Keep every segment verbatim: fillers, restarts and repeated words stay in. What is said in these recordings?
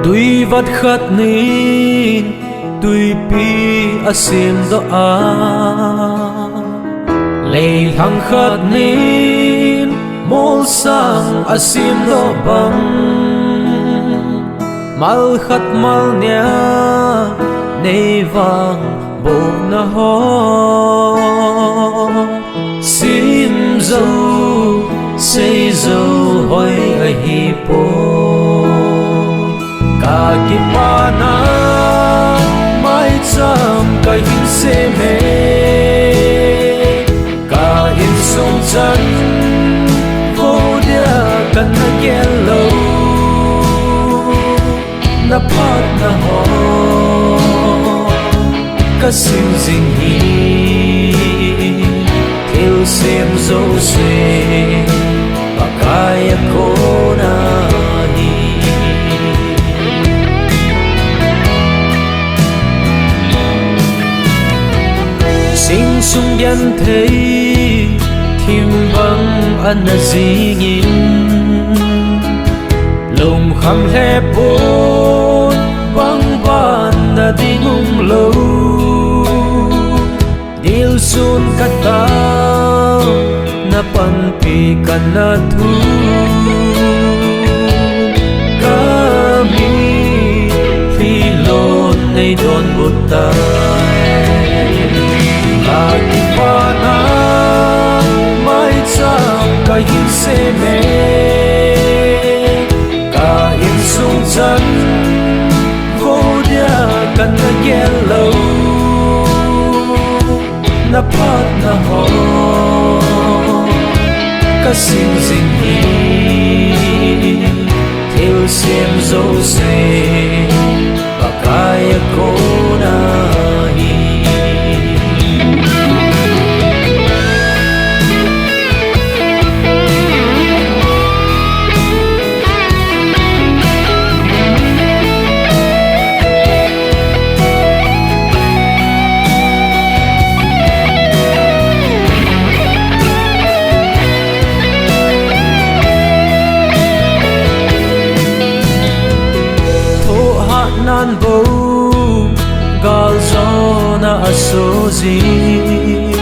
Tui vat khat nin tuipi a semdoh a, leilhang khat nin molsang a semdoh bang, mal khat mal nia nei vang bohna ho, sim zo, sei zo hoi ahi poi. Ka kipana maicham ka hin sem e, ka insung chan vo dia ka na gel lou. Na phatna ho ka sim jing hi, thil sem jouse Pakai a kona hi. Sing sung genthei thim bang ana jingin, lungkham lheh pon bang ban na ding umlou. Dilsun ka tao na panpi ka na thu, ka mitlhi lon nei donbut tai. Ka kipana maicham ka hin sem e, ka insung chan vo dia ka na gel lou. Na phatna ho ka sim jing hi, thil sem jouse Pakai a kona hi. Thohhat nan bou galjona a so jing,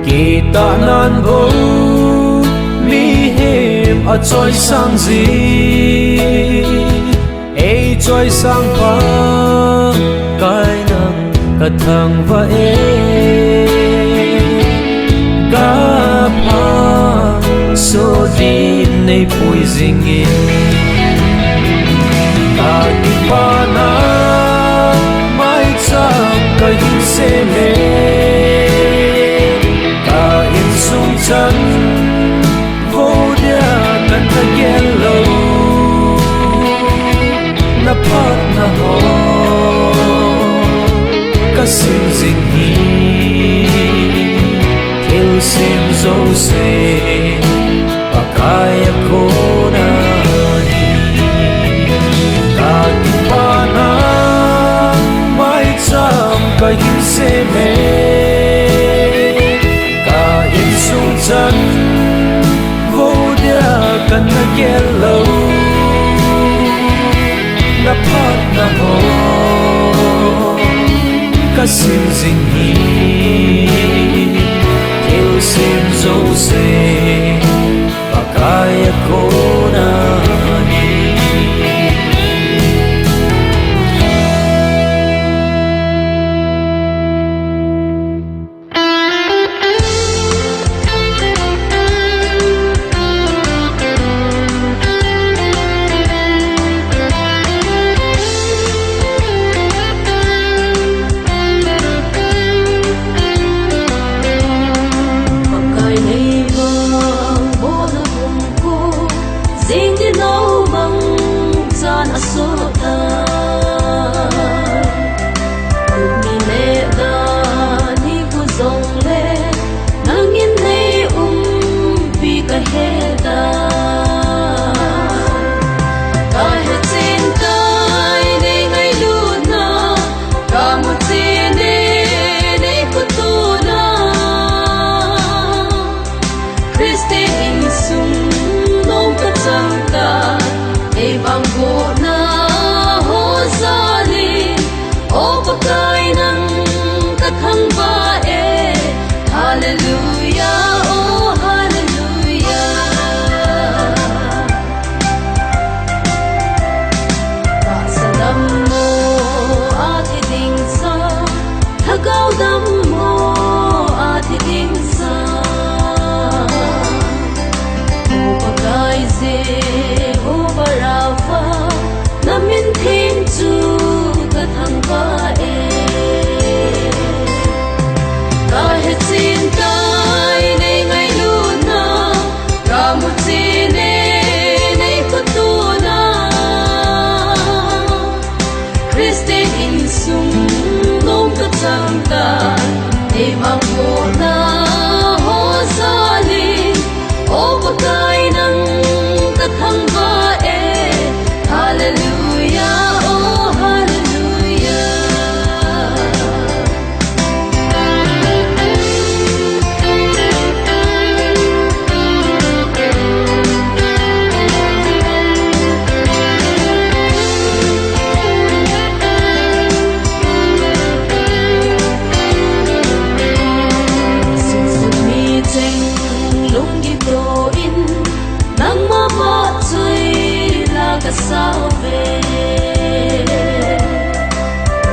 kitah nan bou mihem a choisang jing. Ei choisang Pakai nang ka thangvah e, ka phatsoh din nei pui jingin. Ka kipana maicham ka hin sem e, ka insung chan vo dia ka na gel lou. Na phatna ho ka sim jing hi, thil sem jouse Pakai a kona hi. Ka kipana maicham ka hin sem e, ka insung chan vo dia ka na gel lou. Na phatna ho ka sim jing hi, thil sem jouse Pakai a kona hi.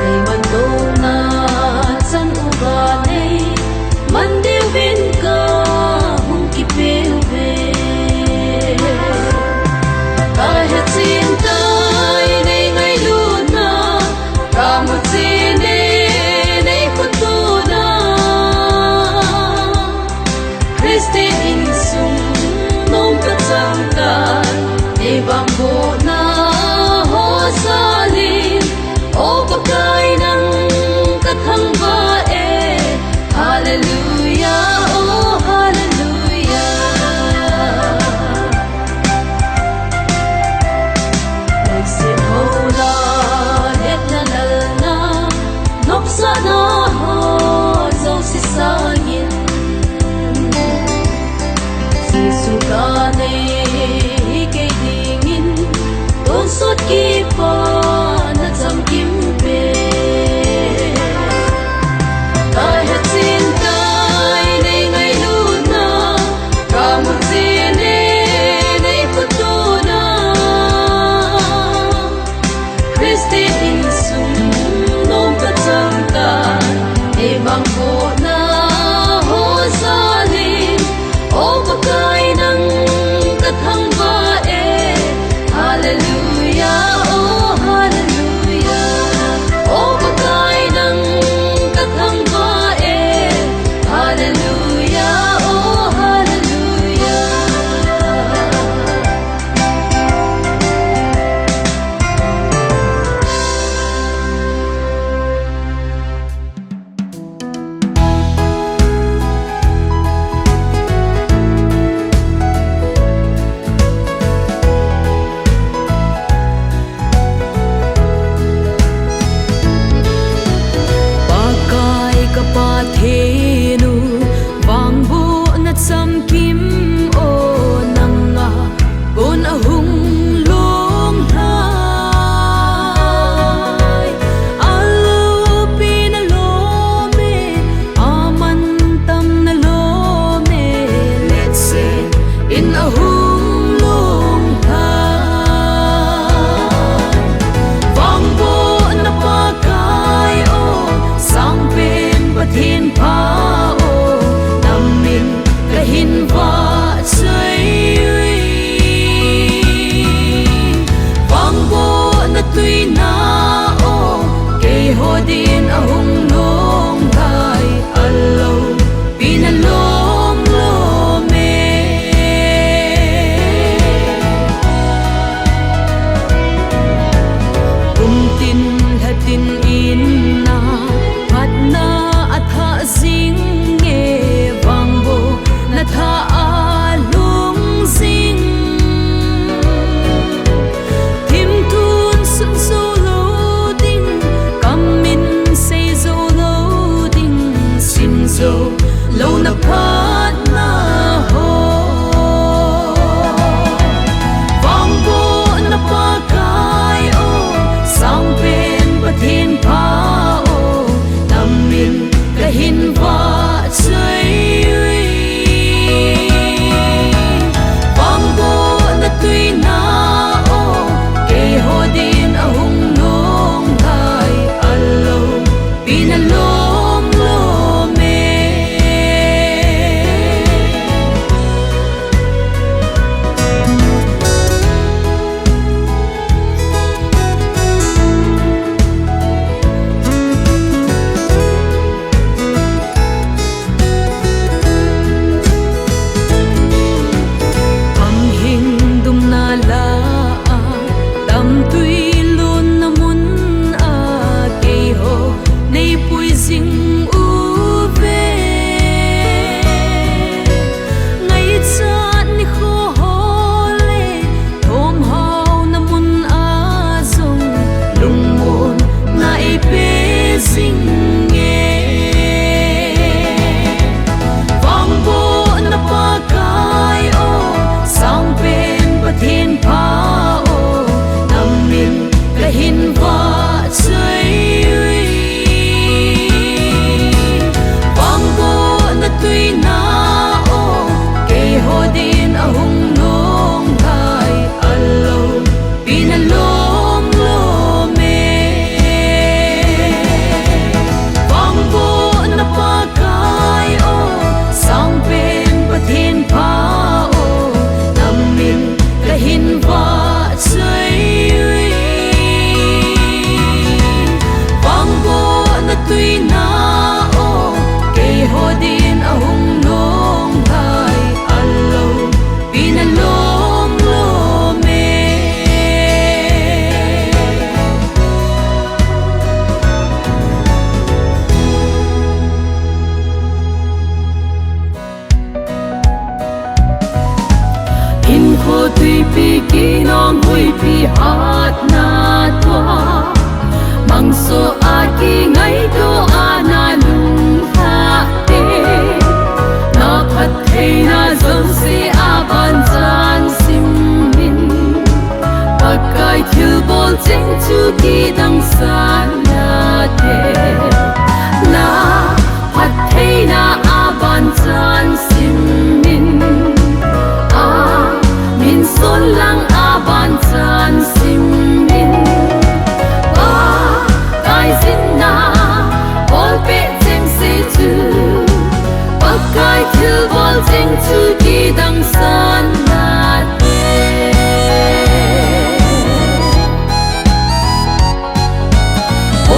Ei man douna chan uva nei man diuvin kahung kipeuve. Kahechen tai nei ngailutna, kamuchen e nei khotona. Christian insung nom kachang tai, ei vangbohna ho jalin, O Pakai nang kathangvah e. Hallelujah, oh hallelujah. Leiset hola hetna lalna, nopsahna ho jouse sangin, Jesu kanei kei dingin, tonsot kipana chamkimpen. Kahechen tai nei ngailutna, kamuchen e nei khotona. Christian insung nom kachang tai, ei vangbohna ho jalin, O Pakai nang kathangvah e. Hallelujah, oh hallelujah. Huipi hatna tua, mangso a kingaito a na lunglhah te, na phattheina jouse a ban chan sim in. Pakai thilbol cheng chu kidang sahna te, na phattheina a ban chan sim in. A min son lang a ban chan sim in. Pakai jinna bolpeh cheng se chu, Pakai thilbol cheng chu kidang sahna te.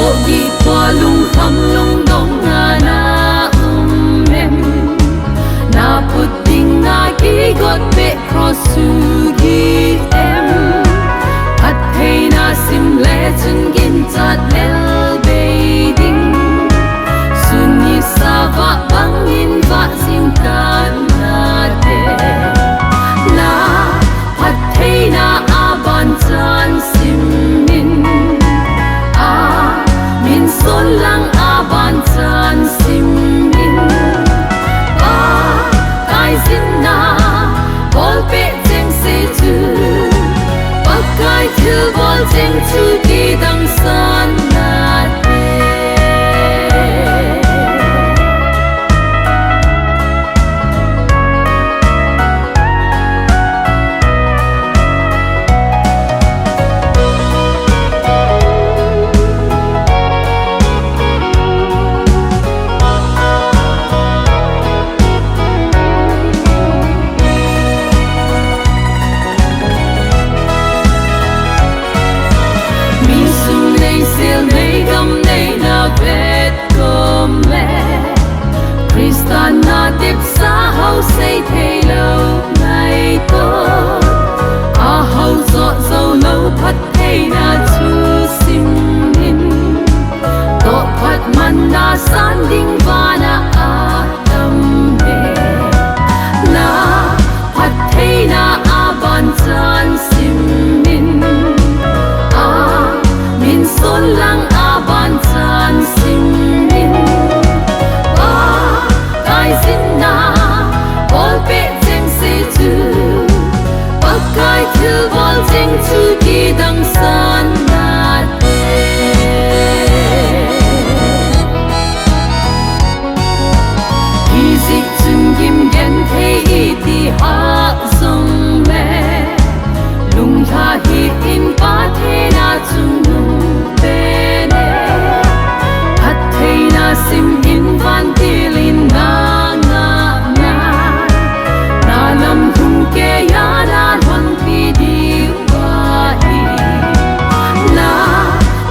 Ogi tua lungkham lungdong a na um em? Na put ding na kigot peh cross chu gih em? Phattheina sim le chun ginchat lel bei ding. Sun nisa vah bangin vah jing tan nate. Na phattheina a ban chan sim in. A min son lang a ban chan sim in. Pakai jinna bolpeh cheng se chu, Pakai thilbol cheng chu kidang sahna te. Mi sum nei, sil nei, gam nei, na vet kom le, Christa na tepsa hou sei thei lou ngaito. A hou jo jou lou phattheina chu sim in. Toh phat manna san ding vana a tam e. Na phattheina a ban chan sim in. A min son lang a ban chan sim in. Pakai jinna bolpeh cheng se chu, Pakai thilbol cheng chu kidang sahna te. Ijeh chun gim genthei iti hah jongle, lunglha hih in Pathen a chungnung pen e. Phattheina sim in vantil in na ngah nai, na lam lhung keiya na lhonpi diu ahi. Na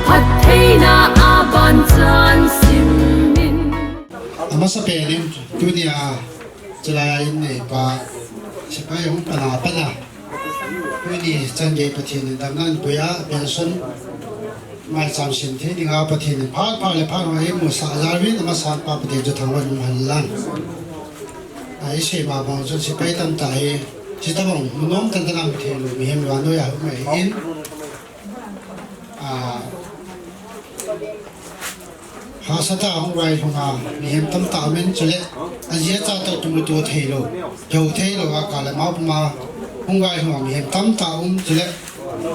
phattheina a ban chan sim in. Amasapen in tunia chulai a inneipa sepai hung pan a pat a, tuni chan gei Pathen in damna anpui a, pension maicham sem thei dinga Pathen in phat phat le phat hoi eimusah jal uvin, amasan pa Pathen chu thangvah in umhen lang. A, isei ma bang chun sepai tamtah hi, hitabang mun nom tah tah a um theilou mihem vannoi a um ahin. A, hahsatah a hung vailhung a mihem tamtah um in, chule ajeh a chatoh kimuto theilou, kihou theilou a kah le mao puma hung vailhung a mihem tamtah um, chule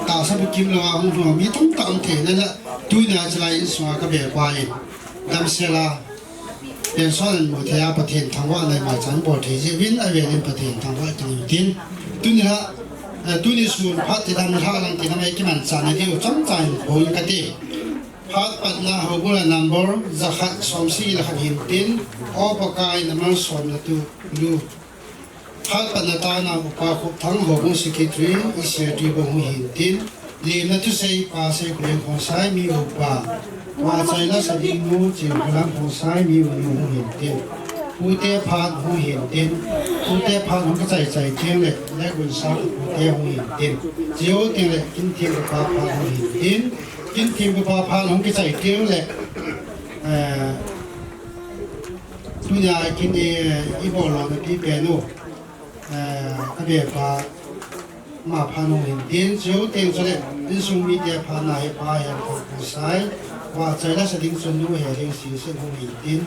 tahsa bukim lou a hung lhung a mi tamtah um thei in, tunia chulai insunga kabepa in damsel a pension anmu thei a Pathen thangvahna maicham bol thei jeh uvin avel in Pathen thangvah kit in tin, tuni la, eh, tuni sun phat tidam lhah lang tin amai kimanchah na diu chomcha in phon kate. Phat patna houbung a number jakhat somsagi le khat hin tin, O Pakai na malsomna thu lu. Phat patna tana Upa Khupthang, houbung secretary, E C R T bung hung hin tin, lemna thusei pa Seikholheng Khongsai, mi upa, Pachaina Sadingnu, Chinkholam Khongsai, mi unu hung hin tin, pute phat hung hin tin, pute phat hung kichai chai teng le, Lekgunsang pute hung hin tin, chujou teng le, Kinthempu pa phat hung hin tin, Kinthempu pa phat hung kichai teng le, eh, tunia kin, eh, ibol lona pipen u, eh, kabepa, Ama phat hung hin tin, chuteng chule insung mite phatna hi Pa Hemkhomsai, vahchoi la sa ding chun Nu Heling Singsit hung hin tin.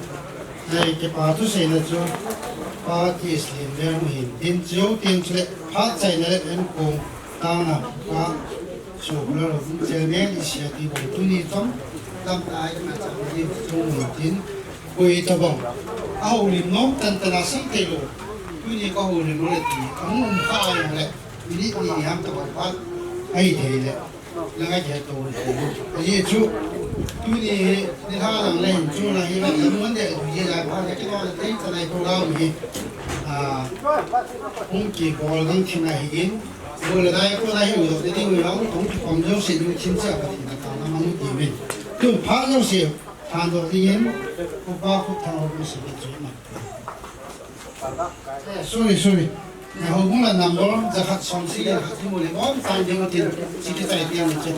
Ei, kipa thuseina chu Pa T S Lianvel hung hin tin, chuteng chule phat chaina le enkong tangna Pa Sopulal Chairman, Initiative Board, tuni chom tamtah a i na chang ding chu hung hin tin. Koi tabang a houlim nom tantan a sei thei lou. Tuni ka houlim lou le ti, ahung um kha a jong le, minute ni ham tabang phat ahi thei le, la ngai thei tou le. Ajeh chu tuni hi nilhah lang le hin chu la hi la mun le du ji lai phat le kei le tei ta lai program hi, a, hung kibol ding thim ahi in, bol le dai ko la hi u ding u jong, hung kikhom jouse ding thim cha Pathen a tao na mang u ti uvin. Tu phat jouse Thandoh dingin, Upa Khupthang Haokip Singsit chu ima. Eh, sorry, sorry. Na houbung la number, jakhat somsagi le khat hi mu le, um, tang ding u tin, chi kichai tiang le chen.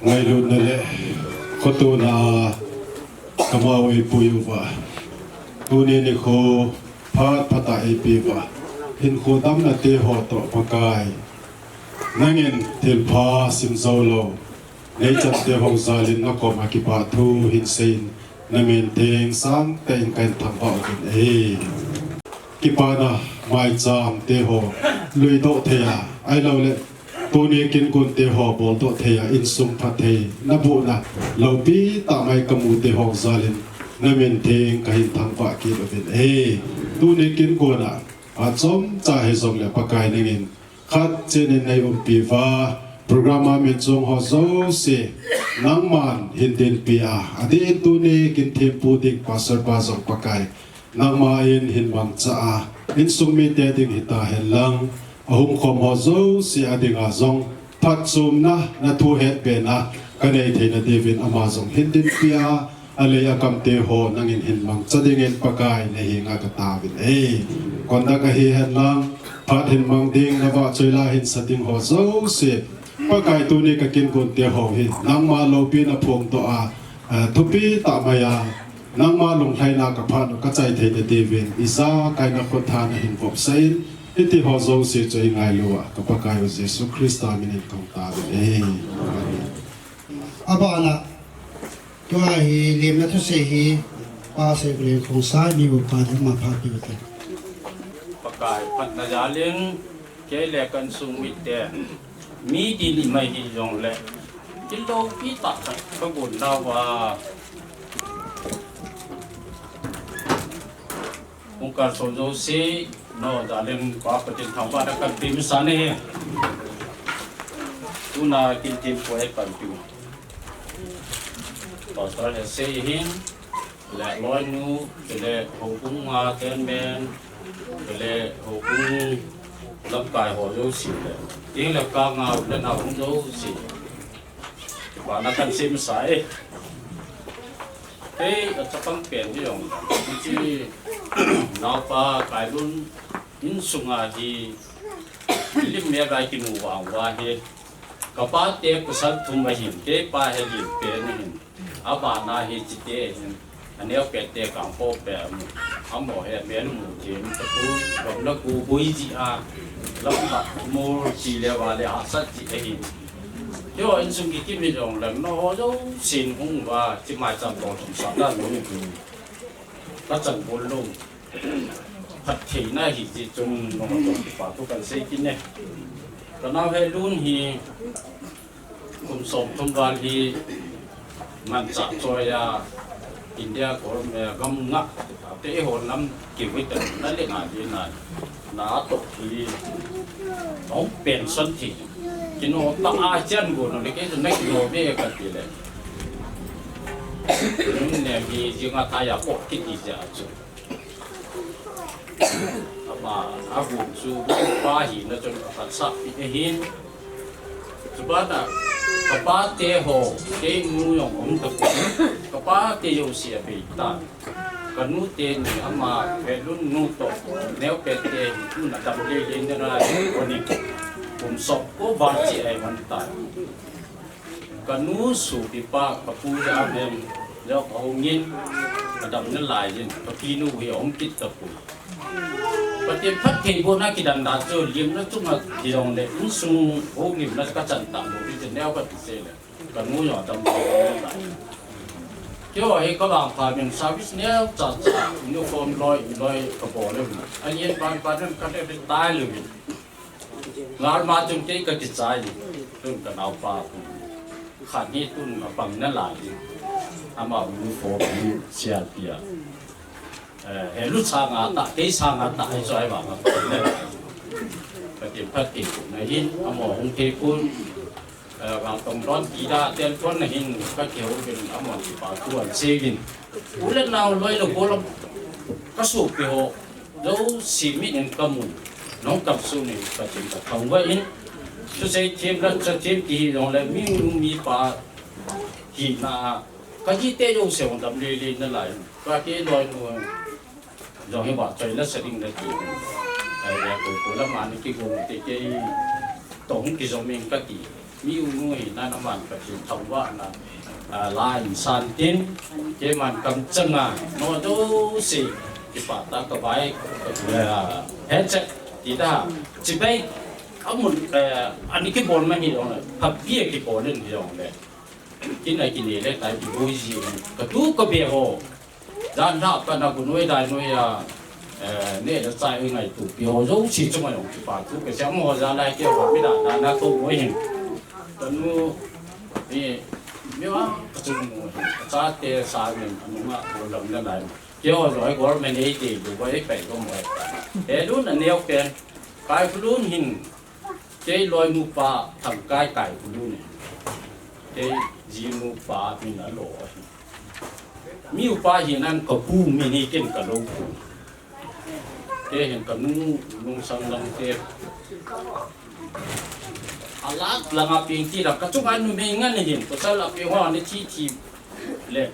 Ngailutna le khotona a kamau eipui uva, tuni nikho phat phat a eipeh uva, hinkho damna te ho toh Pakai, nangin thilpha sim jou lou, neicham te ho jal in nakom a kipa thu hin seiyin, namin theng sangtah in kahin thangvah uvin ahi. Kipana maicham te ho luidoh thei a, ahilouleh tuni kin gon te ho boldoh thei a, insung phattheina bohna loupi tah mai kamu te ho jal in namin theng kahin thangvah kit uvin ahi. Tuni kin gon a, achomcha hijongle Pakai nangin khat chen in nei umpi uva, program a min chong ho jouse nangman hin dinpi a, adeh in tuni kin thempu ding Pastor pa jong Pakai, nangman hin mangcha a, insung mite ding hita hen lang, ahung khom ho jouse a dinga jong phatchomna, na thu hetbena kanei theina diuvin ama jong hin dinpi a, alei akam te ho nangin hin mangcha dingin Pakai na henga kataovin ahi. Conduct ahi hen lang, phat hin mang ding, na vahchoi la hin sa ding ho jouse, Pakai tuni ka kin gon te ho hi nangma loupina phongdoh a, eh, thupi tah mai a, nangma lunglhaina ka phat u ka chai theina diuvin, ijakai na khut tha na hin vopsah in, hiti ho jouse chu i ngailu a, ka Pakai u Jesu Christa min in kahung taovin ahi. Amen. Abana, tua hi lemna thusei hi, Pa Seikholian Khongsai, mi bu pa ding ma pha pi u te. Pakai phatna jal in, kei le ka insung mite, mi dili mai hijongle, Thil loupi tah khat ka gon nauva, hung kalson jouse, no, darling, Pa Pathen thangvahna kahin pe masa ahi. Tuna kin thempu e panpiu Pastor Hesei hin, le loinu, le houbung a chairman, le houbung lamkai ho jouse le, tin le kang a u le nao hung jouse, kipana kahin sei masa e. Kei a chapang pen hi jong, hiche naopa Kailun insunga hi, lim me gai kinu vang uva hi, ka pate pasal thum ahin, kei pa hi lim pen ahin, abana hi hichete ahin, aneo pente kangpho pen, amaho hi men mu jin, tapun, gamla gu bui ji a, lampa mur ji le va le hahsat ji ahin. Keiho insung kikim hi jong leng, nangho jousen hung uva, hiche maicham tol thum sah dan lou hi, ka chan bol lou. Phattheina hi ti chun nangho toh kipa thu kahin sei kit e. Ka nao Helun hi kum som thum val hi manchah choi a India government gam ngah te ho lam kivuitena le nga di na, na toh hi hung pension thi. Kino tah a chan go no le kei chun na kino ve kati le. Nun ne hi jinga tha ya ko kiti ja chu. Ama, agun chu, pa hina chun aphatsah pi ahin. Chubana, ka pate ho, kei nu jong um tapoi. Ka pate jouse abei tan. Ka nu teni ama, Helun nu toh, neo pete hi, tuna dam lele nalai, oni. Kum som ko val chi ahi man tan. Ka nu sopipa, ka pu Jahnem, jong ahung in, ka dam nalai in, ka pinu hi ahung kit tapoi. Pathen phattheibohna kidan dan chu, limna chunga hi jongle, insung houlimna ka chan talou, hiche neo kati sei le, ka nu jong adam nalai. Keiho hi ka vangpha min service neocha cha, uniform loi, loi ka bol le. Ahin vangpha min ka retire le. Ngal ma chun kei ka kichai, chun ka naopa. Khat hi tun apang nalai. Ama uniform hi sial pia. Eh, Helu sanga tah, kei sanga tah, ahi choi vang. Pathen phatthei na hin, amaho hung thei pon. Eh, vang tong don ti da, tel pon na hin, ka kihou uvin, amaho kipa thu ahin sei uvin. U le nao loi le gol, ka sopi ho. Jouse mit in ka mu, nung kam sun in Pathen ka thangvah in, thusei them le, sa them ti hi jongle mi nu mi pa hina, ka jite jouse hung dam lele nalai, ka kei loinu jong hi vahchoi nasa ding nati. Ai, ya ko ko la ma ni kigong te kei tong kijom in kati. Mi u nu hi nana man Pathen thangvahna, ah, la insan tin, keiman kamchanga, no jouse, kipah tah a kavai, ah, headset, ti ta, chibai, amun, eh, ani kibol man hi jongle, phabep a kibol in hi jongle. Kin a kine le, tai kiboi ji, katu kabe ho. Jan lhah pat a gu noi dai noi a, eh, neh le chah a ngaito pi ho jouse chunga jong kipa thu kasei, amaho jal a keiho mi dan dan a tou boi hin. Kanu, mi, mi va, kachung mu hin. Kachate sa min, anunga, bol lam nalai. Keiho jong government aid te, Dubai pai ko mo. Helun aneo pen, Kaikhulun hin, kei loinu pa, Thangkai Kaikhulun e. Kei jinu pa, min alo ahi. Mi upa hinan ka pu min hi ken ka lou pu. Kei hin ka nu, nung sang lang te. Alat langa peng ti la, ka chunga numei ngen hin, pasal a peng ho ni thi thi le.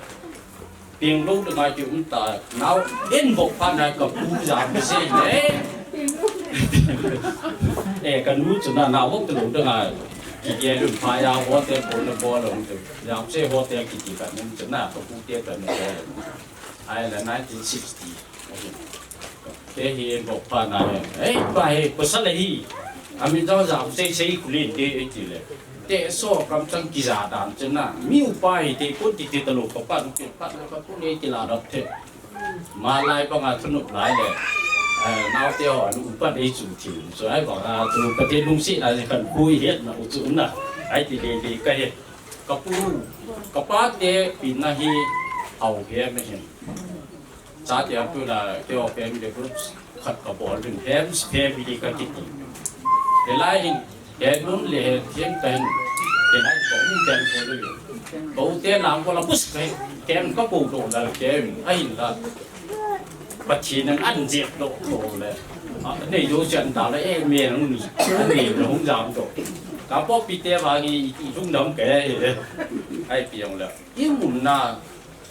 Peng lou le ngai ti um ta, nao en bok phat na ka pu jam ka sei le. Eh, ka nu chu na, nao bok te lou te ngai. Kiti a lum pha ya, hotel bol le bol lou te. Jam sei hotel kiti ka nu chu na, ka pu te ka nu bol. Ai la nineteen sixty. Kei hi bok pa na hi. Ei, pa hi, pasal hi. Ami jao jao sei sei kulin te, ei ti le. Te so kamchang kija dan chena. Mi upa hi te pon ti te talou ka pa, te pa na ka pon ei ti la dap te. Malai pa nga thunup lai le. Eh, nao te ho, anu upa dei chu ti. So ai pa nga chu ka te lungsi na kan kui het na u chu na. Ai ti le le ka he. Kapu, kapate pina hi hao hem ahin. Chate a tu la keiho family group khat kabol ding, Hems family kakiti. Hilai hin, he nun le he thiem kahin, hilai ko um pen ko lu. Ko te lang ko la pus kahin, kem ka ko do la kem, ahinla. Pathen in an jep doh doh le. A, nei jo chan ta le, eh, me nang ni. Ani nang jam doh. Ka po pi te ba ngi i lung dam ke le. Ai pi jong le. I mun na,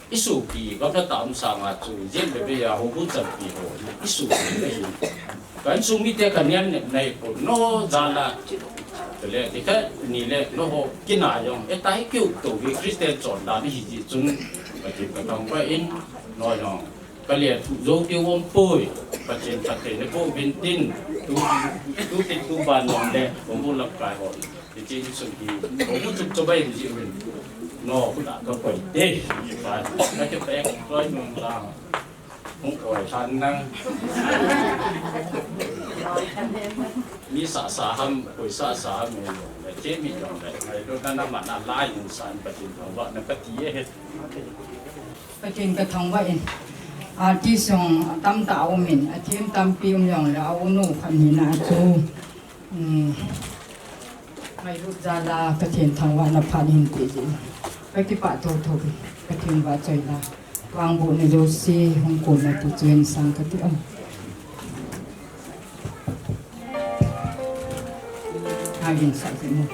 i sopi, ka pha tam sa nga chu, jen le be ya ho bu chan pi ho. I sopi le hi. Kan sung mi te kan yan ne nai ko no za la. Le, ti ka ni le, no ho, kina jong. E tai keu to, wi Christian chon da ni hi ji chun. Ka ti ka tang pa in, no jong. Ka le thu zo keu um poi, Pathen Pathen le ko bin tin, tu, tu tin tu ban nom le, ko mu lap kai ho. Ti chin sun ki, ko mu chuk cho bai ji win. No, ku da ka koi te, ba, ka te pe, koi nong la. Hung koi san nang. Mi sa sa ham, koi sa sa ham, le che mi jong le, ngai lo na na ma na lai san Pathen thangvah na ka ti e. Pathen ka thangvah in. Artist jong tamtah a um in, a thiem tampi um jong le, a u nu khat hina chu. Um, ngailut jal a Pathen thangvahna phat in ti jin. Ka kipah thotho in, Pathen vahchoi la. Vangbohna jouse, hung konna ti chu hin sang ka ti am. Hagin sa si mo.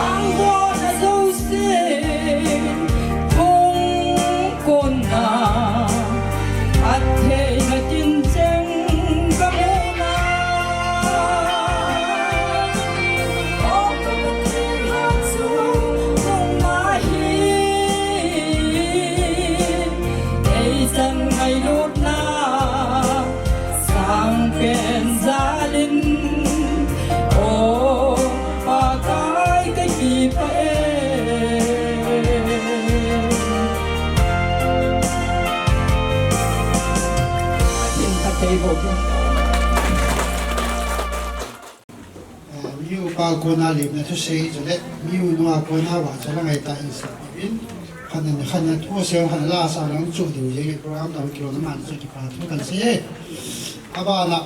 Ang dona jouse, kong kona, atheina kin cheng ka muna. O ka Pathen, hachung nungma hi, ei chan ngailutna, Sangpen jalin, o Pakai ka kipah e. Pathen ka thei bo. Eh, mi upa kona lemna thusei chule, mi u nua kona vahchoi la ngaitah in sei in, khatna, khatna thusei, khatna la sa lang chu diu jeng, program dang kilo na man chu kipa thu kan sei e. Abana,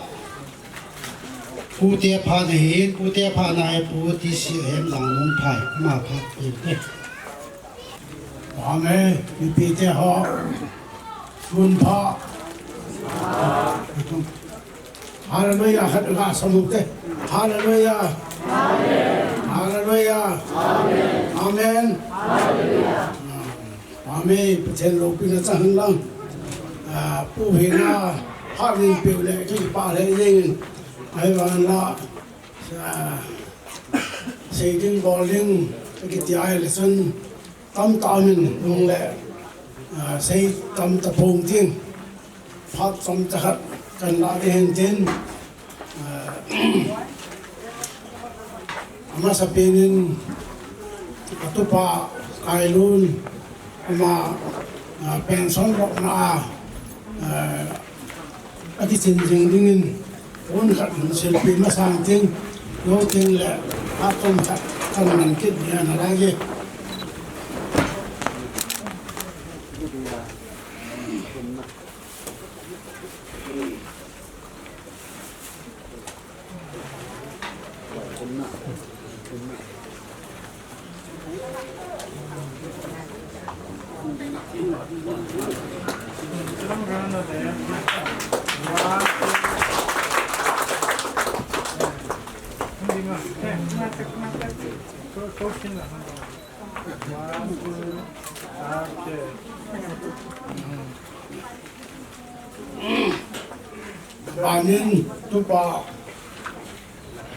pute phat ahin, pute phat na e, pu T C Hemjang Lungphai, ama phat in e. Amen. Mipite ho. Sun pha. Hallelujah. Khat ga samu te. Hallelujah. Hallelujah. Amen. Amen. Pathen loupina chang hen lang. Ah, pu hina, phat nin peu le, kipah le jeng. Ahivang la, ah, sei ding bol ding, kiti ahile chun, tamtah min nung le, ah, sei tamtah phong ding, phat chomcha khat kan la ding hen tin, ah, amasapen in, atupa Kailun, ama, ah, pension lopna a, ah, akichen jing dingin, un khat hin silpi masang ting, lo ting le, atom khat kan man kit dia na lai e. Banin tupa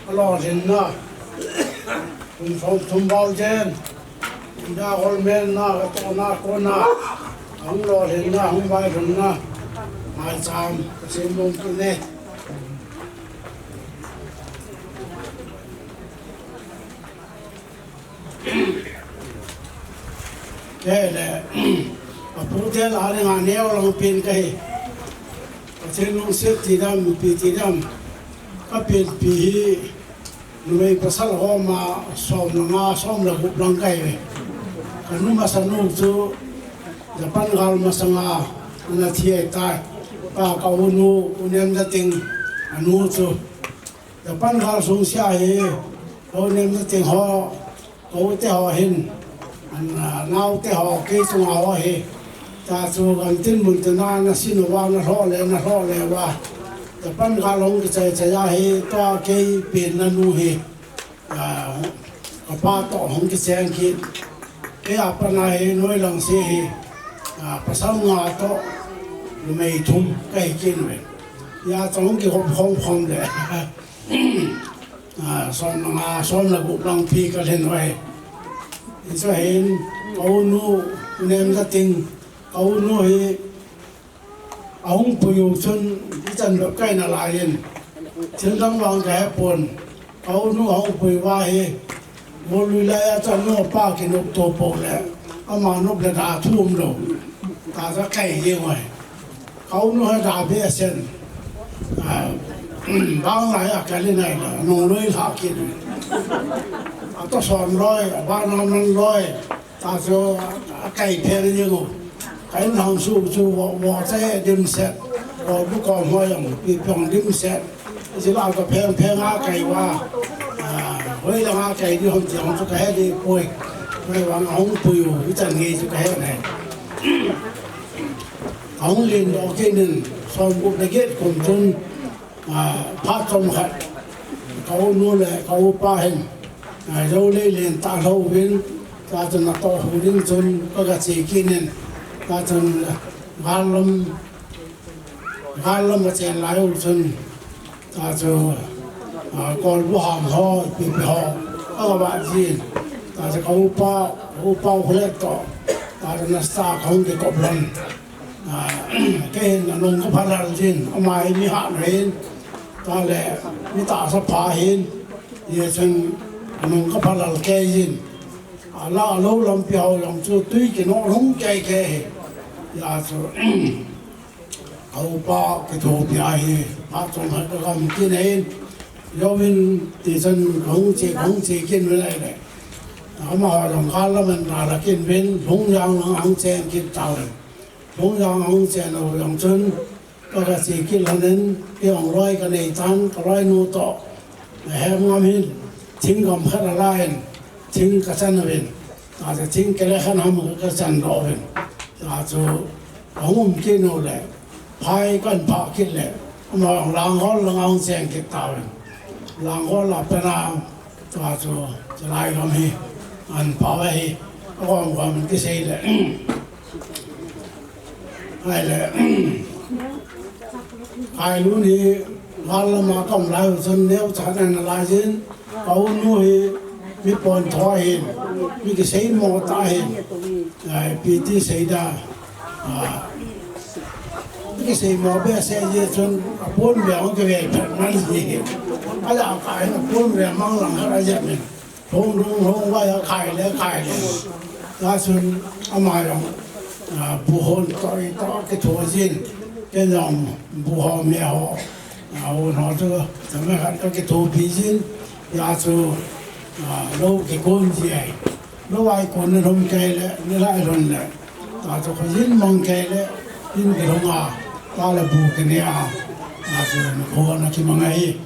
alolhinna, kum som thum val jen, India golmelna, katohna kona, ahung lolhinna, ahung vailhunna, maicham, Pathen lungkit ne. Kei le, apute la dinga neo lang pen kahi. Pathen lungset ti dam, pi ti dam. Ka penpi hi, numei pasal ho ma som le nga, som le gup lang kahi ve. Ka nu masanu chu, Japan gal masanga, ana thi ahitai. Ka, ka u nu, U Nemjating, anu chu. Japan gal sung sia hi, U Nemjating ho, ka u te ho hin, an, ah, nao te ho, kei chunga ho hi. Ta chu gamtin mun tina na sin uva na lhoh le, na lhoh le uva. Japan gal hung kichai chai a hi, tua kei penna nu hi. Ah, ka pa toh hung kicheng kit. Kei a pat a hi noilang se hi. Ah, pasal nga toh, numei thum kahi kit uve. Hia chu hung kihop khom khom le. Ah, som le nga, som le gup lang pi ka lhen uve. Hichu hin, ka u nu, U Nemjating, ka u nu hi, ahung pui u chun, ichan bep kahi nalai in. Thil dang vang kahe pon, ka u nu ahung pui uva hi, Golui lai a chun nu pa kinop to po le, ama nop le da thu umlou. Tah sa kahi jeng uve. Ka u nu hi da behseh in. Ah, bang lai a kal in ahile, nung loi lha kit. Atoh som loi, abana man loi. Tah chu, akahi pheng jeng u. Ka in hung su chu vo, vo cha he dimset. Vo bu kom ho jong, pi pong dimset. Hiche la ka pheng pheng a kahi uva. Ah, hoilang a kahi di hom ti hom chu kahe di poi. Hoilang a hung pui u, hichan nge chu kahe ne. Ahung len doh kit in, som gup le get kum chun, ah, phat chomkhat, Ka u nu le ka u pa hin, a, jou lei len ta lou vin, ta chun a to hu ding chun ka ga che kit in, ta chun gal lam, gal lam a chen lai u chun, ta chu, a, kol bu ham ho, pi pi ho, a ga ba jin, ta chu ka u pa, u pa u le to, ta chu na sa khong ke kop lam. A, kei hin a nung ka phalal jin, ama hi mi hat na hin, ta le mi tahsa pha hin, ye chun a nung ka phalal kei jin. A la lo lampi hau jong chu tui kinoh lhung kei kei hi. Ya chu, a u pa kithopi a hi, phat chom khat ka gam kit in, jou vin ti chun ka hung che, ka hung che kit in lai le. Ama ho jong kal lam an na la kit in vin, Lhungjang lang hung che kit tau in. Lhungjang hung chen u jong chun, ka ga che kit lhon in, kei jong loi ka nei tan, ka loinu toh, a hem ngam hin, thing gam khat a la in, thing ka chan uvin, ta chu thing kele khat ham ka chan doh uvin, ta chu ka hung um kit u le, phai kan phah kit le, ama jong Langhol lang hung chen kit tauvin, Langhol a pen a, ta chu, chu lai lam hi, an phah u hi, a gom gom kisei le. Hai le, Kailun hi, gal lam a ka um lai u chun neocha na na lai jin, ka u nu hi, mi pon tho hin, mi kisei mo ta hin, ai, pi ti sei da, a, mi kisei mo be sei je chun, a pon be ang ke be phat man ji hin. A la ka hin, a pon be mang lang ha a je min. Hung, hung, hung, vai a khai le, khai le. Ta chun ama jong, a, bu hon toi to kitho jin. Kei jong bu ho me ho. A, hon ho chu, ta me khat ka kithopi jin. Ya chu, a, lo kikon ji ai. Lo ai kon ni lhom kei le, ni lai lhon le. Ta chu kho jin mang kei le, in kilhung a, ta le bu kine a, ta chu kho na kimang ahi.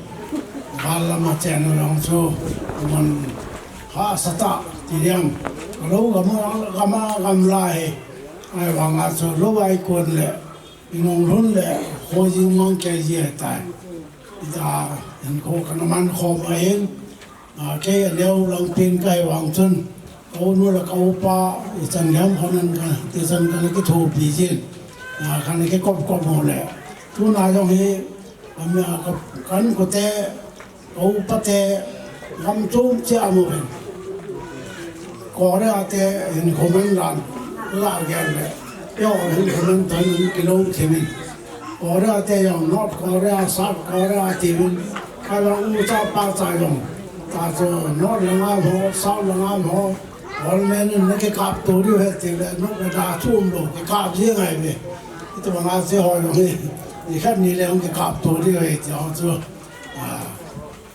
Gal lam a chen u jong chu, man hahsa ta, ti diam. Ka lo gam a, gam a, gam lai. Ai vang a chu lo ai kon le, i nung lhun le, kho jin mang kei ji ahi tai. Ita, in kho ka na man khom ahin, A, kei a neo lang pen ka hi vang chun, ka u nu le ka u pa, i chan liam khan an ka, ti chan ka na kithopi jin. A, ka na kikop kop mo le. Tuna jong hi, a mi a ka, kan ko te, ka u pa te, gam chom che a mo ven. Korea te hin comment dan, la gel le. Yo hin comment dan kilo thimin. Korea te jong, North Korea, South Korea, ti vin. Ka jong u cha pa cha jong. Ta chu North langa ho, South langa ho. All men in na kikap to diu ahi ti le, North le da chom lou, kikap jeng ahi ve. Itu banga che ho jong hi. Ni khat ni le hung kikap to diu ahi ti ho chu. Ah,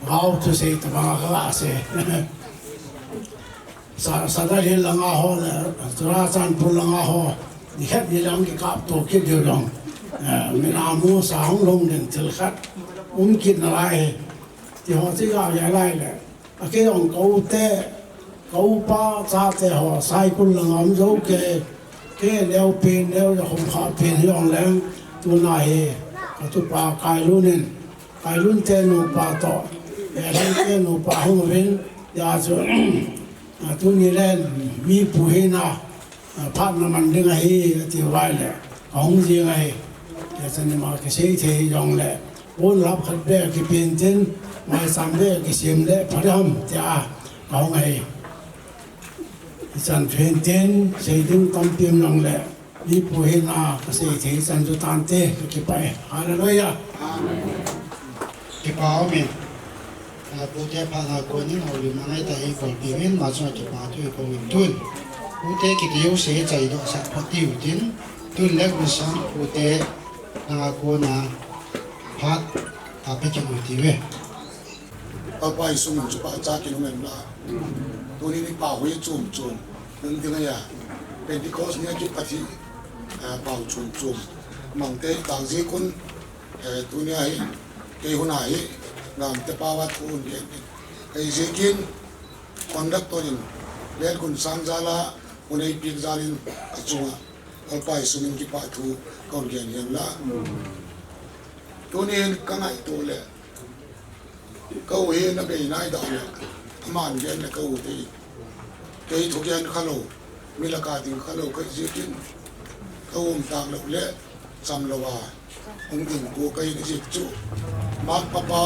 how to say, tu banga ka la sei. Sa, Sadar Hill langa ho le, Churachandpur langa ho, ni khat ni lang kikap to kit diu jong. Eh, mi na mu sa hung long den thil khat. Um kit nalai. Ti ho chi ga ya lai le. A kei jong ka u te, ka u pa chate ho, Saikul langa um jo kei, kei neo pen, neo ja khom kha pen hi jong leng. Tuna hi, ka tupa Kailun in, Kailun te nupa to, Kailun te nupa hung uvin, ya chu, A, tuni le mi pu hina, a, phat na man ding ahi, ati vai le, ka hung jing ahi. Tia chan ni ma kisei thei jong le, un lap khat be kipen tin, maicham be kisem le, pha ding ham, tia, ka hung ahi. Chan phen tin, sei ding tampi um jong le, mi pu hina, ka sei thei chan chu tante, ka kipah e. Hallelujah. Amen. Kipa um e. A, pute phat na kon in houlim angai ta hi kolpi uvin, ama chunga kipa thu i ko uvin tun. Pute kiti jouse chai doh sah phot diu tin, tun le kum sang pute langa kona phat a pe kit u hitiu ve. Lalpa Jesu min chu pachat in um hen lang. Tuni ni pau hi chom chom. Nung ding ahi a. Pentecost ni a kipat hi, a, pau chom chom. Mangte tang ji kun, eh, tuni a hi, kei hun a hi, Gamte pau a thu hun gen. Kei ji kin, conductor in, len kun sang jal a, hun ei pik jal in, a chunga, Lalpa Jesu min kipa thu, kon gen hen lang. Tuni in ka ngaito le, Ka u hi na bei nai dan le, aman gen le ka u te. Kei thugen kha lou, mi laka ding kha lou ka hi jeh in, ka um tang lou le, cham lou a, hung ding ko ka hi na jeh chu. Mak papa,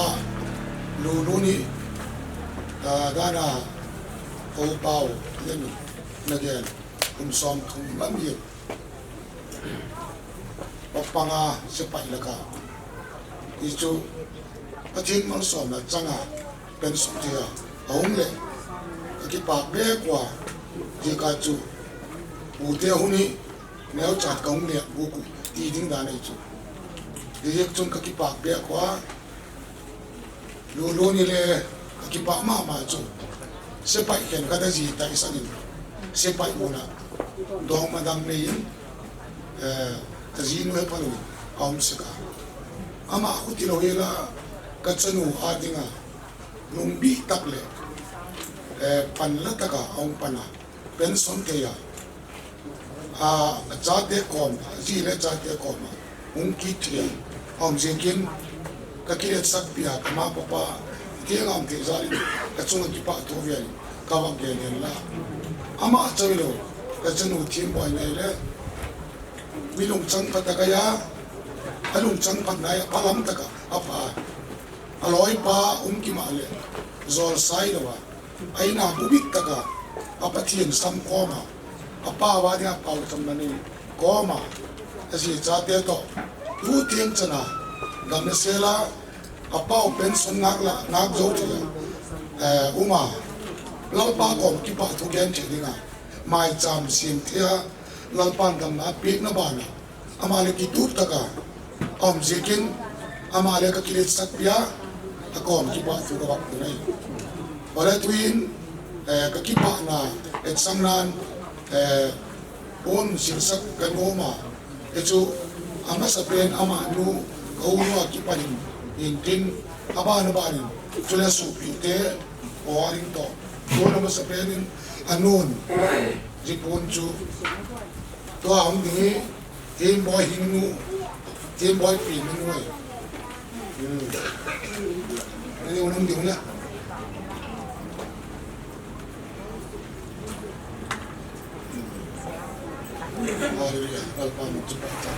Lulu ni, a, dan a, ko pau, le mi, na gen, kum som thum lam ye. Papanga sepai laka. Hichu, Pathen malsomna changa, pension thei a, ahung le, ka kipak be kua, jeh ka chu, u te huni, neo chat ka hung le, bu ku, ti ding dan ahi chu. Jeh chun ka kipak be kua, Lulu ni le, ka kipak mama chu. Sepai khen ka da ji tai sanin. Sepai u na. Dong ma dang nei in. Eh, ka ji nu he pa nu. Aum se ka. Ama khu ti lou hi la. Ka chanu a dinga. Lungbi tak le. Eh, pan la taka aum pana. Pension thei a. A, a chate kom, a ji le chate kom a, hung kit thei, aum jeh in, ka kiletsah pi a, ka ma papa, ti ngam thei jal in, ka chunga kipah thu ve in, ka va gen hen la. Ama choi lou, ka chanu Thimboi nei le, mi lungchang phat a ka ya, a lungchang phat na a, pa lam taka, a pa, a loi pa, um ki ma le, jol sai lou a, Aina bubit taka, a Pathen sam koma, a pa va dia pau tam na ni koma, a ji chate to, tu tiang chana, gam na sela, a pau pension ngak la, ngak jo thei, eh, uma, Lalpa kom kipah thu gen thei dinga, mai cham sim thei a, Lalpan damna pek na bana, Ama le kitup taka, aum jeh in, ama le ka kiletsah pi a, a kom kipah thu ka vak tu nei. Ole tuin, eh, ka kipah na, et sang nan, eh, un silsak ka nu ma, e chu, amasa pen ama nu, ka u nu a kipan in, in tin, a ban a ban in, chu le su pi te, o a ring to, tu amasa pen in, a nun, ji pun chu, tu a hung ding hi, Team boy hing nu. Team boy pi nu nu ai. Hmm. Ani unang di una. Hallelujah. Lalpa mo chupa ta.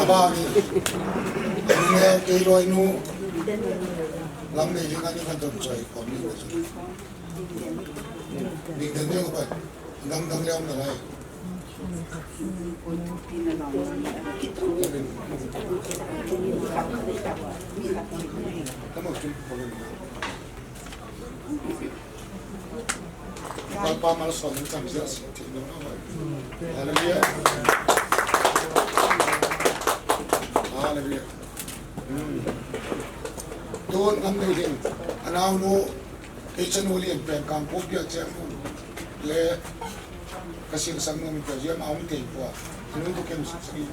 Abang ni, ni kei loi nu, lam nei ding ani kan don choi ko mi. Ding den ding ko, dang dang liam na lai. Tamo kin ko. Lalpa malsomna chang jeh a. Hallelujah. Hallelujah. Hmm. Tun ngam nei ding. Anao nu, kei chanu lien pen kang pu pia chang nu. Le, ka sing sang nu mi ka jia ma um tei pua. Anu tu kem sing sing.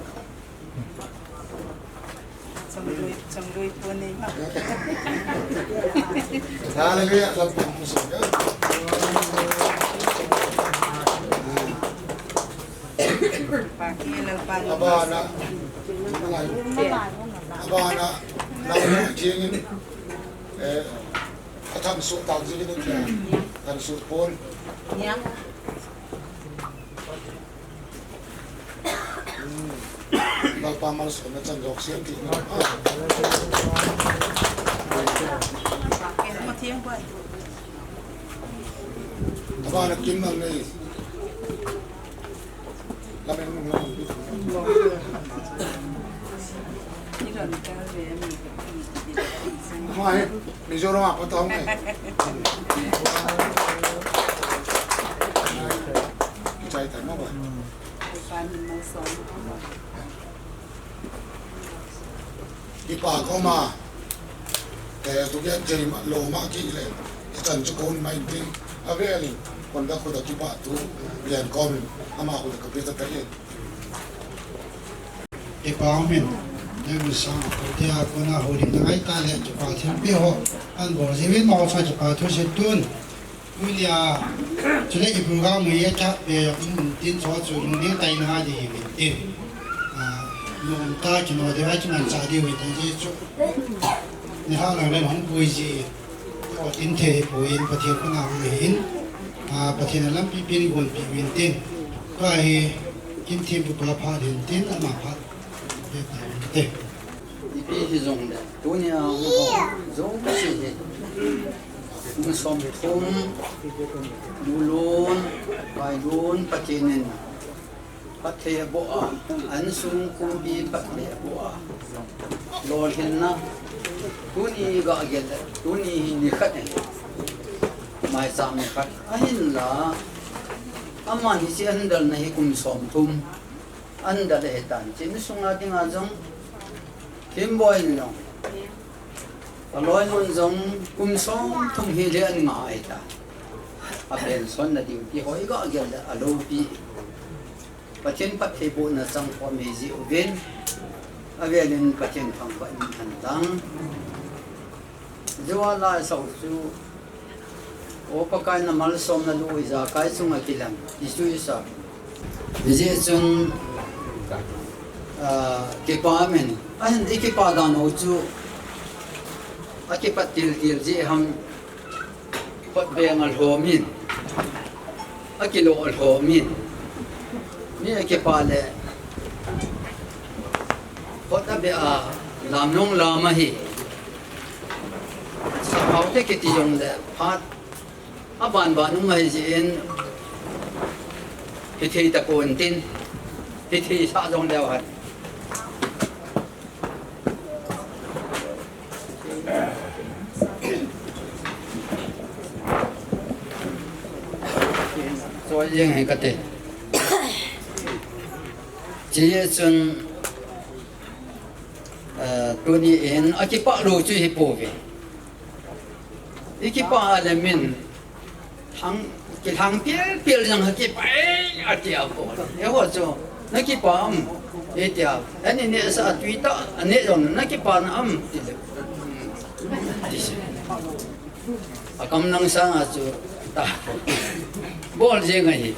Chamlui, chamlui pon nei ma. Hallelujah, Lalpa pu so. Pa ki Lalpa ni. Abana. Abana. Na jingin. Eh, atham su tang jingin. Atham su pon. Ya. Lalpa malsomna chan jok siam ti. Ken mo thiam boy. Abana kim nang nei. Lamen nung nang. Ni don ka ve ni. Mai. Mizoram a patong e. Kichai tai mo ba. Kipa koma. Eh, tu kian jeri ma lo ma ki le. Ichan chu kon mai ding. Ave ali. Kon da ko da kipa tu. Lian kom. Ama ko da ka pe ta ta e. Kipa min. Nang sang ko tia ko na ho lim na ngai ta le, kipa thempi ho. An bol jiuvin ma ho sa kipa thu se tun. Tunia, chule i program hi a cha pe yo in tin cho chu lung ding tai na di hi vin tin. A, lung ta ki no de ha ki man cha di wi tin ji chu. Ni ha na le hong pui ji. Ko tin the hi pui in Pathian ko na wi hin. A, Pathian lampi pin gon pi vin tin. Ka hi kin thim pu pa pha din tin ama pha. Te ta te. Ipi hijong le, tunia hung ho jouse hi, kum somthum, nu lun, pai lun, Pathen in phatthei aboh a, insung kumpi phatthei aboh a, lolhinna, tuni ga gel le, tuni hi ni khat ahi, maicham ni khat, ahinla, aman hiche ahin dalna hi kum somthum, ahin dal ahitan, hiche ni sunga dinga jong, Thimboi in jong, aloi mun jong kum somthum hi le an nga ahitan. A pension na duty ho i ga gel le aloupi. Pathen phattheibohna chang khom hi ji uvin. Avelin Pathen thangvah in hen lang. Jua la sau chu, o Pakai na malsomna lu ijakai chunga kilang, Jesu isa. Hijeh chun, ah, kipa amen. Ahin i kipa dan u chu, akipat til til jeh ham, khut beng alhom in, akilo alhom in, mi akipa le, khut abeh a, lam nung lam ahi. Saphao te kiti jong le phat aban ban um ahi jeh in, hithei tapon tin, hithei sah jong leu hen. Choi jeng hi kate. Hijeh chun, eh, tuni in akipah lou chu hi pouve. I kipah a le min thang, kilhang pial pial jang ha kipah e, ati a bol. Eiho chu, na kipah am? Iti a, ani nehsah a tui tah, aneh jong na kipah na am? Ti le. Ti se. Akam nang sanga chu, ta. Bol jeng ahi.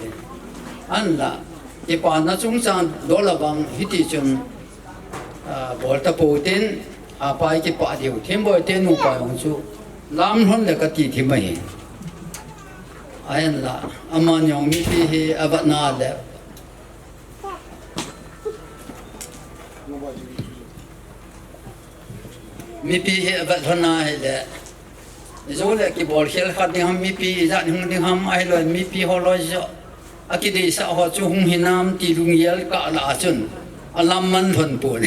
Ahinla, kipana chungchang dol a bang, hiti chun, Ah, bol tapon tin, apa i kipah diu. Thimboi te nupa jong chu, lam lhon le kati thim ahi. Ahinla, aman jong mipi hi avetna le. Mipi hi avet lhon ahile. Jou le kibol khel khat ding ham, mipi ijat hung ding ham, ahilou mipi ho loi jo. Akideisah ho chu hung hinam ti lunggel kah lah a chun, alam man lhon pon.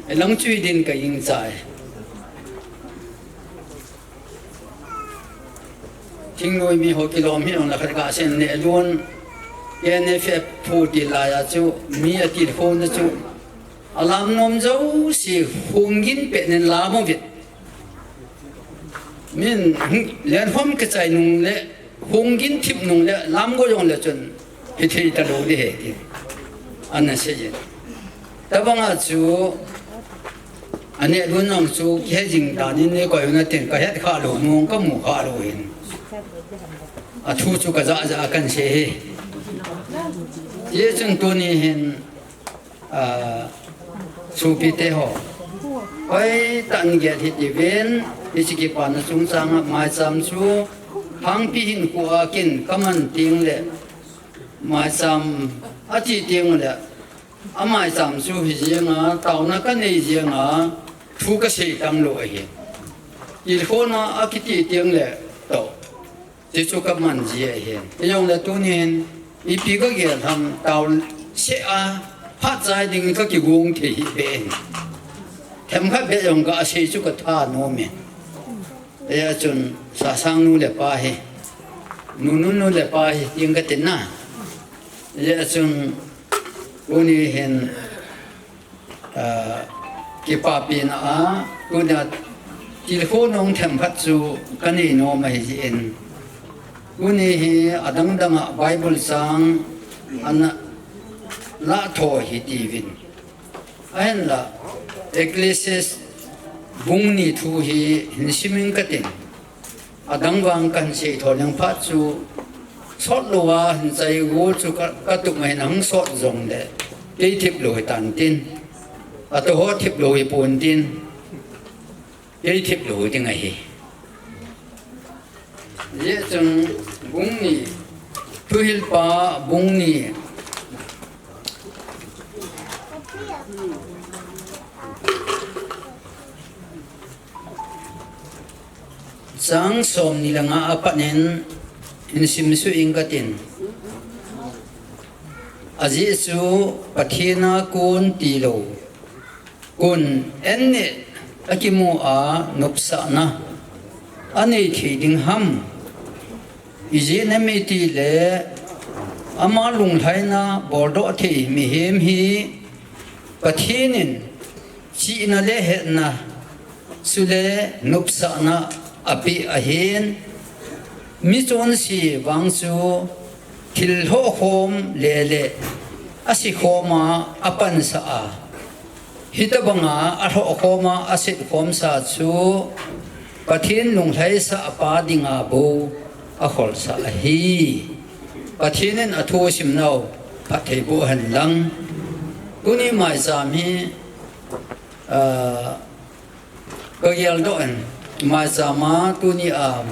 Elang chui din ka gingchai. Thingnoi mi ho kilom hi ong la khat ka sen ne lun. K N F F phu ti lai a chu, mi atilkhou na chu, alam nom jouse hung gin pet nen lam uvin. Min, hung, lenkhom kichai nung le, hung gin thip nung le, lam go jong le chun, hithei talou ding ahi ti. Ana sei e. Tabang a chu, aneh lun jong chu, kihe jing dan in nei koi u na tin, kahet kha lou nung, kamu kha lou hin. Athu chu kaja ja kan sei e. Hijeh chun tuni hin, Ah, sopi te ho. Hoitah in gel hih uvin, hiche kipana chungchang a maicham chu, Hangpi hinkho a kin kaman teng le, maicham ati teng le, amaicham chu hi jeng a, taona kanei jeng a, thu kasei tam lou ahi. Tilkhouna akiti teng le, toh. Chuchu kaman ji ahi. Hijongle tunin, ipi kagel ham tao se a, phat chai ding kakigong thei hih beh in. Themkhat beh jong kasei chu katha nom e. Hijeh chun, Sasang nu le pa hi. Nunu nu le pa hi, ding katin na. Hijeh chun, tuni hin, Ah, kipapina a, tuna tilkhouna themkhat chu kanei nom ahi jeh in. Tuni hi adang dang a Bible chang ana lah tho hih uvin. Ahinla, Ecclesiastes bung ni thu hi hin simin katin. Adang vang kahin sei thou leng phat chu sot louva hin chai u chu ka, katup mai nang sot jongle. Kei thip lou hitan tin. Atoho thip lou hipon tin. Kei thip lou ding ahi. Hijeh chun bung ni, Thuhilpa bung ni. Chang som ni le nga apat in, hin simsuh inge katin. Ajeh chu Pathen a kon tilou. Kun en neh akimu a nopsahna anei thei ding ham. Ijeh inem itile ama lunglhaina boldoh thei mihem hi Pathen in chihna le hetna chule nopsahna apeh ahin, mi chonse vang chu thil lhohkhom le le asikhom a apansah a, hitobanga alhohkhom a asetkhomsa chu Pathen lunglhaisah pa dinga bou akholsah ahi. Pathen in athu simnau phatthei boh hen lang. Tuni maicham hi, ah, kageldoh in, maicham a tuni a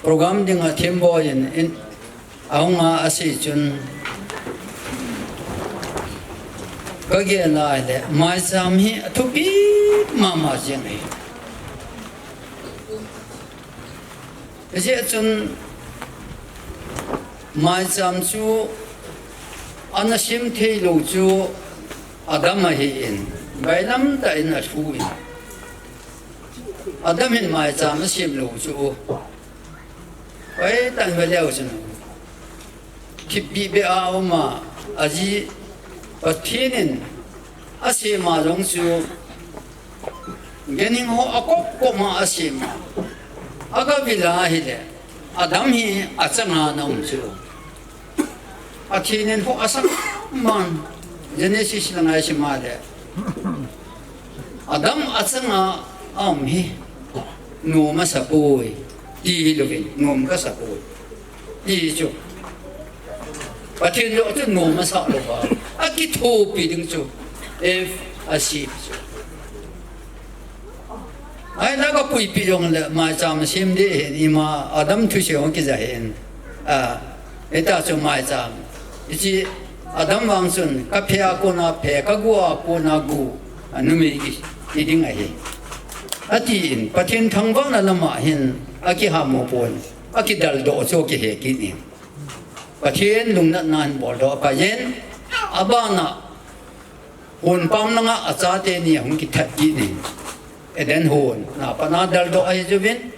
program dinga themboi in, in, ahunga asei chun, kagel a ahile, maicham hi athupi mama jeng ahi. Hijeh chun maicham chu ana sem theilou chu Adam ahin, bailam tah in alhu in. Adam hin maicham asem lou chu, hoitah in veleu chun, thipbeh beh a um a, ajeh Pathen in asem a jong chu, ganhing ho akop kop ma asem a, agavil a ahile, Adam hi achanga ana um chu. Pathen in ho asang man, Genesis langa isim a le, Adam achanga aum hi nom asapoi, ti hilouvin, nom kasapoi, ti chu. Pathen joh chu nom asah louva, akithopi ding chu Eve asem chu. Ahinla kapuipi jongle maicham asem ding ahin, ima Adam thusei hung kija hin. A, hita chu maicham. Hiche Adam vang chun, kaphe a kona phe, kagu a kona gu, a numei hi, hi ding ahi. Atin, Pathen thangvahna lama hin akihamo pon, akidaldoh chu akihe kit in. Pathen lungnatna ahin boldoh apai in, abana honpam langa achate ni ahung kithat kit in. Eden hon a pat a daldoh ahi chuvin,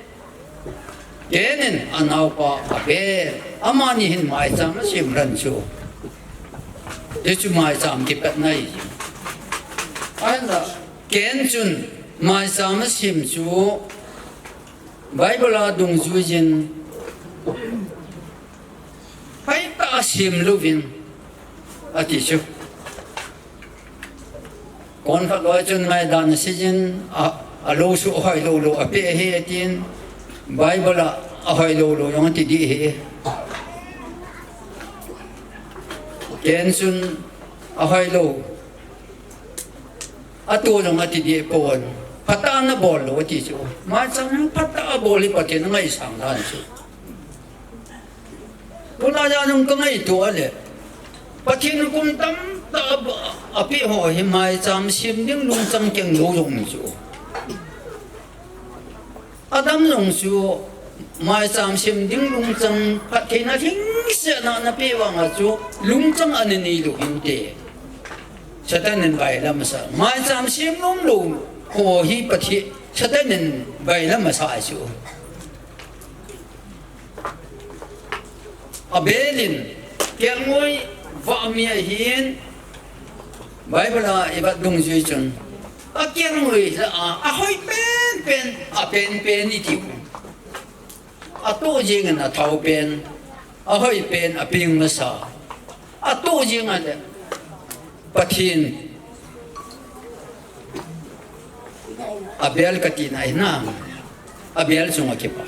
Cain in anaopa Abel, amani hin maicham asem lhon chu. Hichu maicham kipatna ahi. Ahinla, Cain chun maicham asem chu Bible a dungjuiyin, hoitah a sem louvin, ati chu. Konkhat loi chun ngaidan aseiyin, a, alou suh ahoi lou lou apeh ahi atin, Bible a ahoi lou lou jong ati ding ahi. Cain chun ahoi lou, ato jong ati ding pon, phatah a nabol lou ati chu. Maicham phatah a bol hi Pathen angaisang dan chu. Tulai a jong kangaito a le, Pathen kum tamtah a, apeh ho hi maicham sem ding lungchang keng lou jong um chu. Adam jong chu maicham sem ding lungchang phattheina lhingsetna ana peh vanga chu lungchang ana nei lou hinte. Satan in bailam asa. Maicham sem nom lou ho hi Pathen, Satan in bailam asa chu. Abel in kelngoi vahmi ahin, Bible a ivet dungjui chun, akelngoi lah a, ahoi penpen, apenpen iti u. Atoh jeng in athao pen, ahoi pen, apeng masa. Atoh jeng a le, Pathen Abel kati na ina. Abel chunga kipa.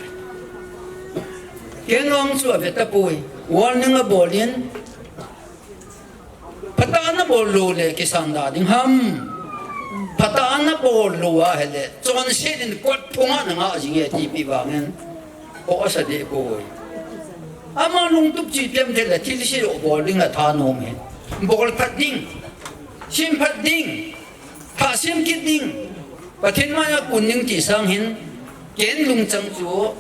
Ken vang chu ave tapoi. Warning abol in. Phatah a nabol lou le kisan da ding ham. Phatah a nabol lou ahile, chonset in kot phunga nanga jing e tipi vangin. Ho asa deh poi. Ama lungtup chi piam thei le thil se lo bol ding atha nom e. Bol phat ding. Sim phat ding. Pha sim kit ding. Pathen maiya kun ding ti sang hin. Ken lungchang chu.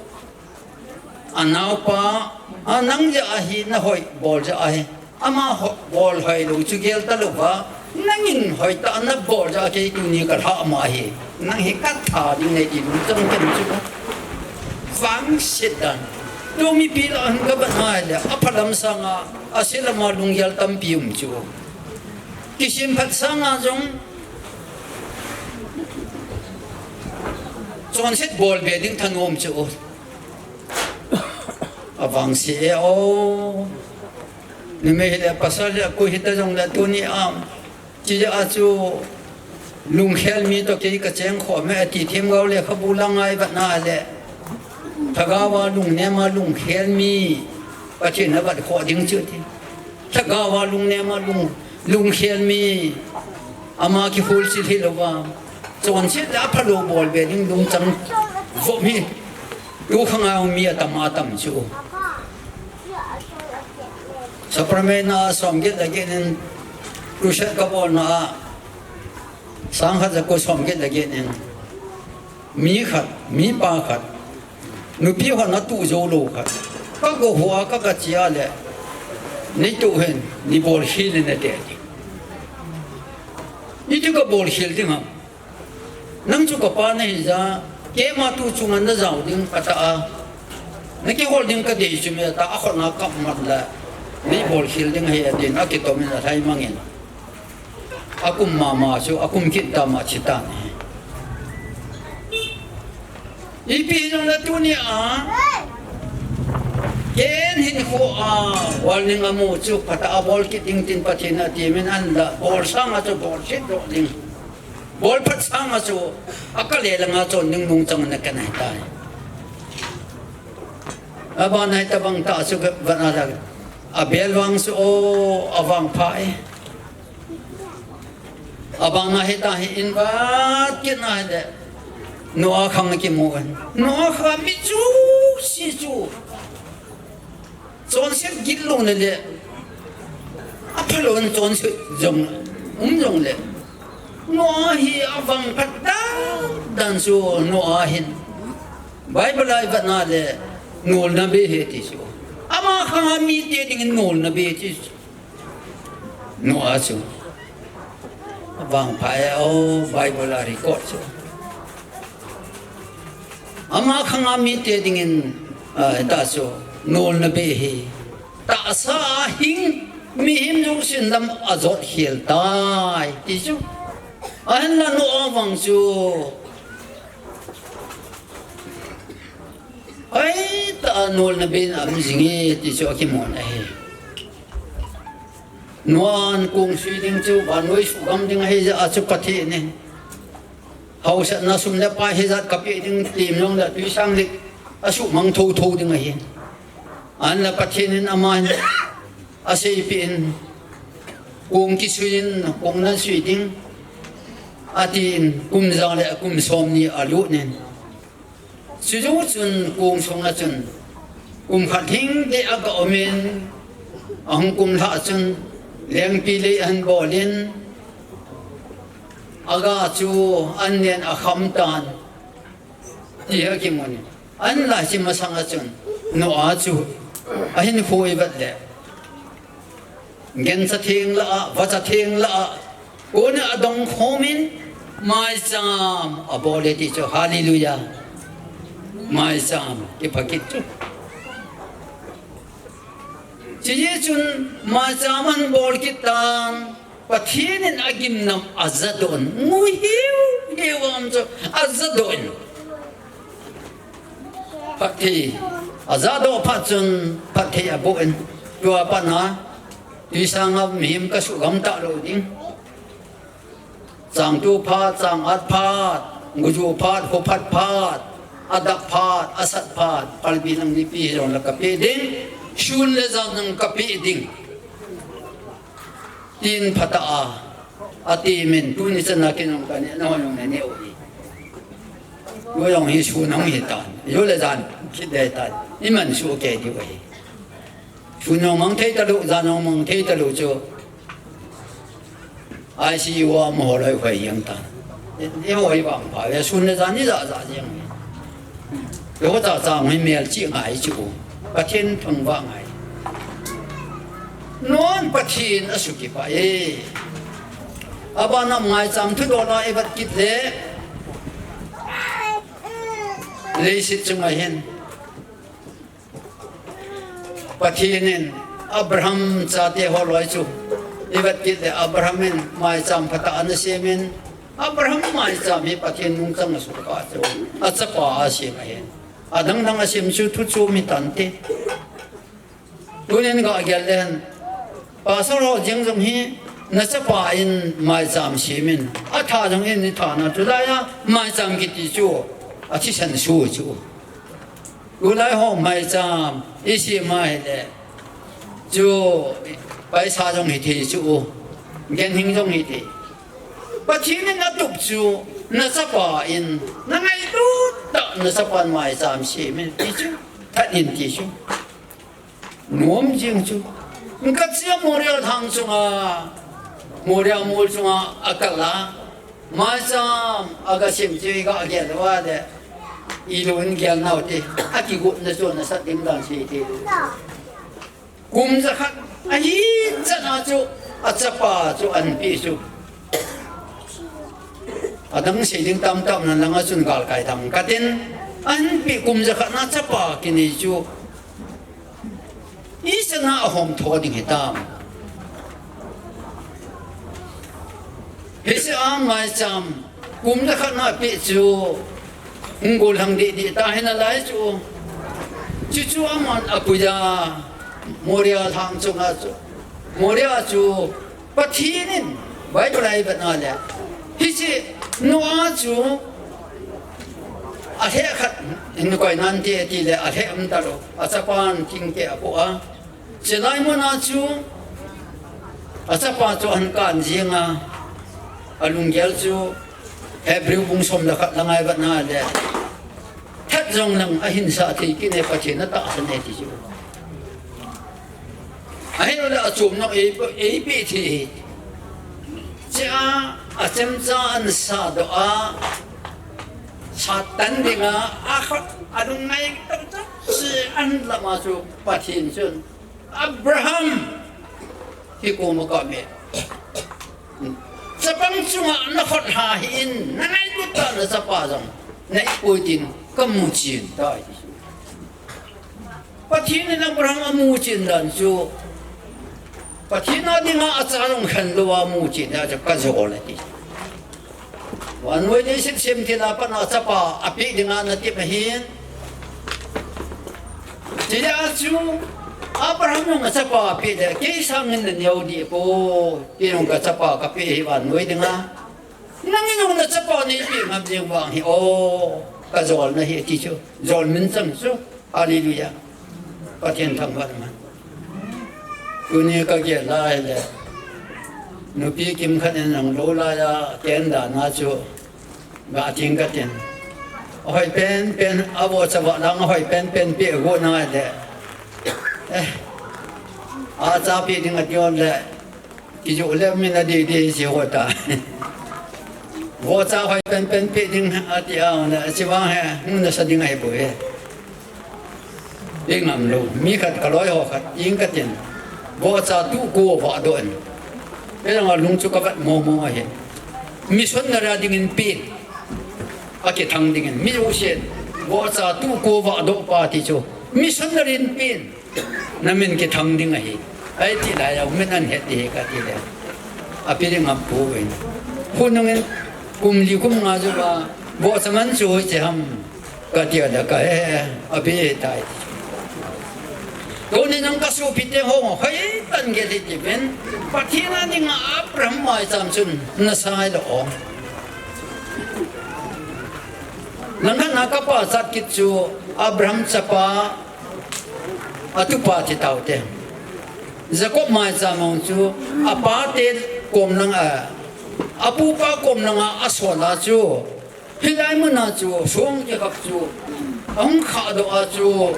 Anaopa, a nang ja ahi, nahoi bol ja ahi. Ama ho-, bol hoi lou chu gel talouva. Nangin hoitah a nabol ja kei tuni kalha ma ahi. Nang hi katha ding nei ti lungchang ken chu. Vangset dan. Tu mipi lah a hin kabat ngai le. Aphalam sanga, aselama lunggel tampi um chu. Kisim phat sanga jong. Chonset bol be ding thanom chu. Avangse e o. Numei hile pasal le koi hita jongle tuni a. Chija chu lungkhel mi toh kei kacheng khom e ati themgao lekhabu la ngai vat na le. Lhagao a lungnem a lungkhel mi. Pathen a vat khoh ding chu ti. Lhagao a lungnem a lung, lungkhel mi. Ama kihulchil hilouva. Chonset le aphalou bol be ding lungchang vop hi. Tu khang a mi atam atam chu. Sacrament a somget le get in crusade kabol na a. Sangkhat jako somget le get in. Mi khat, mipa khat. Nupi hon atu jou lou khat. Kago hua ka kachia le. Nei tu hen, nei bol khel in ati. Iti kabol khel ding ham. Nang chu kapa nahi ja, keima tu chunga najao ding kata a. Nakihol ding kadei chu me ta, akhona kamat la. Nei bol khel ding ahi atin, akitom in alhai mangin. Akum mama chu, akum kit tama chi tan ahi. Ipi jongle tuni a. Ken hinkho a, warning amu chu, phatah a bol kit ding tin Pathen ati min an la, bol sanga chu, bol kit doh ding. Bol phat sanga chu, akale langa chon ding lungchang na kanai tai. Aba nai tabang ta chu, vana la, abel vang chu, o, avang pha e. Abang na hita hi in vat kit na hile. Noah khang kimu in. Noah kha mi chu si chu. Chonset git lou na le. Aphalou in chonset jong. Um jong le. Noah hi avang phat dan dan chu Noah hin. Bible a i vat na le. Nolna be he ti chu. Ama khang a mite dingin nolna be ti chu. Noah chu. Avang pha e o Bible a record chu. Ama khang a mite dingin, ah, ta chu. Nolna be hi. Tahsa a hing mihem jousen lam ajot khel tai. Ti chu. Ahinla Noah vang chu. Ai, ta nolna be in aum jing e, ti chu akimun ahi. Noah in kong sui ding chu, vannoi sugam ding ahi jeh a chu Pathen in. Hausatna sum le pai hijat kapeh ding ti jong le tuisang le asuhmang thotho ding ahi. Ahinla Pathen in aman aseipeh in kong kisui in, kong nasui ding. Atin kum ja le kum som ni alut in. Chujou chun kong sunga chun kum khat hing deh aga um in, ahung kum lhah chun lengpi lei ahin bol in, aga chu an nen akham tan, ti akimun. Ahinla hiche masanga chun Noah chu ahin khui vat le. Gancha theng lah a, vacha theng lah a, kona adong khom in, maicham abol e ti chu, hallelujah. Maicham, kipha kit chu. Chujeh chun, maicham ahin bol kit tan, Pathen in agimnam ajadoh in, mu hiu hiu am chu, ajadoh in. Phatthei. Ajadoh phat chun phatthei aboh in. Tua pat na. Tuisang a mihem kasuh gam talou ding. Chang tu phat, chang at phat. Guju phat, khophat phat, adap phat, asat phat, palbi lang nipi jong la kapeh ding, sun le jan jong kapeh ding. Tin phatah a, ati min, tuni chan a kin jong kaneh, nahon jong naneh u hi. Jong hi sun hung hitan, ju le jan kit dei tan, iman soh kei diu ahi. Sun jong mang thei talou, jan jong mang thei talou chu. I C U a mo holoi khoi jeng tan. Eiho hi vangpha ve, sun le jan ija ja jeng. Eiho chacha hi melchih ngai chu. Pathen thangvah ngai. Non Pathen asukipah e. Abana maicham thudol a ivet kit le, leiset chunga hin Pathen in Abraham chate holoi chu ivet kit le, Abraham in maicham phatah ana semin, Abraham maicham hi Pathen nungchang asukah chu achapa asem ahin. Adang dang asem chu thu chom hitante. Tunin gah gel le hen, Pastor ho jeng jong hi nachapa in maicham semin, atha jong in nithana, tulai a maicham kiti chu athisan su chu. Tulai ho maicham isem ahile chu paisa jong hithei chu, ganhing jong hithei. Pathen in atup chu nachapa in, nangailut tah nachapan maicham semin ti chu, that in ti chu. Nom jing chu. Kachia Moria lhang chunga, Moria mol chunga akal a, maicham aga sem chu iga gel uva le, ilung in gel nau te, akigotna chu nasat ding dan sei te. Kum jakhat ahi chan a chu, achapa chu ahinpeh chu. Adang sei ding tamtah na langa chun galkai dang katin, ahinpeh kum jakhat na chapa kinei chu. Ichan a ahom tho ding hitam. Hiche a maicham kum jakhat na peh chu, hung gollhang deh deh ta hi nalai chu. Chuchu aman apuija, Moria lhang chunga chu. Moria chu Pathen in Bible a ivet na le, hiche Noah chu alheh khat in koi nante ti le, alheh um talou, achapan thingte apoh a. Chulai muna chu achapa chu ahin kan jing a, alunggel chu Hebrew bung som le khat langa ivet na le, that jong lang ahinsah thei kit e, Pathen atahsan e ti chu. Ahinlah achom nau eipeh thei. Chea achemcha ahin sahdoh a, Satan dinga akhat alungngai tamtah chu ahin lam a chu Pathen chun, Abraham, hi koma kaum e. Chapang chunga nakhut ha hi in, nangailut tah nachapa jong nahipoi tin kamu chen tai. Pathen in Abraham amu chen dan chu, Pathen a dinga acha jong khen lou a amu chen dan chu kajol ati. Vannoi leiset semthil a pat a chapa apeh dinga natep ahin. Chujeh a chu Abraham jong achapa apeh le, kei sangin naneo deh poi, kei jong kachapa kapeh hi vannoi dinga. Nangin jong nachapa neipeh ngam jeng vang hi, o, kajol nahi ati chu. Jol min chang chu. Hallelujah. Pathen thangvah in. Tuni kagel lai le, nupi kimkhat in nang lou lai a, ken dan a chu ga ting katin. Ahoi penpen, avohcha vah lang ahoi penpen peh got nai le. Eh, acha peh ding ati le. Kijoh le min adih dih si ho ta. Vohcha hoi penpen peh ding ati a, na, chivang hi hung nasa ding ahipoi. Peh ngam lou, mi khat kaloi ho khat, ing katin. Vohcha tuh ko vahdoh in. Kei jong alung chu kavet momo ahi. Missionary a dingin peh. Akithang dingin. Mi jousen. Vohcha tuh ko vahdoh pa ti chu. Missionary in peh. Namin kithang ding ahi. Ahi ti lai a, min ahin het ding ahi kati le. Apeh ding ngam poi. Khonung in kum li kum nga jou a, vohcha man chu hoiche ham kati a le kahe, apeh tai. Tuni nang kasopite ho, hoitah in gel hih uvin. Pathen a dinga Abraham maicham chun nasai lou. Langkhat na kapa chat kit chu Abraham chapa atupa thi taute. Jacob maicham mong chu apate kom langa, apupa kom langa asol a chu, hilai muna chu song kikhap chu ahung khah doh a chu,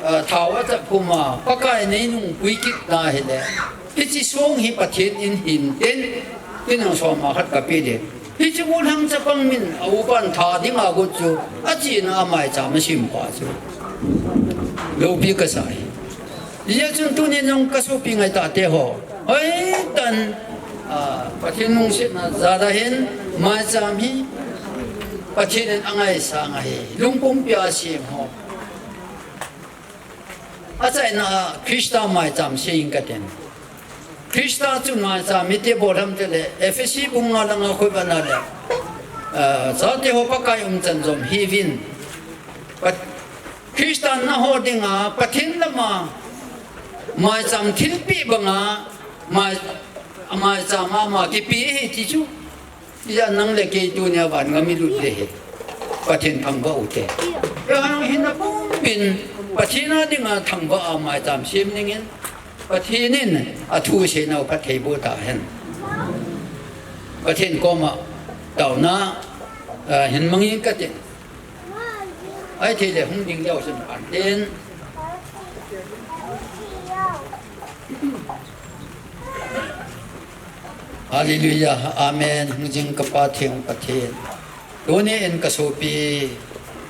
ah, thao achap khum a, Pakai nei nungpui kit na hile, hiche song hi Pathen in hin tin, tin ang soma khat kape ding. Hiche gollhang chapang min a upan tha dinga got chu, achena a maicham asem pa chu loupi kasa hi. Hijeh chun tunin jong kasopi ngaitah te ho, hoitah in, ah, Pathen lungsetna jal a hin, maicham hi Pathen in angaisang ahi, lungpumpi a asem ho. Achaina a Christa maicham sei inge katin. Christa chu maicham iti bol ham tile, Ephesi bung nga langa khu ivana le, ah, chate ho Pakai umchan jom hiuvin. Pat-, Christa naho dinga Pathen lama maicham thilpeh banga mai, maicham ama kipe hi ti chu. Hijeh a nang le kei tunia van gam ilut le hi Pathen thangvah u te. Keiho jong hin apumpin Pathen a dinga thangvah a maicham sem dingin Pathen in athu seinau phatthei boh tahen. Pathen koma taona, ah, hin mang inge katin. Ahithei le hung ding leu chun phan tin. Hallelujah. Amen. Hung jing ka Pa theng Pathen. Tuni in ka sopi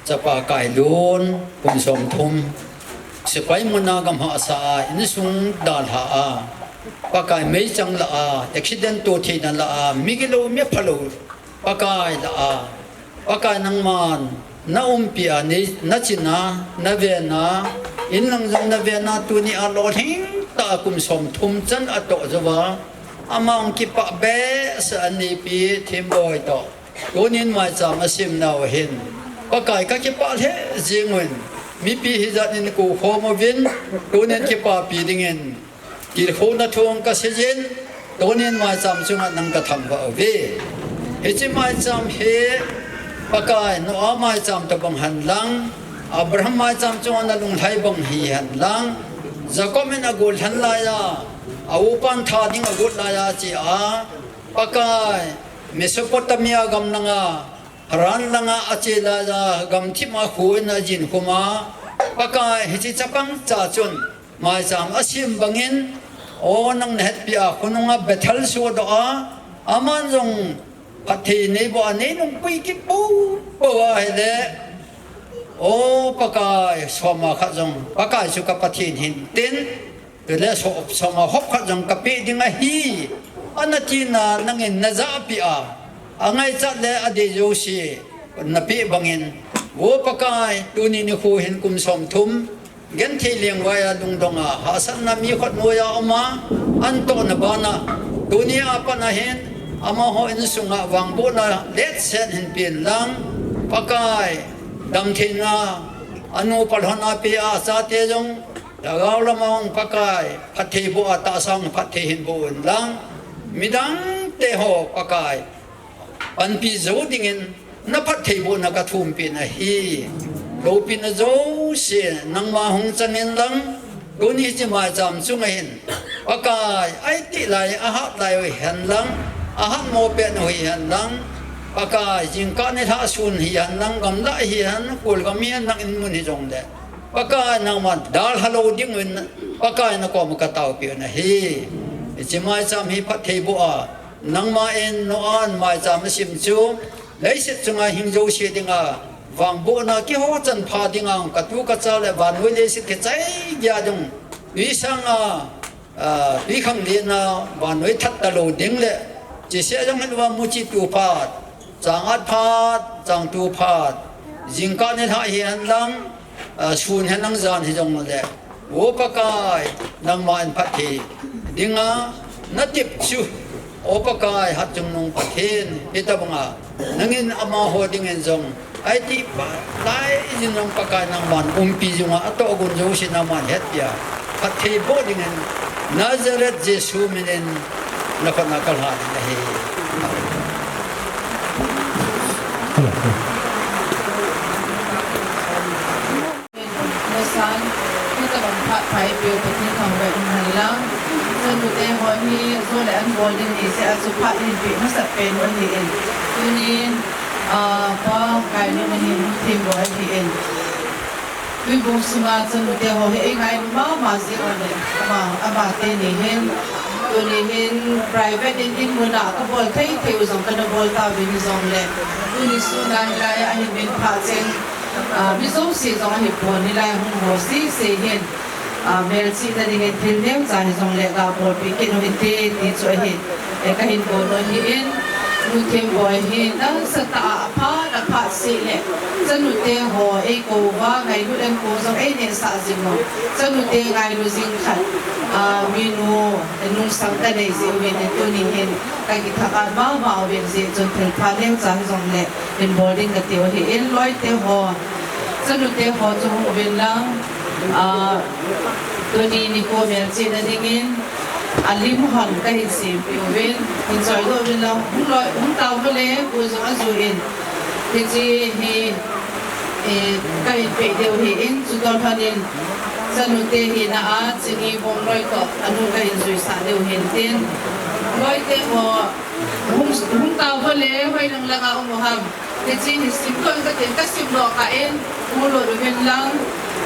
chapa Kailun, kum somthum, sepai muna gam hahsa a, insung dalha a, Pakai meichang lah a, accident to theina lah a, migilou miphalou, Pakai lah a, Pakai nangman na umpi a, nei, na china, na vena, in lang jong na vena, tuni a lolhing tah a kum somthum chan atoh jouva, ama hung kipah behseh a, anipi Thimboi toh tunin maicham asemnau hin Pakai ka kipah lheh jeng uvin, mipi hijat in kou khom uvin, tunin kipapi dingin tilkhouna thu ka seijin, tunin maicham chunga nang ka thangvah uve. Hiche maicham hi Pakai Noah maicham tobang hen lang, Abraham maicham chunga na lunglhai bang hihen lang, Jacob in agollhan laiya, a upan tha ding agot laiya chea, Pakai Mesopotamia gam langa, Haran langa ache laiya, gamthip a kho in ajin khum a, Pakai hiche chapang cha chun maicham asem bangin, o nang na hetpeh a khonunga Bethel sodoh a, aman jong phatthei neiboh a, nei nungpui kit poupou ahile, o Pakai, soma khat jong Pakai chu ka Pathen hin tin, tule so-, soma hop khat jong kapeh ding ahi, ana tina nangin najahpeh a, angaichat le adei jouse napeh bangin, o Pakai, tuni nikho hin kum somthum, genthei lengvaiya lungdonga, hahsatna mi khut noiya uma, antohna bana, tunia pat ahin, amaho insunga vangbohna letset hin pen lang, Pakai, damtheina, anu palhon a pea, achate jong, lhagao lama hung Pakai, phatthei boh a tahsa hung phatthei hin boh un lang, midang teho Pakai, panpi jou dingin, na phattheibohna ka thumpen ahi. Loupina jouse nangma hung changin lang, tuni hiche maicham chunga hin, Pakai, aiti lai, ahat lai u hihen lang, ahat mo pen u hihen lang, Pakai, jingkah nilhah sun hihen lang, gamlah hihen, kol gam hihen lang, in mun hijongle, Pakai, nangman dalha lou dinguvin, Pakai, nakoma ka taopiu ahi. Hiche maicham hi phattheiboh a, nangma in Noah in maicham asem chu, leiset chunga hing jouse dinga vangbohna kihochan pha dinga, ka tu ka cha le vannoi leiset kichai geiya jong, twisanga, ah, twikhanglen a vannoi that talou ding le, cheseh jong hilouva muchi tu phat, changat phat, changtu phat, jingkah nilhah hihen lang, ah, sun hihen lang jan hijongle, o Pakai, nangma in phatthei dinga natep chu, o Pakai, hatchungnung Pathen, hitobanga nangin amaho dingin jong, aiti phat lai jin jong Pakai nangman umpi jonga, atohgon jouse nangman hetpeh a, phattheiboh dingin Nazareth Jesu minin nakhutna kalhan ahi. Pathen thangvah in hen lang. Chanute ho hi jo le an bol ding ni se a chu phat in pi masat pen u ahi in. Tunin, ah, Pa Kailun ahin, Themgou ahi in. Tuibong sunga chanute ho hi ei ngailu mama jeh u le ama, ama teni hin, tuni hin private in in muna kabol thei thei u jong kana bol tauvin hijongle, tuni sunga hilai a ahin min pha cheng, ah, mi jouse jong ahi pon, hilai a hung ho sese hin, ah, melchihna dingin thil neocha hijongle ga bolpeh kit u hite ti chu ahi. E, kahin bol u ahi in, Nu Themboi hi nasatah a aphat, aphat seh le, chanute ho eikou uva ngailut an kou jong einehsah jing u, chanute ngailu jing khat, a, minu, e, nungsang kanei jeh uvin, e, tuni hin kakithak-at mama uvin jeh chun thilpha neocha hijongle hin bol ding kati u ahi in, loite ho, chanute ho chu hung uvin lang, a, tuni nikho melchihna dingin, a lim hon kahin sempeh uvin, hin choidoh uvin lang, hung loi, hung tao uvo le, bu jong aju in. Hiche hi, eh, kahin peh diu ahi in, chutoh lhon in, chanute hina a, chini bom loi toh, anu kahin juisah diu ahin tin. Loite ho, hung, hung tao uvo le, hoilang langa um u ham. Hiche hi simdoh in katin, kasimdoh kah in, mulut uvin lang.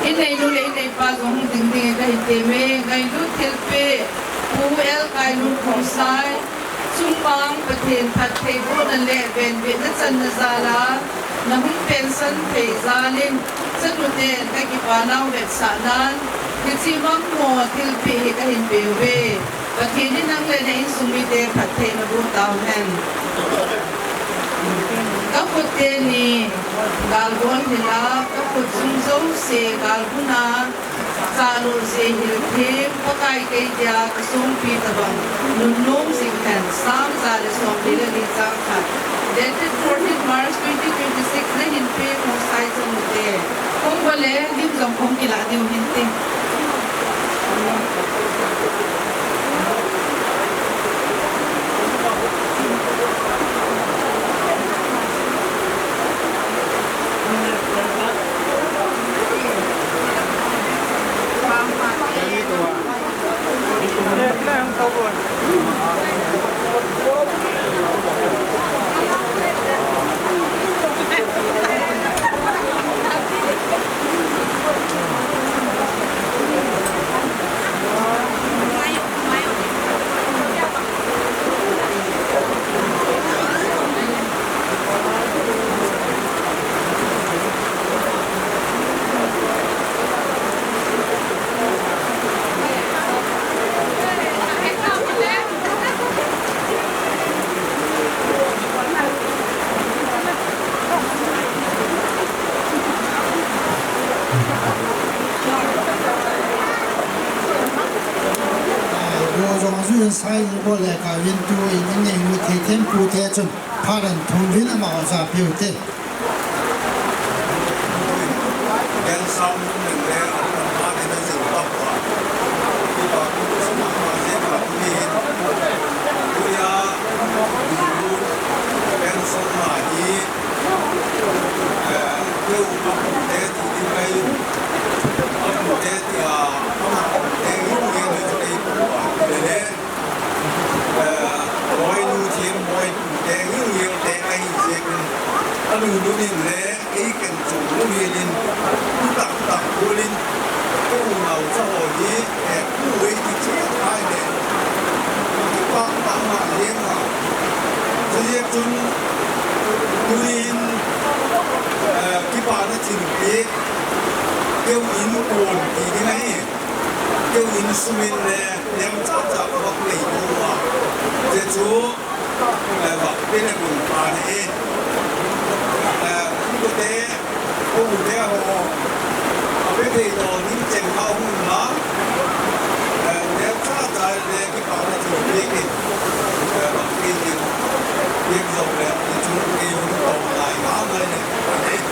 Inneinu le inneipa jong hung ding ding in kahin temme, ngailut thilpeh, Pu L. Kailun Khongsai, chungmang Pathen phattheibohna le venbitna channa jal a, nahung pensan thei jal in, chanuten kakipa nau vetsahnan, hiche mangmo thilpeh hi kahin peuve. Pathen in nang le na insung mite phattheina boh tauhen. Kakhut teni galbol hila, kakhut sung jouse galbuna, chanu jeh hilthem, Pakai kei dia kasongpi tobang nunnom jing hen. Psalm ja le somli le li chang khat. Dated fourteen March twenty twenty-six, nahin peng Khongsai chanute. Khong uva le, lim jong khong kilah diu hinte. Go jong ju in sai ni bol le ka win tu in in nei mu thei them pu te chun pha dan thum win ama ho ja piu te. Kei ken chung lungin, i tak tak kulin, ka unau cha ho hi, eh, ku wei ti chi thai le. Kipa pa ma leng ma. Chujeh chun, tuin, eh, kipana thilpeh, keu in kon ti ding ahi. Keu in sum in le, lem cha cha ka bak nei lou a. Chujeh chu, eh, bak pin a kun pa ni. Eh, kun ko te, Ko u te ho, a pe thei to ding cheng kha hung la, eh, le cha cha le kipana chu pia ke, eh, bang ke ni, pia zo le, ni chu ke u to lai nga mai le, eh.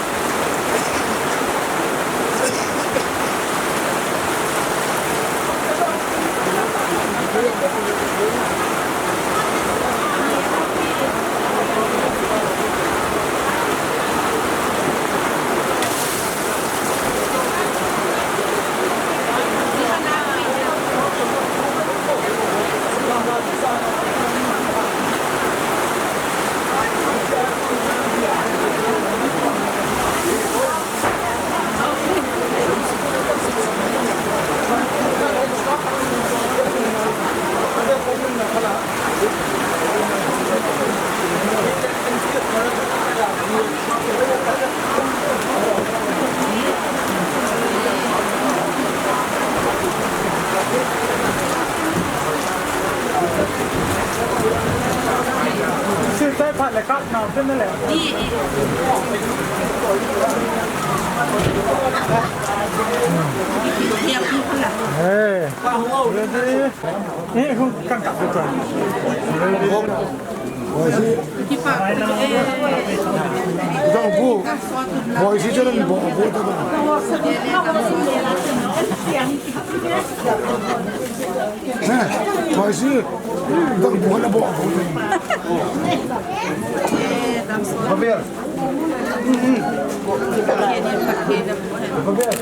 Hey, ready? Eh, hung kan kap tu. Ready? Dang bu. Boy si jalan bu, bu tu. Eh, boy si. Dang bu na bu. Babel. Babel.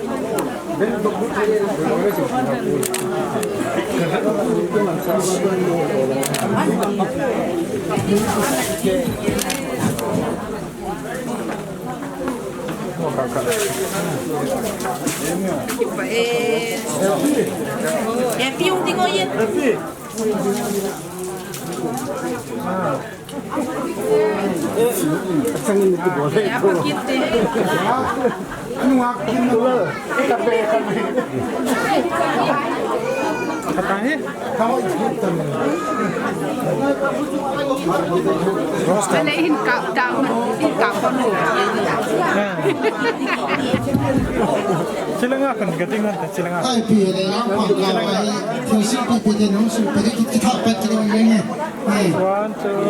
Eh, eh, piung tingo yen. Chilanga kan gating man ta chilanga. Ai pi le la pa ka ai. Thil si pi pi de nung si pi de ki ki tha pa ki de nung ye. One, two.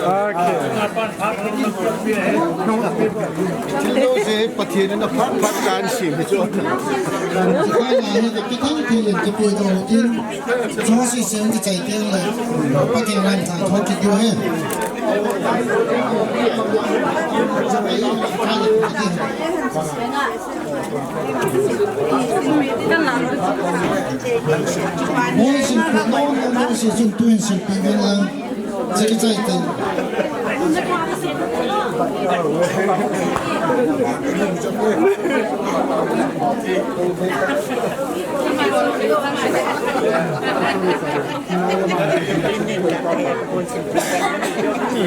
Ah, okay. Thil jouse Pathen in aphat phat kan sem hi chu. Jouse sen ki chai teng le. Pathen lam tha tho ki diu he. Hung silpeh nom le hung silpeh ven lang. Cheki chai teng.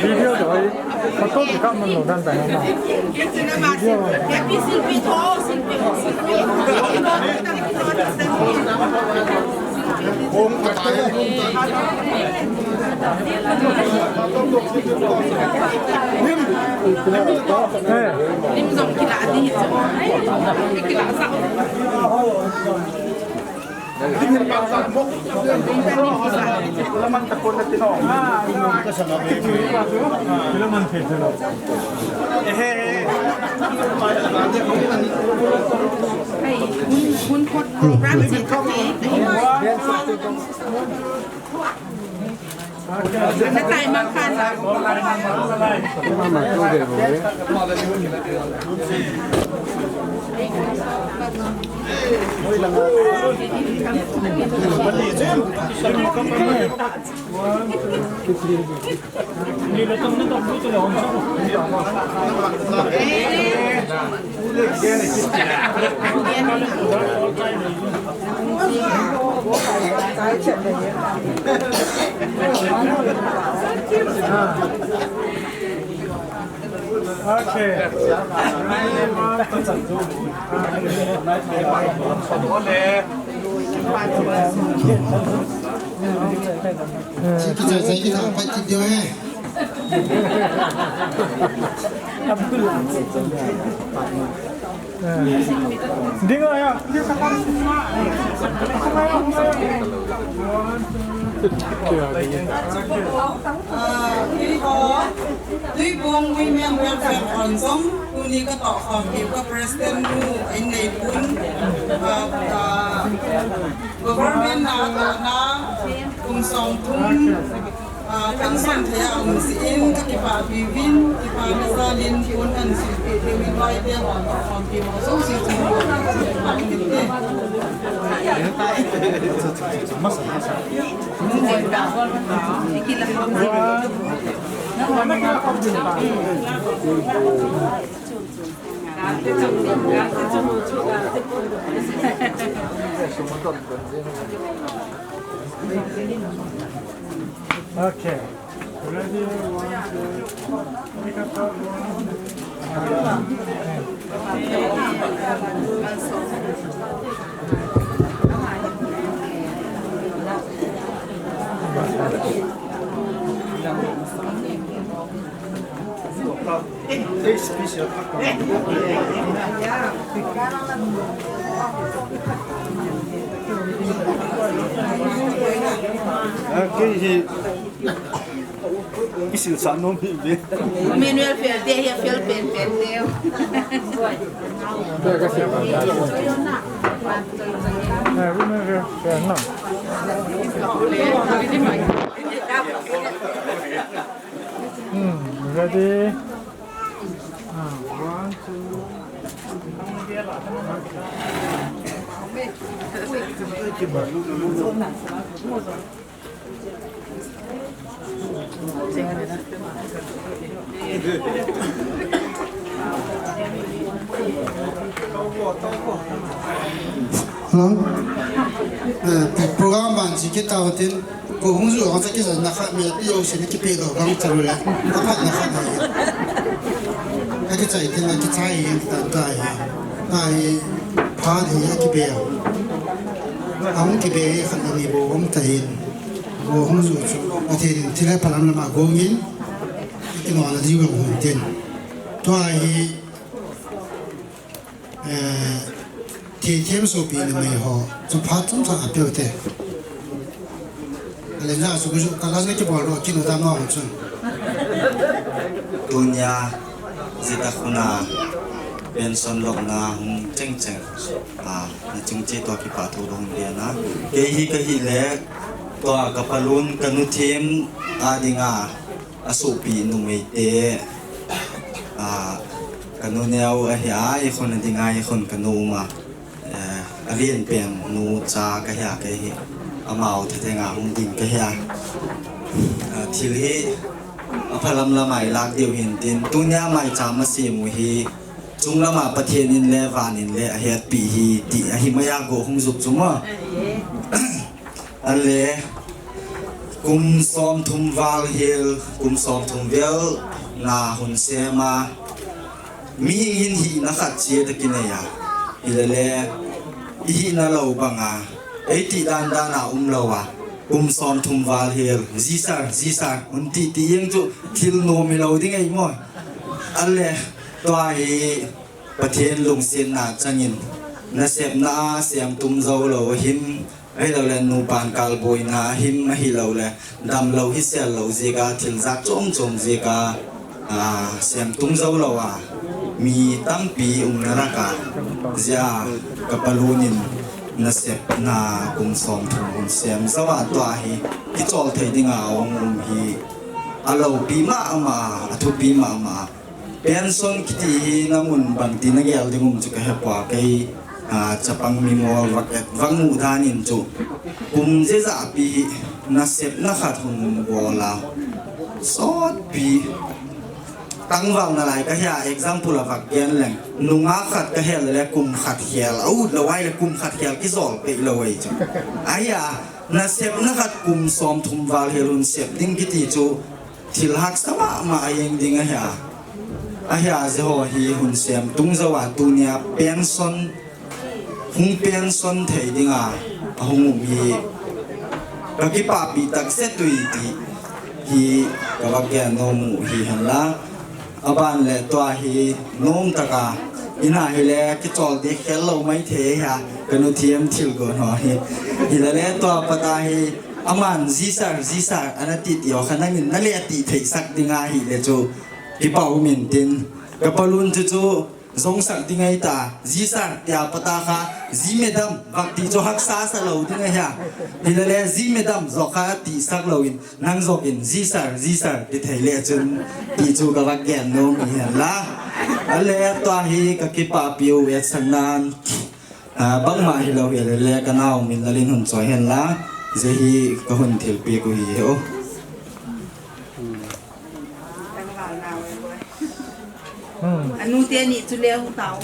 Video doi. Photo ki kap man lo dan dan ma. Video. Eh. Okay. Ding aya. Ah, Tuibuong Women Welfare Forum jong tuni katoh khom piu ka President nu in nei pun, ah, ah, government na katohna kum som thum, ah, kan son thei a um jeh in kakipah piuvin, kipana jalin pon kan silpeh thei uvin, loite ho katoh khom piu ho jouse chunga kipah in te. Okay. Ready? One, two. Kisil sa nom hi ve. Manual fail te hi fail pen pen te. Hmm, ready? Ah, one, two. Hello. Eh, program ban si kita hotin. Ko hung ju hung sa kisa na kha me pi yo si ni ki pe lo gang cha lo le. Apa na kha na. Aki chai tin aki chai yin tan tai. Tai pha ni aki pe. Ang ki pe kha ni bo hung tai. Bo hung ju chu. Ati tin thil phalam lama gong in. Ki no na ji hung tin. Tua hi Eh, thi thiam sopi numei ho, chu phat chomcha a peh u te. Ale na su ku ka la na ki bol ro ki nu dam no chun. Tunia, jita khuna, pension lok na hung cheng cheng. Ah, na ching che to ki pa thu dong dia na. Kei hi ka hi le, to ka palun ka nu thiam a dinga. A sopi numei te, ah, ka nu neo ahi a, i khon a dinga i khon ka nu um a, eh, a lian pen nu cha ka hi a, ka hi amau tha thenga hung ding ka hi a. Ah, thil hi a phalam lama i lak diu hin tin, tunia mai cha ma sim u hi, chung lama Pathian in le van in le a hetpi hi ti ahi mai a go hung zuk chu ma. Ale, kum som thum val hel, kum som thum vel na hun sem a, mihing hin hina khat chia ta kinei a. Hilale, i hina lo banga, ei ti dan dan a um lo a, kum som thum val hel, ji sar, ji sar, hun ti ti jeng chu thil nom i lo ding ei mo. Ale, tua hi Pathian lungsetna changin, nasepna a sem tum zo lo him, Ahilou le, nupan kalboina him, ahilou le, damlou hisel lou jeh a, thil jat chom chom jeh a, a, sem tum jou lou a, mi tampi umna laka, jeh a, ka palun in nasepna kum som thum hun sem jou a, tua hi kichol thei dinga hung um hi, a loupi mama, a thupi mama. Pension kiti hi na mun bangti na gel ding um chu ka hepoi kei, a, chapang mimol vak et vak mu dan in chu kum jeh a pi hi nasepna khat hun bol a sotpi tangval nalai ka hi a example a vak gen leng nungah khat ka hel le kum khat hel a ut lou ai le kum khat hel kijol peh lou ai chu ahi a nasepna khat kum som thum val hel hun sep ding kiti chu Thil haksa mama a jeng ding ahi a. Ahi a, jeh ho hi hun sem tung jou a tunia pension, hung pension thei dinga, ahung um hi. Ka kipapi takset ui ti hi ka va gen nom u hi hen la. Aban le tua hi nom taka, ina hi le kichol ding khel lou mai thei a, ka nu thiam thil gon ho hi. Hi le le tua pata hi, Aman, "Ji sir, ji sir," ana ti ti ho kha nangin na le ti thei sak ding ahi le chu. Kipa um in tin. Ka palun chu chu, jong sak ding ahi ta. "Ji sir," tia pata kha, "Ji madam," vak ti chu haksa sa lou ding ahi a. Hi le le, "Ji madam," jo kha ti sak lou in. Nang jok in, "Ji sir, ji sir," ti thei le chun. Ti chu ka vak gen nom u hi hen la. A le tua hi ka kipapi u et sak nan. A, bangma hi lou hi le le ka nao min lalin hun choi hen la, jeh hi ka hun thilpeh u hi he o. Anu te ni chu le u tao.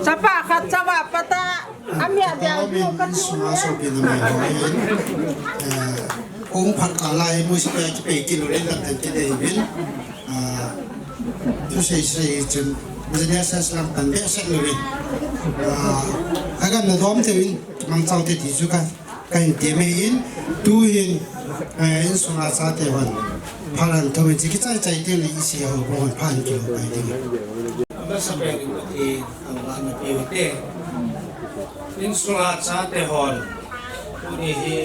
Chapa khat chawa pata. Ami a dia Amen. Sunga so pi na mai ho. Eh, kong phat ka lai mu si pe ki pe ki lo le la ten ki dei bin. Ah, tu sei sei chun. Business as lang tan be se lo bin. Ah, agan na dom te bin. Mang chau te ti chu ka. Kahin tiem in, tuhin, eh, insunga chate hon phalan thum in chi kichai chai teng le isi ho hon phan kilo pai ding. Amasa pen in Pathen thangvahna pe ute. Insunga chate hon tuni hi,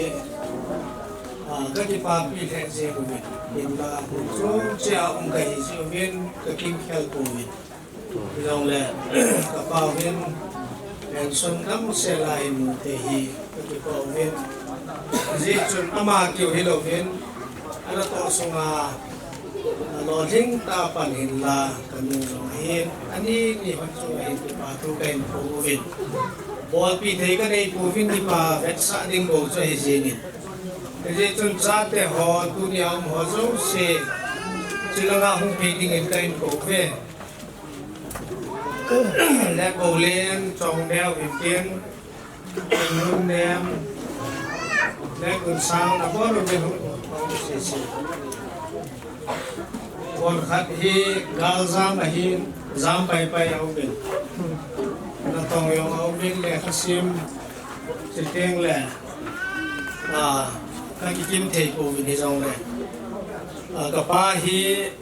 ah, kakipapi lheh jeng uvin. Hinla chungchea um kahi jeh uvin kakimkhel pouvin. Hijongle, kapau hin, pension damsel a imu thei hi, kakipah uvin. Hijeh chun ama keu hilouvin, anatoh sunga, alolhing tah a pan hinla, kanu jong ahin, ani ni hon chu ahin kipa thu kahin phong uvin. Bolpi thei kanei pouvin kipa vetsah ding bou chu ahi jengin. Hijeh chun chate ho, tuni a um ho jouse, chulanga hung thei dingin kahin kou uve. Le Koulen, Chongneo, Vingtin, Chongneo, le Kunsang, nabon uvin hung, hung sese. Bon khat hi, galjam ahin, jam paipai auvin. Natong jong auvin, lekha sim, chuteng le, ah, kakikim thei pouvin hijongle. Ah, kapa hi,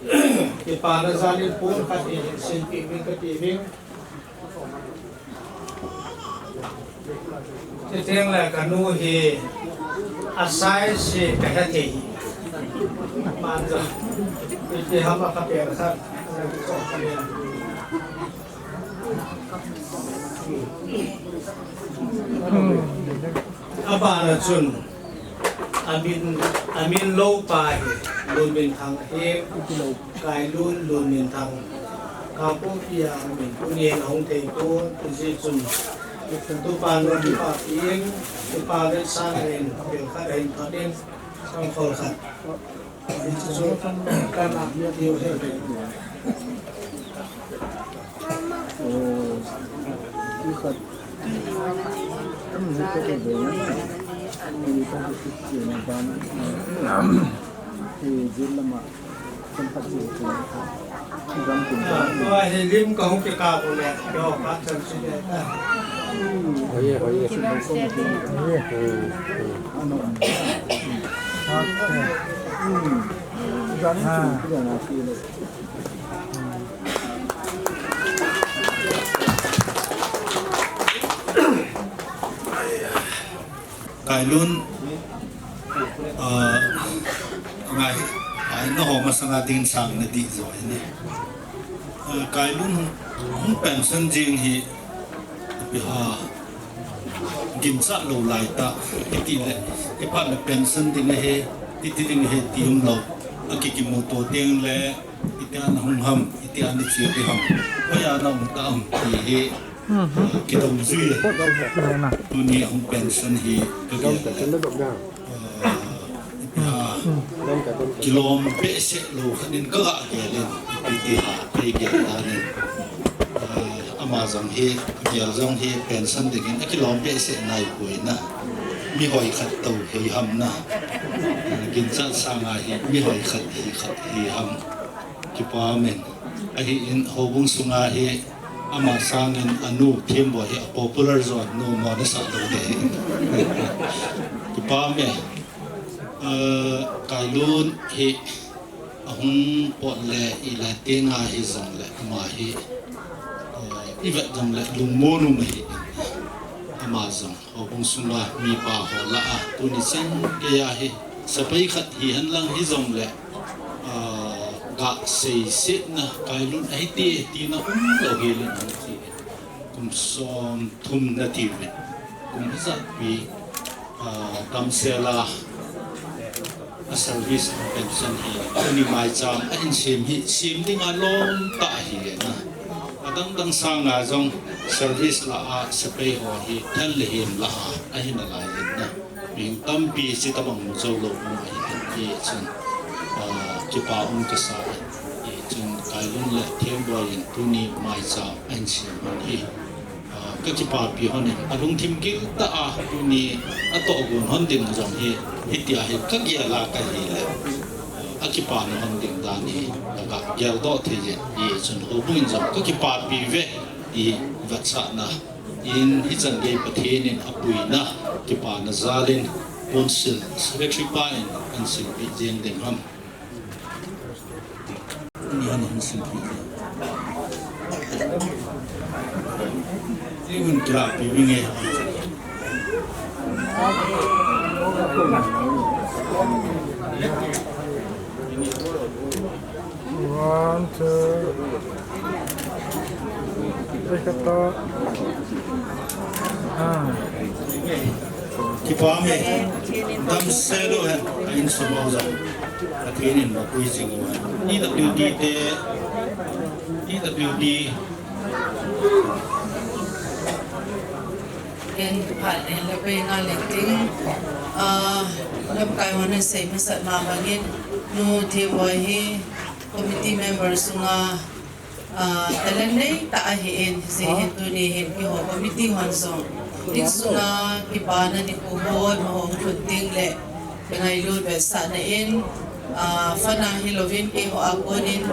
kipana jal in pon khat hi, hinseipeh uvin kati uvin. Chuteng le kanu hi, asai se kahe thei hi. Manjo. Iti ham a kapen khat. Abana chun, amin, amin lou pa hi, Lunminthang hi, Kailun Lunminthang, Kangpokpi a amin, tunin ahung thei pon, hijeh chun, tupa nu kipapi in, tupa vetsahna in, bel khat ahin thot in, sangkhol khat. Hoye, hoye. Kailun, ah, ngai, ai, naho masanga ding sang nadih jo ahi. Ah, Kailun hung, hung pension jing hi, ipi ham, ginchat lou lai tah, iti le, ipi le pension ding ahi, iti ding ahi ti umlou, akikimuto teng le, Itia nahung ham, itia nache ding ham. Hoiya naum tam ti hi, ah, kidong jui. Tuni ahung pension hi kagel le. Ah, kilom behseh lou khat in kaga gel in, ipi ti ham, kei gel dan in. Ah, ama jong hi, gel jong hi pension dingin akilom behseh nai poi na. Mi hoi khat tou hi ham na. Ah, ginchat sanga hi, mi hoi khat hi khat hi ham. Kipa umin. Ahin, houbung sunga hi ama sangin anu Themboi hi a popular jo, nu mo nasah lou ding ahi. Kipa umin. Eh, Kailun hi ahung pot le ila tenga hijongle ama hi, eh, ivet jongle lungmon um ahi. Ama jong Houbung sunga mipa ho lah a, tuni chan geiya hi, sepai khat hihen lang hijongle, ah, ga seisetna, Kailun ahi ti, tina umlou hel in ahung thi. Kum som thum nati uvin. Kum hijat pi, ah, damsel a, a service a pension hi, tuni maicham ahin sem hi, sem dinga lom tah ahi na. Adang dang sanga jong service lah a sepai ho hi thal le hem lah a ahi nalai in na. Mihing tampi hiche tabang mu jou lou um ahi in, hichun, ah, kipa um kasa in. Hichun Kailun le Themboi in tuni maicham ahin sem hi. Ah, ka kipapi hon in, alungthim gil tah a tuni atohgon hon ding jong hi, hitia hi ka gel a ka hi le, ah, akipana hon ding dan hi, ka geldoh thei jin, hichun houbung in jong ka kipapi uve, ti vetsahna, In hichan gei Pathen in apuina, kipana jalin Council Secretary pa in ahin silpeh jeng ding ham. Ni ahin silpeh jeng. Ni un kila pi vinge. One, two, three, kata. Ah. Kipah e, damsel u hen, a insung uva jong. Pathen in mapui jing u hen. P W D te, P W D. Ken phat en le pe nga le ting, ah, lamkai hon asei masat ma bangin, Nu Themboi hi committee member sunga, ah, talent nei tah ahin, hijeh hin tuni hin keiho committee hon jong insunga kipana nikho ho, ima hung lhun ding le, Ka ngailut vetsahna in, ah, fund a hilouvin keiho a konin,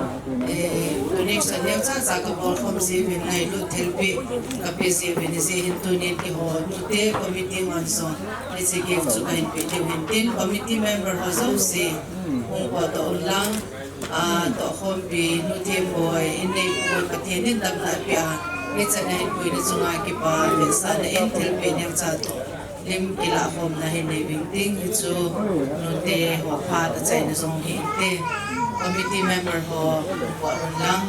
eh, donation neocha cha kabol khom jiuvin ngailut thilpeh kape jiuvin, hijeh hin tunin keiho nute committee hon jong hiche gift chu kahin pe diu hin tin, committee member ho jouse hung potdoh un lang, ah, tohkhompi Nu Themboi in neipui Pathen in damna apeh a, hichan a hinpuina chunga kipa vetsahna in thilpeh neocha toh lim kilah khomna hin nei ving ting, hichu nute ho phat achaina jong hi inte. Committee member ho pot un lang,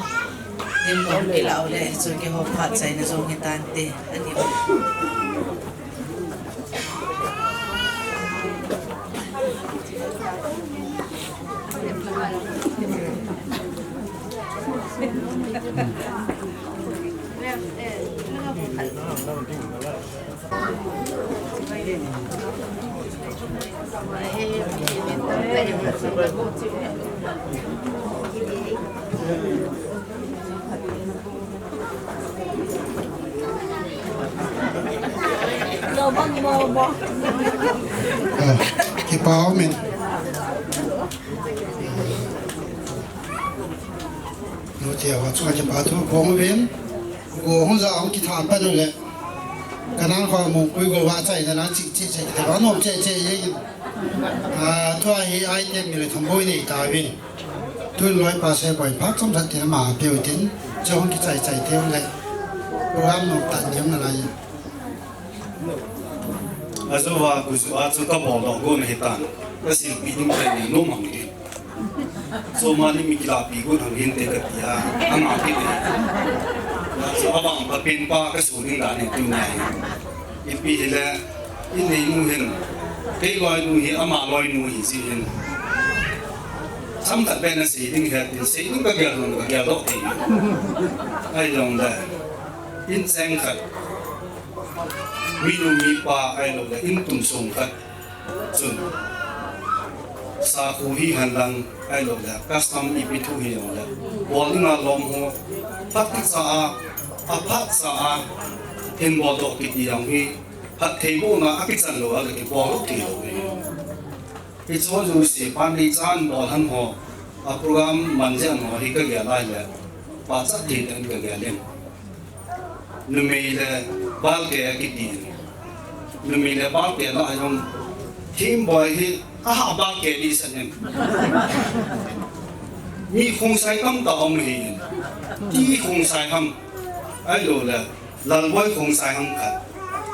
lim bang kilah u le hichu keiho phat chaina jong hitante, ani. Ah, kipa umin. Nu Themboi chunga kipa thu phong uvin. Go hung ja hung kithan pan u le. Kanan kho mong pui go va chai na na chi chi chi kita ba nom che che ye. Ah, tua hi item ni le thamboi nei tauvin. Tun loipa Seiboi phat chomkhat tin ama peu tin, chu hung kichai chai teu le. Program nom tah ni um nalai. Ajo va kuju a chu kabol doh gon ahitan. Kasilpeh ding kahi nom mang ding. Chomani mi kilahpeh gon hang hinte kati a. Anga kiti. Chu avang pa pen pa kasu ding dan hi tuni ahi. Ipi hile, in neinu hin, kei loinu hi, ama loinu hi, jeh hin. Chomkhat beh nasei ding ahi, tin sei ding kagel lou, kagel lou thei. Ahijongle, in cheng khat, minu mipa, ahilou le, in tum sung khat. Chun, sakhu hihen lang, ahilou le, custom ipi thu hijongle, bol dinga lom ho, phat kicha a, aphat cha a, hin bol doh kiti jong hi, phattheibohna akichan lou a, kibol lou thei lou hi. Hiche ho jouse, pan neichan bol hon ho, a program man jeh ho hi kagel lai le, pachat thei tah in kagel in. Numei le balkeh akiti. Numei le balkeh lah a jong, Themboi hi, aha balkeh ding sah em. Mi Khongsai tamtah um ahi. Ti Khongsai ham. Ahilou le, Lalboi Khongsai ham khat.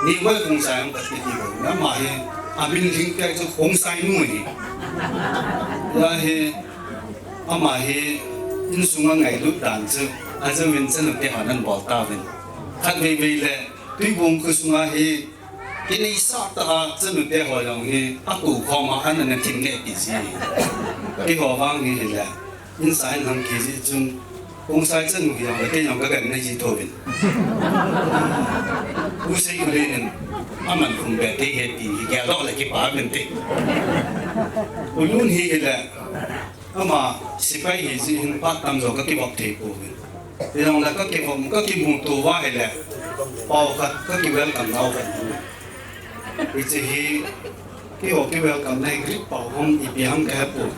Niboi Khongsai ham khat kiti bou. Ama hi, amin lhing peh chu Khongsai nu ahi. Hia hi, Ama hi insunga ngailut dan chu, ajouvin chanu te hon ahin bol tauvin. Khatvei vei le, Tuibong kho sunga hi, kinei sah tah a chanu te ho jong hi, akou khom a, ana thim neh kit ji. Keiho vang hi hile, in sa in hang kit ji chun, Khongsai chanu hi jong le, kei jong kagan nai ji thouvin. U Seikhullen in, aman khum be tei ahi ti hi, gel doh le kipa uvin te. U Lun hi hile, Ama sepai hi jeh hin phat tamjo kakivop thei pouvin. Hijongle kakivop, kakimuto uva ahile, pao khat, kaki welcome nau khat. Hiche hi, keiho ki welcome na hi Greek pao ham, ipi ham kahe poi.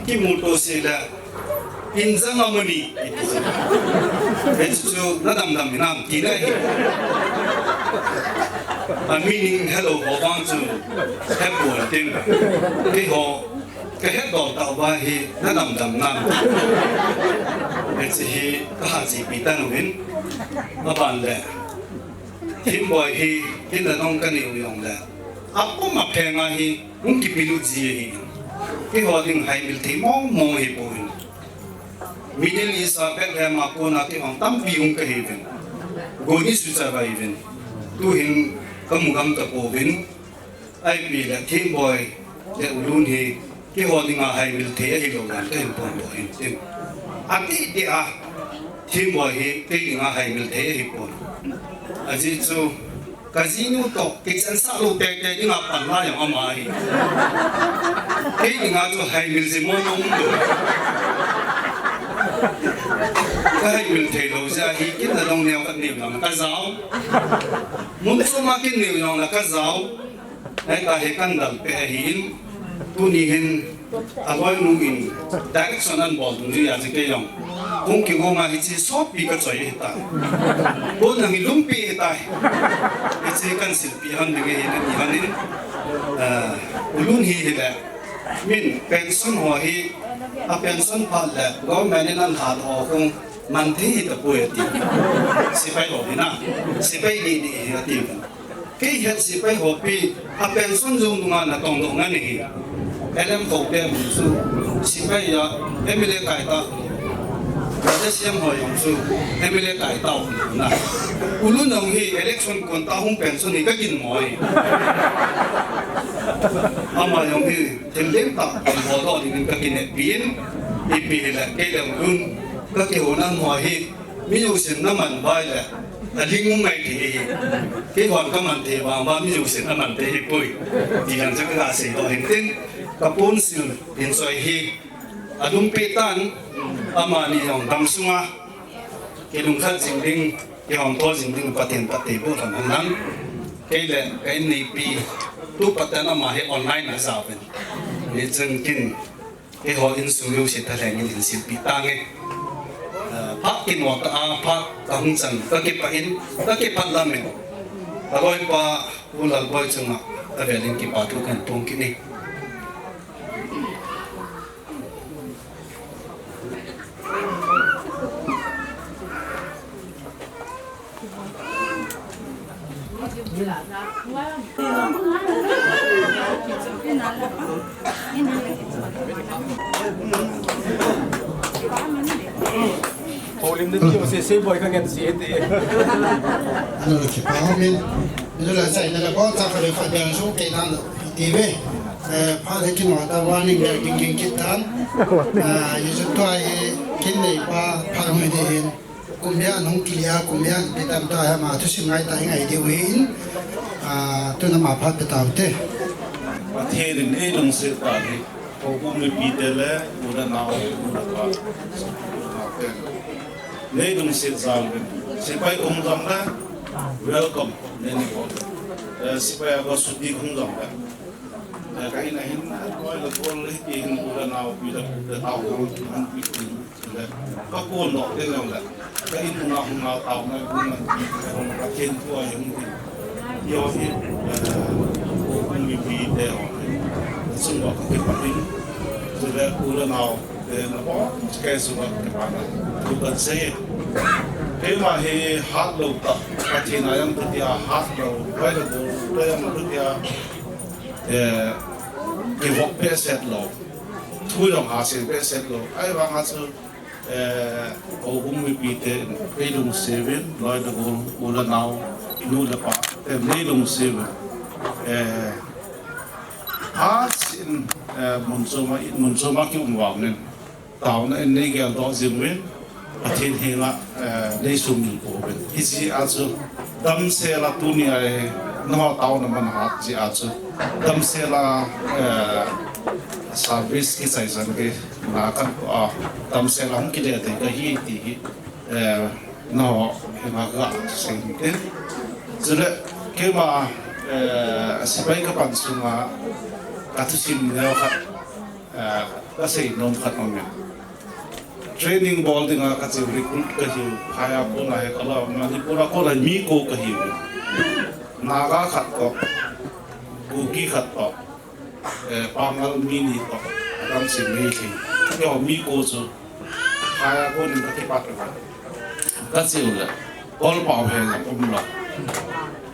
Kimuto seh le, in jang amani, iti jeh. Hichu chu nadam dam hinam tina ahi. A meaning helou ho vang chu hepon tin. Keiho kahet dol tah uva hi nadam dam nam. Hiche hi kaha chepi tan uvin. Aban le, Thimboi hi kin le nong kanei u jongle, apum aphenga hi hung kipelut ji ahi. Keiho ding haimil thei mong mong ahipoi. Middle East a Bethlehem a kona kihong tampi hung kahiuvin. Goni sucha vaivin. Tuhin kamu gam tapouvin. Ipi le Thimboi le U Lun hi keiho dinga haimil thei ahilou dan kahin phongdoh in tin. Atiti a, Thimboi hi kei dinga haimil thei ahipon. Ajeh chu kajinu toh kichensah lou teitei dinga panla jong ama ahi. Kei dinga chu haimil jing mo nom lou. Kahaimil theilou jeh a hi kin le nong neo khat neo lang kajao. Mun choma kin neo jong la kajao. Ahita hi kandalpeh ahin, tuni hin aloinu in direction anabol dungjui a chu kei jong hung kigong a hiche sopi kachoi ahitai. Kon jong hi lungpi ahitai. Hiche kahin silpeh hon ding ahi nati hon in, U Lun hi hile, min pension ho hi, a pension phat le government in anahal ho khu man thei hitapoi ati. Sepai ho hi na, sepai didi hi ati. Kei het sepai hopi, a pension jong nunga natongdoh ngan ahi. L M Khoupem chu sepai a M L A kaita, Raja C M ho jong chu M L A kaita u na. U Lun jong hi election kon tah hung pension hi kaginmo e. Ama jong hi thil lentah bol doh dingin kakineppi in, ipi hile kei le U Lun kakihou nom ho hi, mi jousen naman uva ahile, aling um ngai thei ahi. Keihon kaman thei vang uva mi jousen aman thei ahipoi. Ti jong chu kaga seidoh hin tin, kaponsil hin choi hi alungpeh tan, amani jong damsunga kilungkhat jing ding, kihouto jing ding Pathen phattheiboh lhon hen lang. Kei le ka inneipi, tu patan ama hi online a ajaovin. Hichun kin Keiho insung jouse thalheng in hin silpeh tange. Phat kinoh tah a, phat kahung chan, kakipah in, kakipah lamin, kaloipa Pu Lalboi chunga kavel in kipa thu kahin phong kit e. Holim de tio se se boi ka ngen si ete. Ano lo kipa homin. Ano lo sa ina la ko ta ka le fa bian so ke nan lo. Ti ve. Eh, pha le kinoh tah warning le ging ging kit tan. Ah, ye so to ai kin nei pa pha me de hin. Kum hia nung kilia, kum hia kitam ta hia ma thusim ngai ta ngai diu hin, ah, tuna ma phat pe tau te. Pathen in eilungset ta hi, houbung mipite le, u le nao, u le pa, u le nao te. Neilungset jal uvin, sepai um jong le, welcome, neina bol. Eh, sepai a ko chuti hung jong le. Eh, ka in a hin, koi le kol le, ti hin u le nao, pi le, le tao, hung pi, pi. Ka kon doh teng jong le, ka in hung a hung a tao ngai hung ngai, ka hung ka khen tua jong tin. Yo hi, eh, ko hung mipi te ho. Sung doh ka kipah in. Chule u le nao te na bou, kei sung doh ka kipah na. Tu kan sei. Keima hi hat lou ta, Pathen a jong tu tia hat lou, vai lou, tu jong tu tia, eh, kivop behseh lou. Thu jong hasen behseh lou. Ahivang a chu Eh, houbung mipite, neilungset uvin, loi le gol, u le nao, nu le pa, eh, neilungset uvin. Eh, hasin, eh, mun choma, mun choma kium vang nin. Taona in neigel doh jing uvin, Pathen henga, eh, neisumil pouvin. Hiche a chu, damsel a tuni a, eh, nangho taona man hat jeh a chu, damsel a, eh, service kichai chan ke, Na kan, ah, damsel a hung kile thei kahi ti hi, eh, nangho henga kasei in. Chule, keima, eh, sepai kapan sunga, kathusim neo khat, eh, kasei nom khat um in. Training bol dinga kacheu recruit kahiu, phai a kona hi kala, Manipur a kona mi ko kahiu. Naga khat toh, Kuki khat toh, eh, Pangal mi ni toh, adang si Meitei. Keiho mi ko chu, phai a konin kakipat uva. Kacheu le, Kolpao he jong umlou.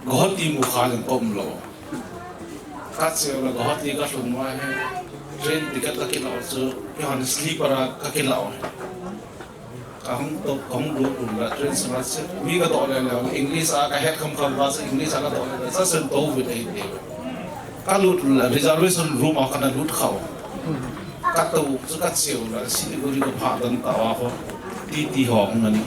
Guwahati mukha jong kaumlou. Kacheu le Guwahati kalhun uva hi, train ticket kakilah u chu, keihon sleeper a kakilah u hi. Kahung to, kahung lut lut le train sunga chu, mi kadoh le le, English a kahet kham kham uva chu, English a kadoh le le, sa sen to uvin ahi ti. Kalut le reservation room a kana lut kha u. Kato chu kacheu le, Siliguri kaphah dan tah uva ho, T T ho hung ani.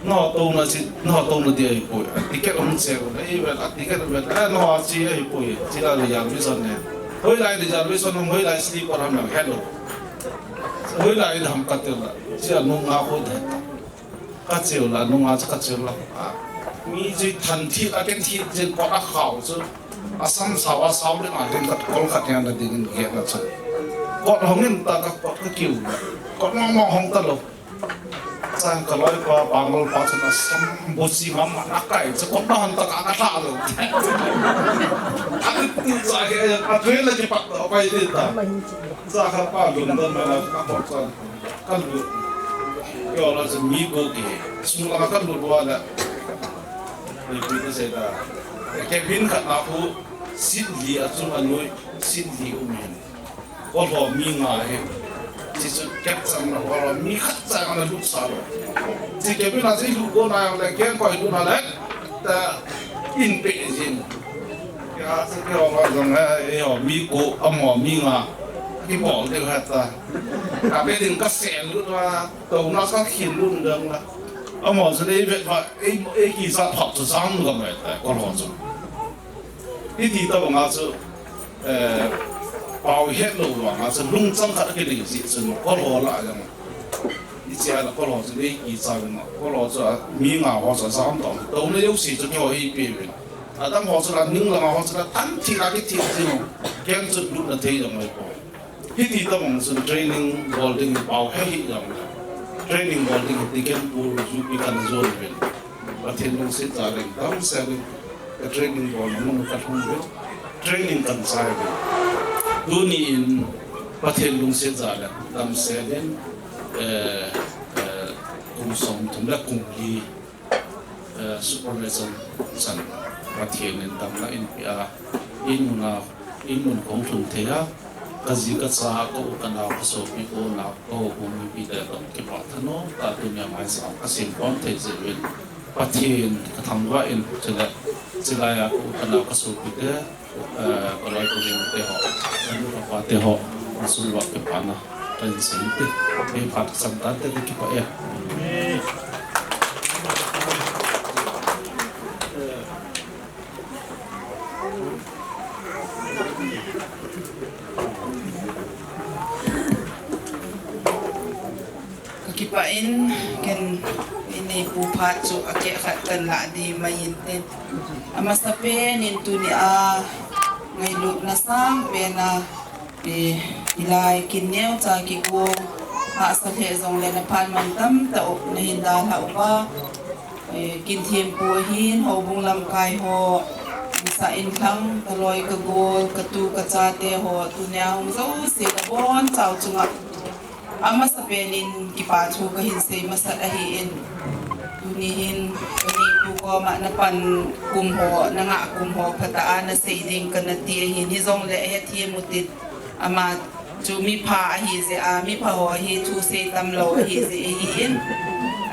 Nangho touna si, nangho touna ding ahipoi. Ticket hung cheu le, ei vel, a ticket vel, eh, nangho a chi ahipoi. Chule reservation ne. Hoilai reservation ham, hoilai sleeper ham jong helou. Hoilai ham kati le. Chule nunga ho de. Kacheu le, nunga chu kacheu le. A, mi chu than thi, a ken thi, jin kot a khau chu. Asam sao, asao le nga jin kot kol khat jana dingin gel a chu. Kot hongin ta kakot kakiu. Kot mong mong hong talou. Chang kaloipa, Pangal pa chun asam buchi mama nakai, chu kot na han ta ka, kalha lou. Ati tu cha ke, a train la kipat to, pai di ta. Cha kha pa lum don ma na ka pot cha. Kalut. Yo la chu mi ko ke. Sung la kalut wa la. Ni pi ta se ta. Cabin khat na khu, seat li a chung a noi, seat li um hin. Kolho mi nga hi. Chi chu kep chang na, kolho mi khat cha ana lut sa lou. Chi kep in a chi lut go na le, keng koi lut na le. Ta in pe jin. Ya, chi keiho jong he, eiho mi ko, amaho mi nga. Kibol ding ha ta. Ka pe ding kasel lut na, touna kakhin lut ding na. Amaho chu le vet va, ei, ei kisa phap chu jam ga mai ta, kolho chu. Hiti tabang a chu, eh, pao hetlou vang a chu lungchang khat akidei jeh chun kolho lah jong. Hiche a la kolho chu dei kicha vin a, kolho chu a mi nga ho chu ajam tah. Touna jouse chu keiho eipe uvin. Adang ho chu la ning lang a ho chu la tan thil a kithi jing. Keng chu lutna thei jong ahipoi. Hiti tabang chun training bol ding pao he hi jong le. Training bol ding hi Tikenpur U P kana jon uvin. Pathen lungset jal in damsel in ka training bolna mun kalhung uvin. Training kan chai uvin. Tuni in Pathen lungset jal in damsel in, eh, eh, kum som thum le kum li eh, supervision chan Pathen in damna einpeh a, in mun a, in mun kahung lhun thei a, kaji kacha, ka u kanao, kasopi, ka u nao, ka houbung mipi te toh kipah thanom tah a tunia maicham kasem pon thei jeh uvin Pathen kathangvah in, chule chulai a ka u kanao, kasopi te, eh, kaloi kalung te ho, kanu kapa te ho, asung uva kipana kahin sei in te, ei phat kasam tante, kakipah e. Kakipah in, ken inei pu phat chu akeh khat kan lah ding mai inte. Amasapen in tunia ngailutna sangpen a, eh, hilai kin neocha kigong hahsa lheh jongle naphat mantam tah u nahin dalhah uva. Eh, kin thempu ahin, houbung lamkai ho, masa inlhang, kaloi kagol, katu kachate ho, tunia hung jouse nabonchau chunga amasapen in kipa thu kahin sei masat ahin. Tuni hin, kani pu koma napan kum ho, nangah kum ho, phatah a nasei ding kana ti ahin, hijongle ahethem utin, ama chu mipha ahijeh a, mipha ho hi thusei tamlou ahijeh ahin.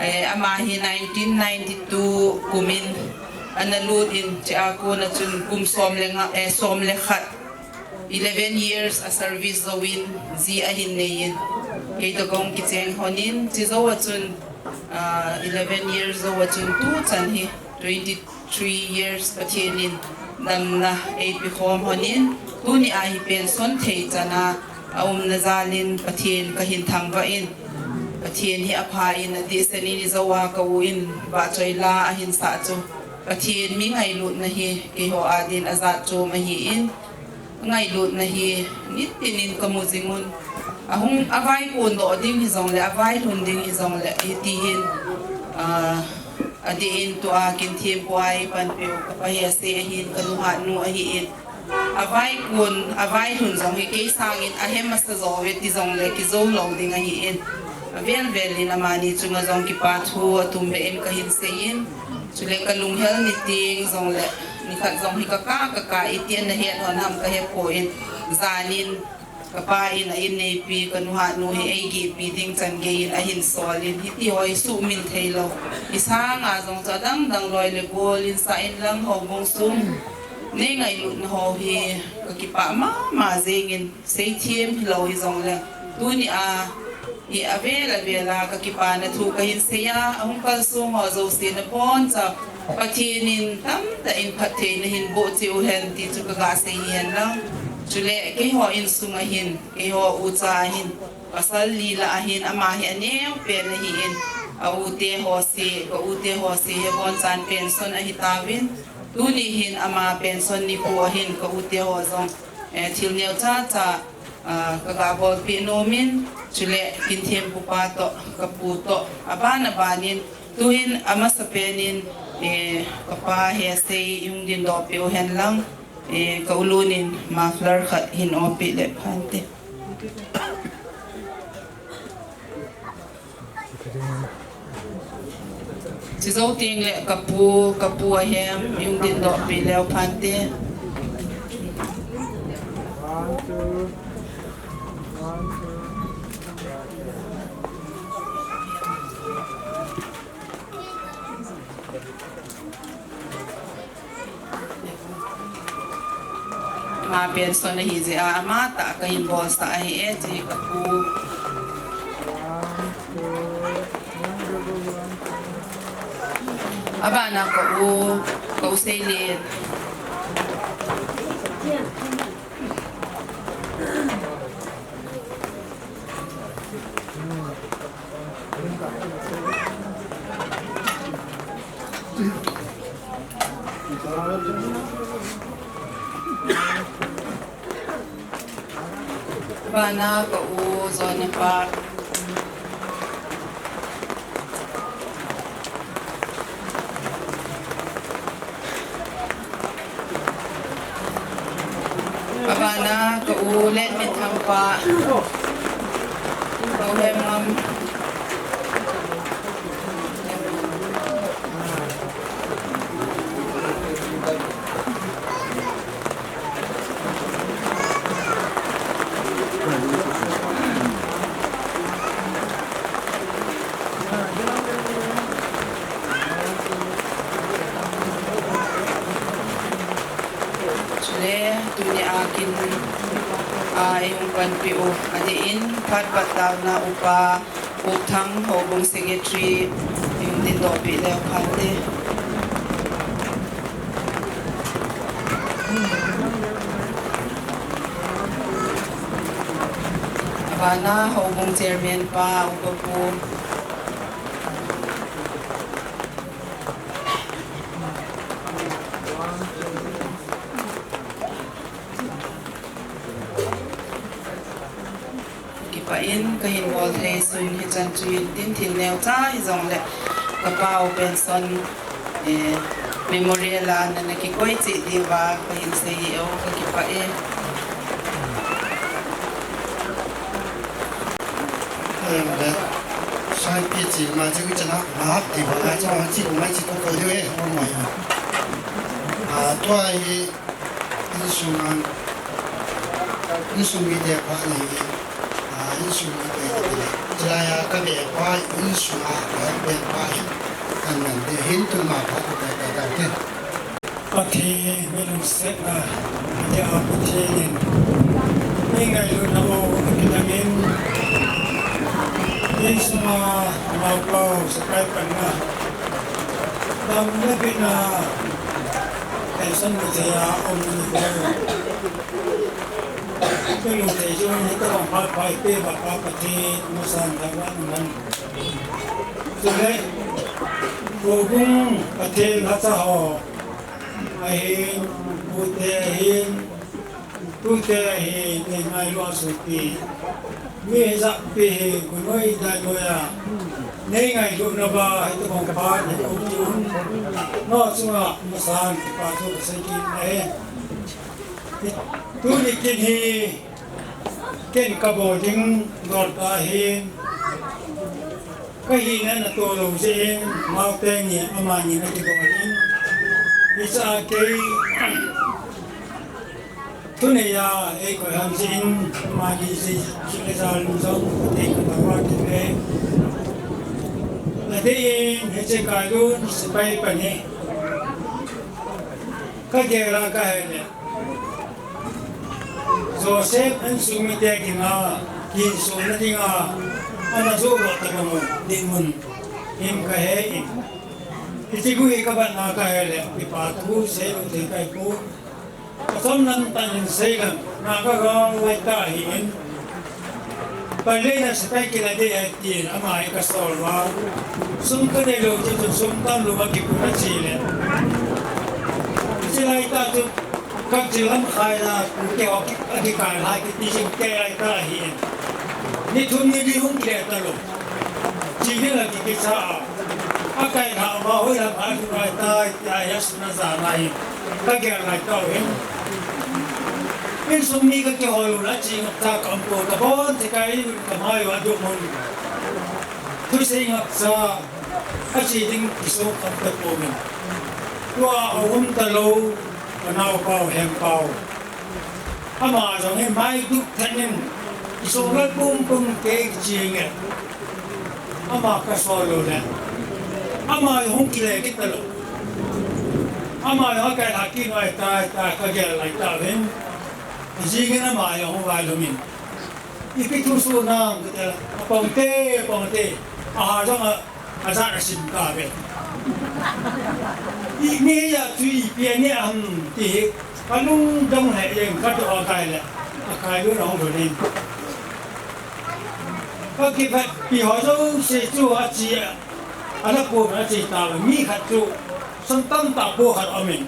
Eh, ama hi nineteen ninety-two kum in ana lut in, chua kona chun kum som le nga, eh, som le khat, eleven years a service jouvin, ji ahin neiyin. Keitoh kahung kicheng lhonin, chujou a chun, ah, eleven years jou a chun tuchan hi twenty-three years Pathen in damna eipekhom lhonin, tunia hi pension thei chana aumna jalin Pathen kahin thangvah in, Pathen hi apha in, adehset in, ijou a ka u in vahchoila ahinsah chu Pathen mi ngailutna hi keiho adin ajat chom ahin, ngailutna hi nitin in kamu jingun, Ahung, avai kondoh ding hijongle, avai lhun ding hijongle, hiti hin, ah, adeh in tua kin thempu a eipanpiu, kapa Hesei ahin, kanu hatnu ahin. Avai kon, avai lhun jong hi kei sangin ahem masa jo uve ti jongle kijou lou ding ahin. Avel vel in amani chunga jong kipa thu atum beh in kahin seiyin. Chule kalunghel ni teng jongle, nikhat jong hi kaka, kaka iti ana het hon ham kahepoi. Janin, kapa in a inneipi, kanu hatnu hi eigehpi ding chan gei in ahin solin, hiti ho hi suhmil theilou. Isanga jong chu adang dang loi le gol in sa in lang houbung sung nei ngailutna ho hi kakipah mama jengin, seithem hilou hijongle, tuni a hi avel avel a kakipana thu kahin seiya, ahung kalsong ho jouse naboncha Pathen in tamtah in phattheina hin boh cheh uhen ti chu kaga sei hihen lang. Chule keiho insung ahin, keiho ucha ahin, pasal li lah ahin, ama hi aneo pen ahin, a ute ho se, ka ute ho se hi abonchan pension ahitauvin, tuni hin ama pension nikho ahin, ka ute ho jong, eh, thil neocha cha, ah, kaga bolpeh nomin, chule kin thempu pa toh, kapu toh, aban abanin, tuhin amasapen in, eh, kapa Hesei ihung dindoh peh uhen lang, eh, ka ulun in muffler khat hin oppeh le phante. Chujou tengle kapu, kapu ahem, ihung dindoh peh leu phante. Ama pension ahi jeh a, amatah kahin bolsah ahi e, chule kapu. Abana ka u, ka u Seilen. Abana ka u John pa. Abana ka u Letminthang pa. Ka u Hemngam. Chule, tunia kin, a, eihung panpi u, adeh in, phat patdohna upa, Ukthang, Houbung Secretary, eihung dindoh peh leu phante. Abana Houbung Chairman pa, Upa pu. Kipah in kahin bol thei sun hichan chu intin thil neocha hijongle kapau pension, eh, memorial a nana kikoi cheh diuva kahin sei e, kakipah e. Em, le, sai pi chi ma chi chana, ma ti ba la cha chi ma chi ko ko diu e, ko mai. A, tua hi Insung a, insung mite pa ni, a, insung mite pa ni. Chulai a ka be pa, insung a, ka be pa hi. Kan nan de hin tun ma pa ko ka ka ka te. Pathen, mi lungsetna, Pathen a Pathen in. Mi ngailutna u, a kinangin. Insung a, ma pa, sa kai pan na. Dam na pi na. Pension mu thei a um ni ko. Pe mu thei chu ni ka bang pa pa pe ba pa pa ti mu san da wa nu man. Chule, ko bung pa ti la cha ho. Ahin, bu te ahin, bu te ahin, ni ngai lo su pi. Mi hijat pi hi gunoi dainoi a nei ngailutna uva hitobang phat nei um ti un. Nangho chunga masan kipa thu kasei kit ahi. Tuni kin hi ken kabol ding dol tah ahin, kahina natoh lou jeh in, naote ni amani na kibol in. Hiche a kei thunei a eikoi ham jeh in, amani jeh chule jal in jong, Pathen katoh a kipah e. Adeh in, hiche Kailun sepai pani kagel a kahe le, Joseph insung mite dinga, kihinsona dinga, ana joh lou tabang u, dinmun, hin kahe in. Hiche gu hi kabatna kahe le, kipa thu seilou thei kahipon. Achom lam tah in seilam, na kagal lai tah ahin. Pallei na sepai kila ding ahi tin, ama hi kasol uva. Sum kanei lou chu, chu sum tamlou a kipuna chule. Hiche lai tah chu, kap chi lam khai na, kei ho ki, akikai lai kiti jing kei lai tah ahin. Ni thum ni li hung kile talou. Chi hi la kikisa a. Akai lha uva, hoi lam a, thu lai tah, tia, ya suna ja lai. Kagel lai tah u hin. Insung mi kakihol u la, chi ngap tah ka um poi, kabon thei kai, kamai u aduh mun. Thusei ngap cha, ache ding kiso kham tapouvin. Tua aum talou, anaopau, Hempau. Ama jong hi mai duh thet in, kisonglel pumpum kei kiching e. Ama kasol lou le. Ama jong hung kile kit talou. Ama jong akai lha kit uva tai tai kagel lai tah uvin. Jing in ama jong hung vailhum in. Ipi thu soh nam kati le. Apong te, apong te. Aha jong a Ajat asim kave. Imi a chu ipi ani ham ti hi kalung dong le jeng katoh a kai le. Akai lou nahung lhun in. Kakivetpi ho jouse chu ache a. Ana po ache tauve mi khat chu. Sum tamtah po khat aum in.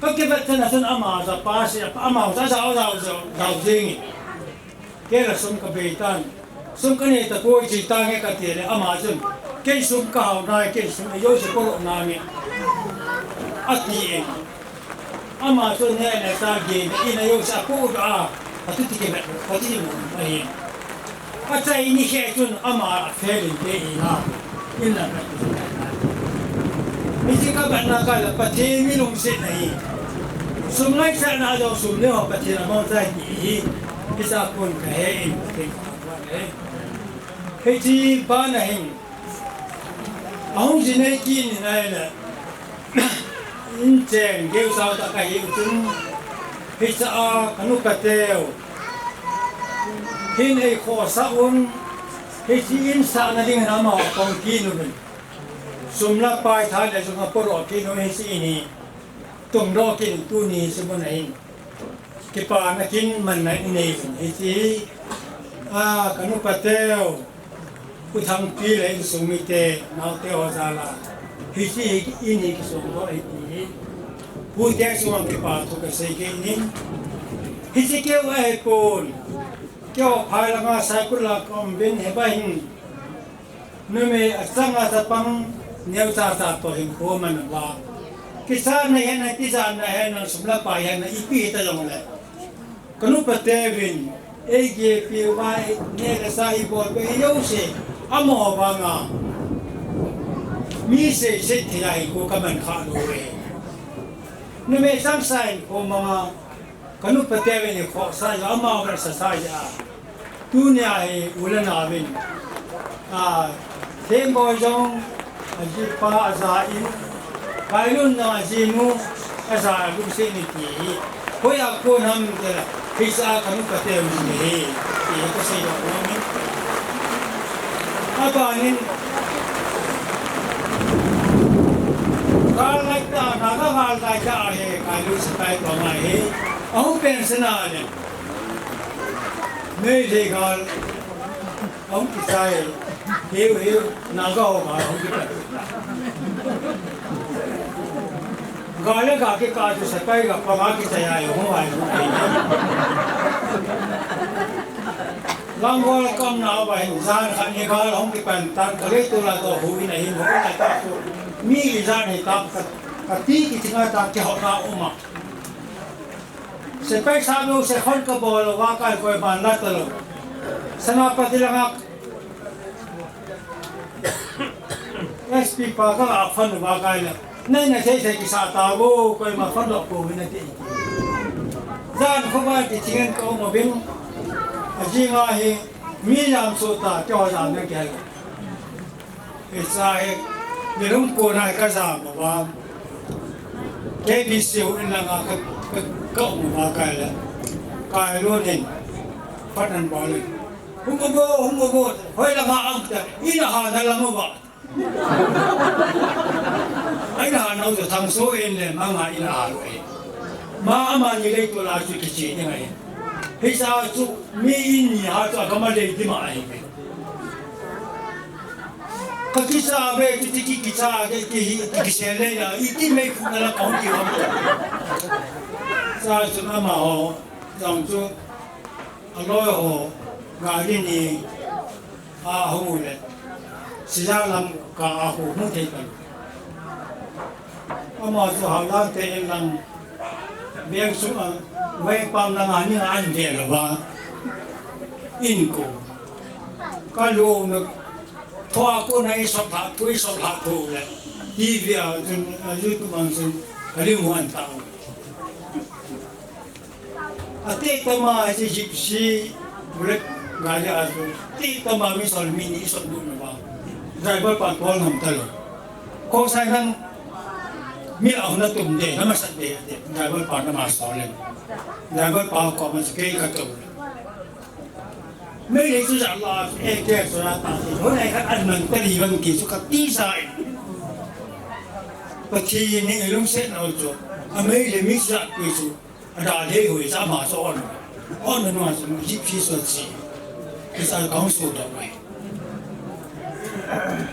Kakivet chan a chun ama japa se, ama jao, jao, jao, jao jing in. Kei la sum kabei tan. Sum kanei tapoi chi tange kati le ama chun. Kei sum kahao nai, kei sum eijousi polo nange. Ati e. Ama chun ne ne ta ge ne in eijousi apo a. Atu ti ke me, ati mu ahi. Achai ni khe chun ama fail in te ina. In la ka. Hiche kabatna kai la Pathen mi lungsetna hi. Sum ngaisahna jong sum le ho Pathen amang chai ti hi. Hiche a kon kahe in Pathen kathangvah e. Hiche bana hin. Ahung ji nei kit in ahile. Inchen geusau tah kahi u chun. Hiche a kanu kateu. Hin eikhohsah un. Hiche in sahna ding hin ama kong kit uvin. Sum le pai tha le jong aporo kit un hiche in hi. Tungdoh kit in tuni hiche mun ahin. Kipana kin manna inei uvin hiche hi. A, kanu kateu. U Thangpi le insung mite, naote ho jal a. Hiche hi in hi kisong doh ahi ti hi. Pute chunga kipa thu kasei kei in. Hiche keu ahipon. Keiho phai langa Saikul a kaum uvin hiba hin. Numei achanga chapang neocha cha toh hinkho man uva. Kichatna hetna, tijatna hetna, sum le pai hetna, ipi hita jongle. Kanu kateuvin, eigepi uva, neh le chah ibol uva, ijouse, amaho vanga. Mi seisei thei a hinkho kaman kha lou e. Numei changsa hinkho manga. Kanu kateuvin ikhohsah jeh a, ama vetsahsah jeh a. Tunia hi u le naovin. A, Themboi jong, ajipa aja in. Kailun jong ajinu, aja lungset in iti hi. Hoiya kon ham tile, hiche a kanu kateuvin hi. Ti kasei doh nom in. Abanin, gal ngaitah, Naga gal ngaitah ahi, Kailun sepai panga hi. Ahung pension a le. Meitei gal. Ahung kichai. Hiu, hiu, Naga ho gal ahung kichai. Gal le gal kikah chu sepai ga panga kichai a, ahung vai. Langol kam na ba hin jan khat ni gal hong kipan tan ka le tu la to hu in a hin hu na ta tu. Mi jan ni ta ka, ka ti ki tinga ta ki ho na uma. Sepai sa lo se khon ka bol lo wa kai koi ban la ta lo. Senapati langa S P pa ka la phone ba kai la. Nei na sei sei ki sa ta bo koi ma phone lo ko hin a ti. Jan kho ba ti chingen ko mo bin. A ji nga hi mi lam so ta ki ho jan na ki hai. Isa hi, nilum ko na ka za ma ba. K B C u in la nga ka, ka, ka um ba kai la. Kai lo nin. Pat an ba le. Hung ko bo, hung ko bo. Hoi la nga ang ta. Ina ha na la mo ba. Ai na ha na u thang so in le ma nga ina ha lo e. Ma ama ni le to la chu ki chi ni ngai. Hi sa chu mi in ni ha chu ka ma le di ma ai. Ka kisa ve, ki, ki, ki, kisa, ki, ki, ki, ki, se le la, i ti me khu na la ka hung ki hung. Sa chu na ma ho, jang chu, a lo ho, ga ni ni, a hung le. Sija lam ka a hu, hu te ka. Ama chu haulang te in lang, veng sung a, veng pam lang a ni a an ve lo va. In ko. Ka lo na, thoa ko na i sop ha, ko i sop ha ko le. T V a chun, a YouTube ang chun, ka lim huan ta. A te tama si Gypsy, bullet, gari a chun. Te tama mi sol mi ni sop du na ba. Driver pa ko ngam ta lo. Ko sai nang mi a huna tum de, na ma sat de, de. Driver pa na ma so le. Driver pa ko ma ke ka tum. Mei le chu ja la, e ke so la ta. Ho nai ka an man ta li ban ki su ka ti sa. Pathen ni lung se na chu. A mei le mi sa ki su. A da le hui sa ma so on. On no so ji phi so si. Ki sa kong su da mai.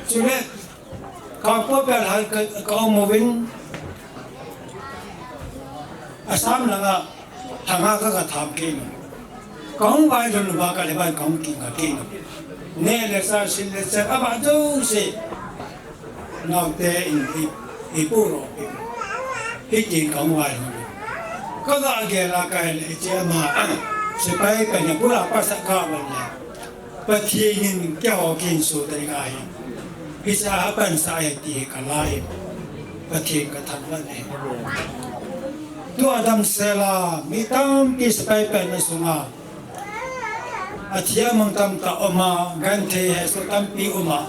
Chu le Kangpokpi a hal ka, ka um uvin, Assam langa, thanga ka ka tham kei no. Ka hung vai lhun uva ka le vai ka hung ki nga kei no. Ne le sa, sil le sa, aba jouse. Naote in hi, hi pu ro pi. Hitin ka hung vai lhun. Ka ga gel a ka le che ma. Sepai ka ne bula pa sa ka ban le. Pathen in keiho kin so tani ngai. Hiche a pansa e ti hi ka la e. Pathen ka thangvah e. Tua damsel a mi tampi sepai pen na sunga. A thi a mang tamtah um a, genthei hesoh tampi um a.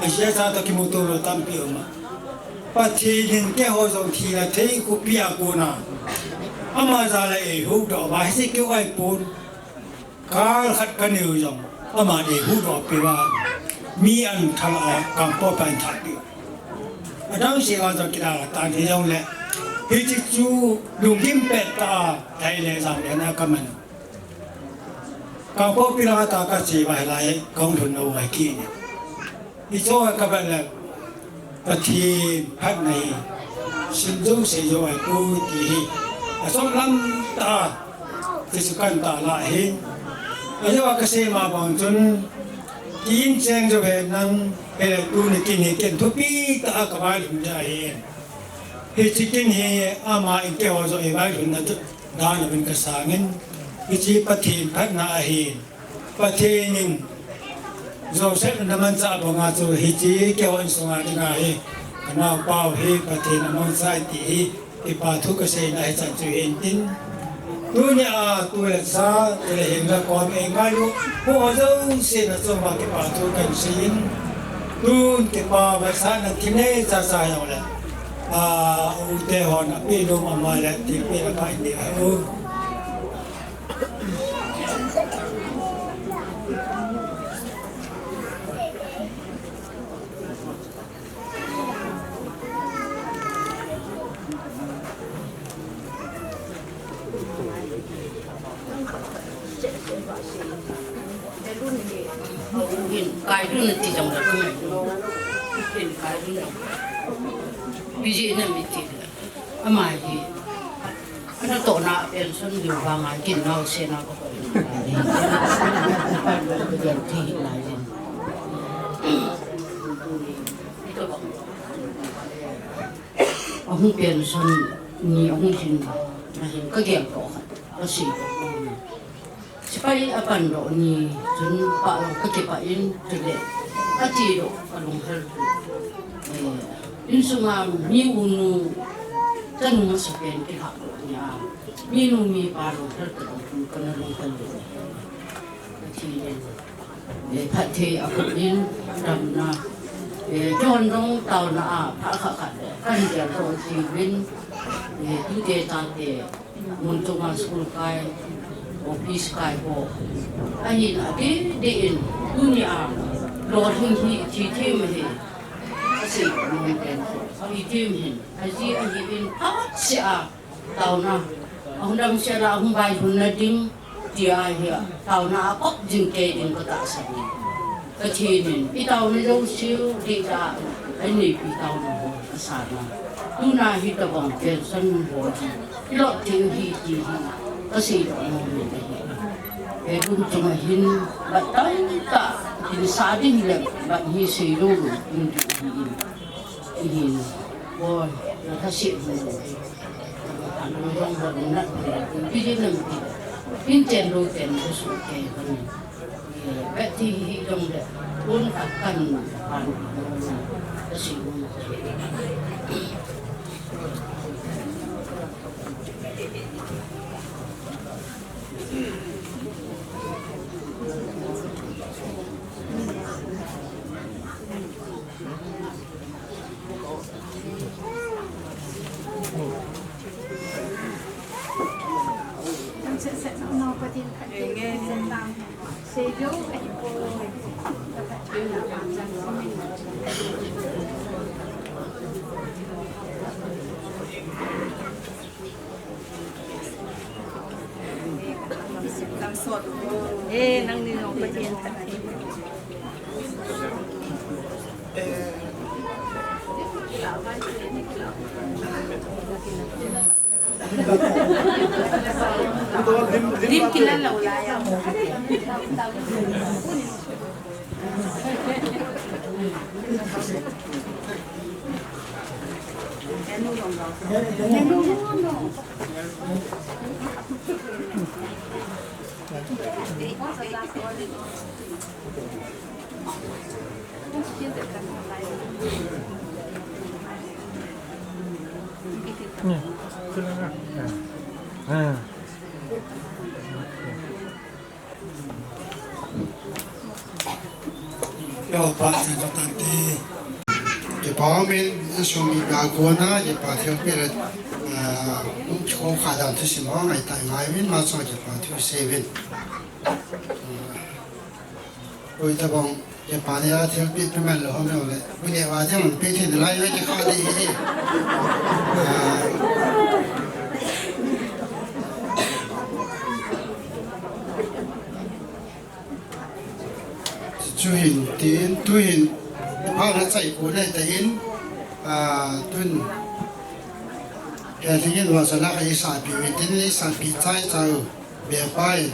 A jeh a toh kimuto lou tampi um a. Pathen in keiho jong thi le thei khopi a kona. Ama jal a eihuhdoh uva hiche keu ahipon. Kal khat ka neo jong, ama dei huhdoh peh uva, mi an thal a, Kangpokpi a an thal peh u. Adang se a jong kila tan hijongle, hiche chu lunggim pettah a, thai le jam le na ka man. Kangpokpi langa ta ka che uva hilai, ka hung lhun nau uva kit in. Hiche a ka vet le, Pathen phatna hi, sim jouse jou ahi poi ti hi, achom lam tah a, ti chu kan tah lah ahi. Ajeh a ka sei ma bang chun, ki in cheng jou hen lang, hile tuni kin hi ken thupi tah a ka vailhun ding ahi. Hiche kin hi, ama in keiho joh hi vailhunna dan a vin ka sangin, hiche Pathen phatna ahi. Pathen in Joseph na manchah banga chu hiche keiho insunga dinga hi, ka naopa u hi Pathen a mangcha e ti hi, kipa thu ka seina hichan chu hin tin. Tunia tu le cha, tu le heng le kom eingailu, pu ho jouse na chunga kipa thu kan seiyin. Tun kipa vaisahna thil neocha cha jong le, a, u te hon apeh nom ama le, thilpeh le pha in ding ahi. Hin, kai dun ti jong da kun. Hin, kai dun. Biji na mi ti. Ama hi. Ana tohna pension diu vanga kin naosen a ka koi. Ahung pension ni ahung hin, ahin kagel toh khat kasei. Sepai apan doh ni chun pah lou kakipah in, chule ati doh kalunghel. Eh, insunga mi unu chanu masapen kilhah doh nia, minu mipa lunghel tah in kana lunghel doh. Pathen in, eh, phatthei apoh in, damna, eh, chon dong taona a phat khat khat le kan gel doh jiuvin, eh, tute tate, mun chunga school kai, office kai ho. Ahin adeh deh in, tunia lolhing hi, thi them hi, asei nom pen, thi them hin, aji ahin phatseh a, taona ahung damsel a, ahung vailhunna ding, tia hi, taona a kop jing kei ding katahsan e. Pathen in i taona jouse u deitah a, aneipi taona ho asana. Tuna hitobang pension ho hi ilop thei u hi ti hi kasei doh nom in ahi. He kum chunga hin, bat tamtah hin sa ding le, bat hi sei lou lou ding ti hi in. Ihin, boi, na thase lou lou. Anung jong hon nat, pidin lam pi. Pin chen lou chen lou su ke hon. Eh, bet thi hi jong le, un ka kan pan, kasi un. Eh, nangni jong Pathen phatthei. Lim kilan lou lai a. Yo, pa, sa to tante. Kipa min, sumi ga kona, kipa thil pi le, ah, um, ko kha dan thu sim ho ngai tai ngai vin, ma so kipa thu sei vin. Koi tabang, kipa ni a thil pi pi man lou ho me le. Koi ni wa thil pi thil lai ve ki kha de hi. Ah. Chuhin tin, tuhin, pha na chai ko nei ta in, ah, tun. He thingin wa sa la ka i sa pi, mi tin i sa pi chai chau, be pai.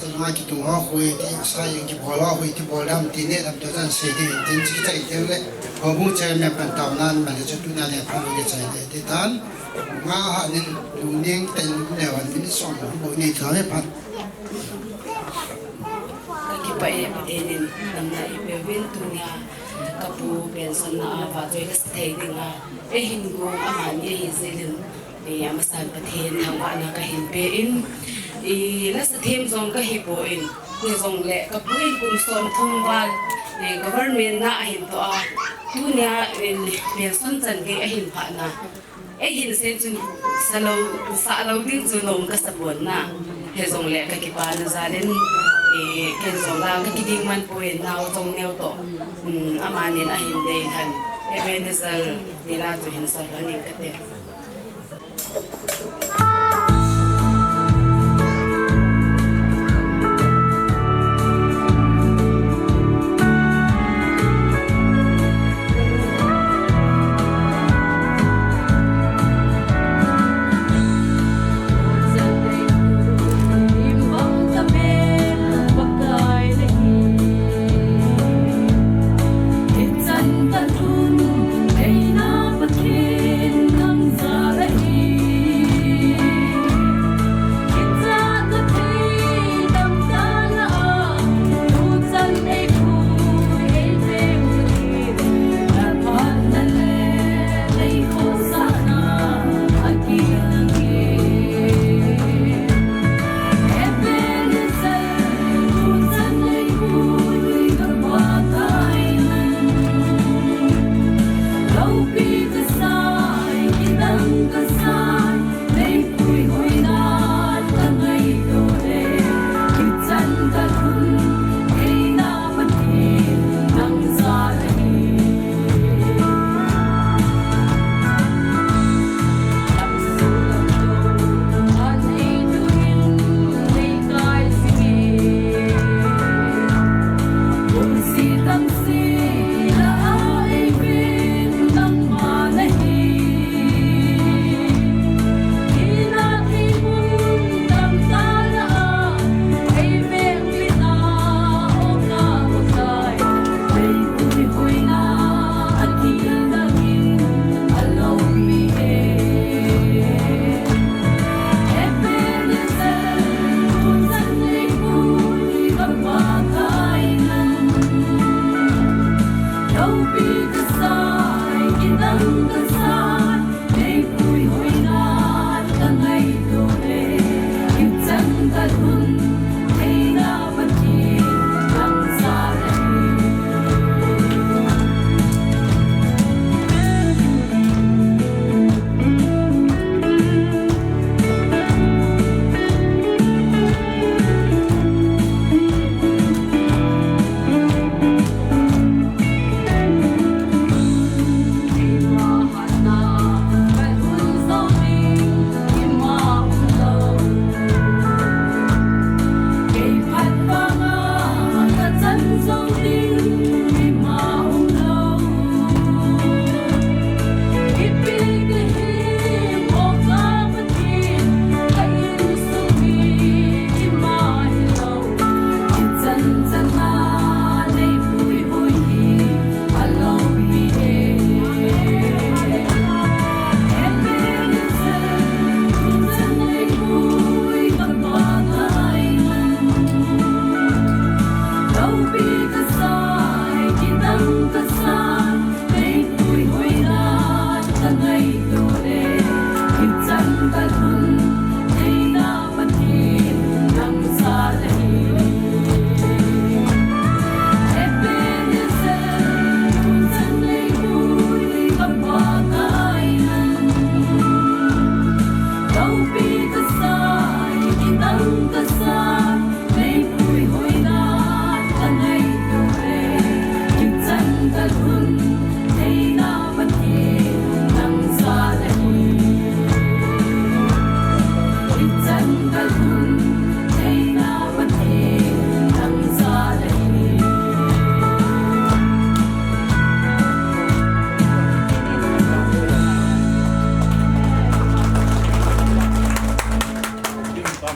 Chun ma ki tung ho khui ti, sa ing ki bol ho khui ti bol dam ti ne dam to chan se ti, tin chi chai ti le. Ko bu che me pan tau nan ma le chu tu na le pha ki chai le ti tan. Nga ha nin, lu ning ten le wan min som bo ni tho he phan. Ka kipah e, Pathen in damna eipeuvin, tunia ka pu pension na a vahchoi kasa thei dinga eihin gong, amani ahi jeh in, eh, amasan Pathen thangvahna kahin pe in, eh, lasa them jong kahi poi, hijongle ka pu in kum somthum val, eh, government na ahin toh a, tunia, eh, pension chan gei ahin phah na. Eihin sen chun sa lou, sa lou ding chu nom kasa pon na. Hijongle ka kipana jal in, eh, ken jong la ka kiding man poi, nao jong neo toh. Um, amanin ahin dei lhan. Ebenezer, nila chu hin sa lhon in kate.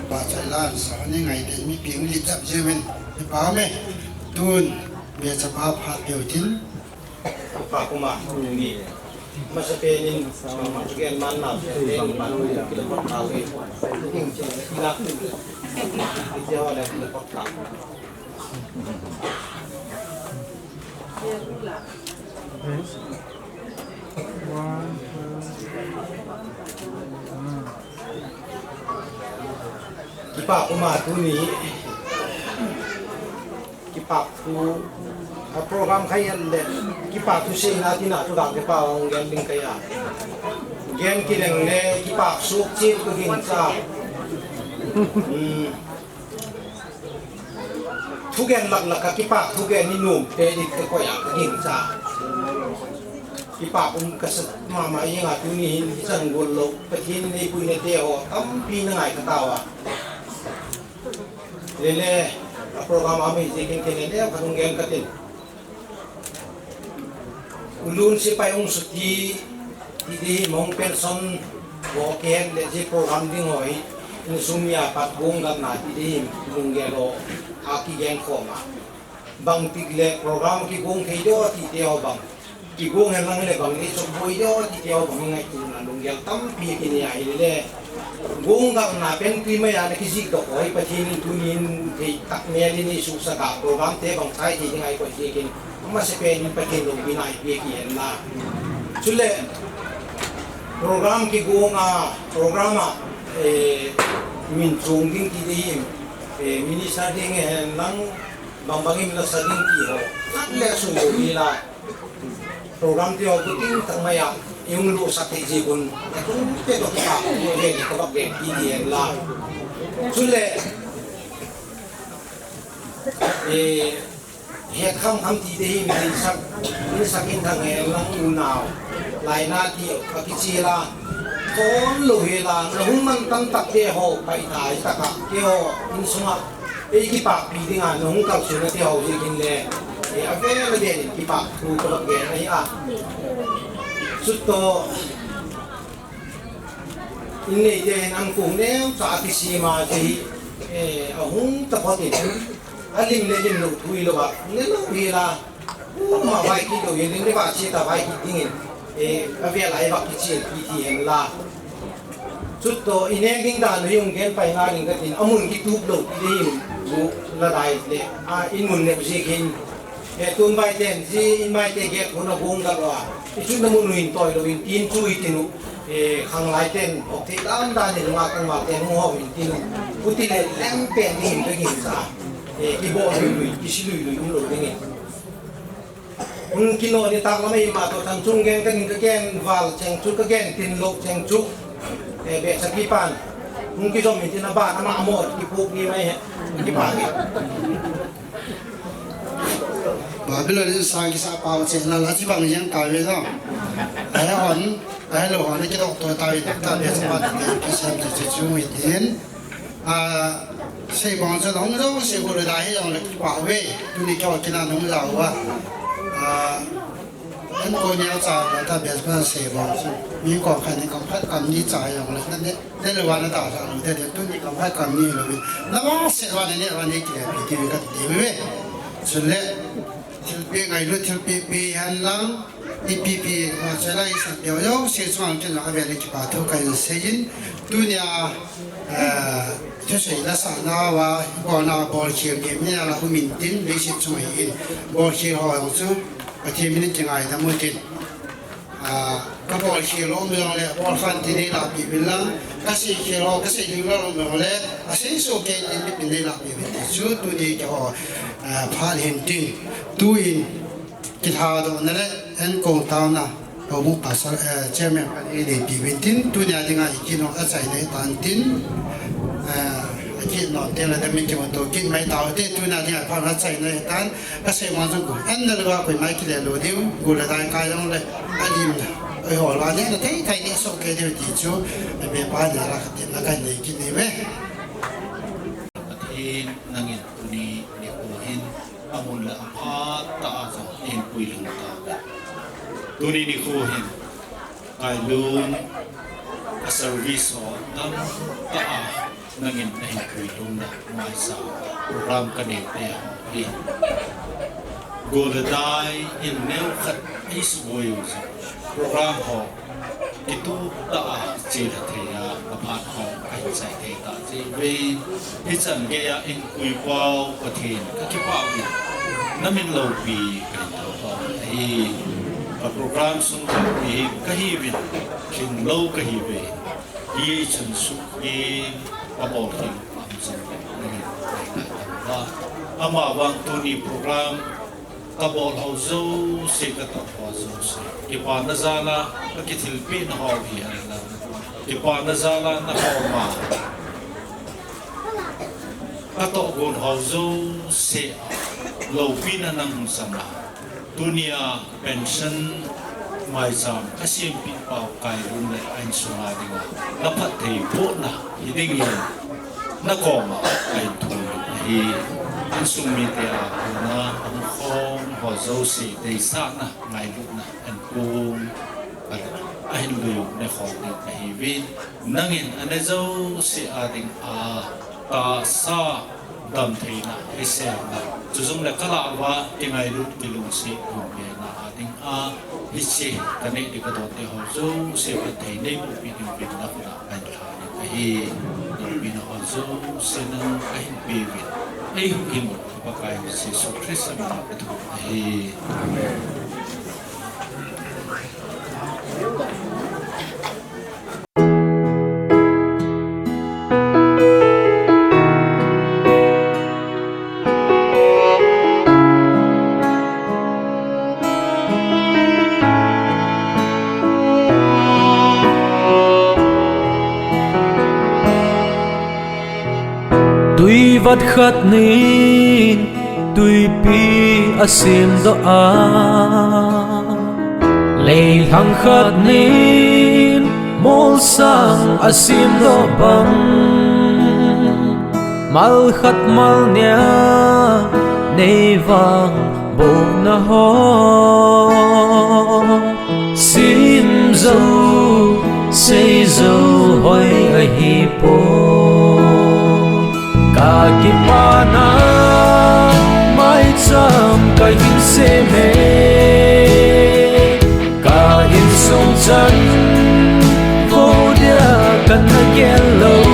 Pachat lan sa ni ngai te mi pi ung li jap je men. Ni pa me. Tun me cha pa pha pe u tin. Pa kuma ni. Masa pe nin ma ma chu gen man na. Pe ni ma chu ki la pa ka we. Ila. Iti wa la ki la pa ka. Kipa kuma tuni. Kipa ku a program khai an le. Kipa ku se na tina tu dang kipa ong gen ding kaya. Gen ki leng le kipa su chi tu ding sa. Hmm. Thugen lak lak a kipa thugen ni nom te dit ka koya ka ging cha. Kipa um ka sat mama inga tuni hin i chan gol lo Pathen nei pui ne te ho tampi na ngai ka tawa. Lele a program a mi je ken ken le ka dung gen ka tin. Ulun sipai ung suti, ti di mong pension, bo ken le ji program ding hoi, insung ya pat gong dan na ti di lunggel ho, a kigen khoma. Bang tik le program kigong thei do ti te ho bang. Kigong hen lang le bang le chok boi do ti te ho bang ngai tu na lunggel tampi kini a hi le. Gong gam na pen tui mai a na kijih doh hoi Pathen in tunin thei tak mel in i suhsah a program te bang chai thei ding ahi koi thei kin. Amasa pen in Pathen lungpi na i pe ki hen la. Chule program kigong a program a, eh, min chung ding ti ding, eh, minister ding hen lang bang bang in la sa ding ti ho. Khat le sung do hi la. Program ti ho kuting tang maya, yung lu sa ti ji kun, atung te to kita, yung le ka bak le, P D N la. Chule, eh, het kham kham ti te hi, min sak, min sak in thang e lang u nau. Lai na ti, a ki chi la, kon lo he la, na hung man tam tak te ho, pai tai taka, te ho, in sunga, Ei kipakpi dinga, nahung kalsona te ho jeh in le, eh, avel avel in kipah thu ka bak gen ahi a. Chutto, in nei te hin an kong neo cha kisima jeh hi, eh, ahung taphot in, alim le lim lou thu hilou a, ne lou hi la, Uma vai kit lou hin, le va che ta vai kit ding in, eh, avel a i va kichen pi ti hen la. Chutto, i neng ding dan u hi hung gen pai nga ding ka tin, amun kitup lou ti ding in, bu la dai le, a, in mun neu jeh hin, Eh, tun vai ten, ji in vai te gek hun a gung gal wa. Isu na mun nuin toi lo in tin chu i tinu. Eh, khang lai ten, ok thei lam dan in wa kan wa ten mu ho in tinu. Puti le lem pen ni in pe ngin sa. Eh, ki bo lui lui, ki si lui lui, um lo ding in. Hun kino ni tak lam ei ma to tan chung gen kan in ka gen val cheng chu ka gen tin lo cheng chu. Eh, be sa ki pan. Hun ki zom in tin a ba na ma mo ki puk ni mai he. Ki pa ni. Babylon in sang kisa pao che na la chi bang yang ta ve no. Ai hon, ai lo hon ki dok to ta ve ta ve sa pa ki sem che che chu mi tin. A, sei bang chu dong dong sei ko le da he dong le ki pa ve. Tu ni ko ki na dong la wa. A, an ko ni a cha la ta be sa sei bang chu. Mi ko khan ni kam phat kam ni cha yong le na ne. Te le wa na ta sa lu te te tu ni kam hai kam ni lo. Na wa se wa ne ne wa ne ki le pi ti ka ti ve. Chun le thilpeh ngailut thilpeh peh hen lang. Ipi pi wa se lai sa peh yo se chuang ken la ka ve le ki pa thu ka in se in. Tu ni a, eh, thusei la sa na wa ko na bol khel ni ni la hu min tin le se chuang in. Bol khel ho chu Pathen min ti ngai da mu tin. A, ka bol khel lom jong le, bol khan ti nei la pi bil lang, ka sei khel ho, ka sei ding lom jong le, a sei so ke tin ni pi nei la pi bil ti chu tu ni ke ho, a, phat hin tin, tu in, ki tha do na le, en ko tao na, ko mu pasal, eh, chairman pa ni nei pi bil tin, tu ni a ding a i ki no a chai nei tan tin, eh, a ki no te la da min ki mo to ki mai tao te, tu ni a ding a phat a chai nei tan, Ka sei ma jong ko, en na le ba koi mai ki le lo diu, go le dai ka jong le, a lim na. Oi ho la ne na thei thei ni so ke diu ti chu, a be pa na la ka te na ka nei ki ni ve. Pathen nangin tuni nikho hin, a mun le a phat tah a jong in puilhung ta ve. Tuni nikho hin, Kailun a service ho tam tah a nangin nahin puilhung na maicham program kanei te ho hi. Go le dai in neo khat ei suboi u jeh program ho kitup tah a chilha thei a, aphat ho kahin chai thei tah jeh ve. Hichan gei a in Ui pau Pathen, ka kipah uvin, na min loupi ka hin thotho ahi. Ka program sung loupi hi ka hiuvin, lhinglou ka hiuve. Hichun sukpi ka bol hi um jing le, na min loupi ka hin thotho. Amavang tuni program Ka bol ho jouse, ka toh ho jouse, kipana jal a, ka kithilpeh na ho hi hen lang, kipana jal a na ho ma, ka tohgon ho jouse a loupina nang hung sam a, tunia pension maicham ka sempeh pau Kailun le a insung a dinga, na phattheibohna hi dingin, na koma ka hin thum ahi. Insung mite a kona a hung khom ho jouse deisahna, ngailutna, ahin pung, ahin lui u ne khom ding ahiuvin. Nangin a ne jouse a dinga tahsa damtheina, hisemna, chujongle ka lah uva kingailut kilungset, lungpena a dinga, hiche ka neh ding ka don te ho jouse phatthei neiboh peh diuvin na kona ahin lha ding ahi. Loupina ho jouse nang ahin peuvin, eihung hin Pakai Jesu Christa min a ka thum ahi. Amen. Tui vat khat nin tuipi a semdoh a, leilhang khat nin molsang a semdoh bang, mal khat mal nia nei vang bohna ho, sim jou, sei jou hoi ahi poi. Ka kipana maicham ka hin sem e, ka insung chan vo dia ka na gel lou.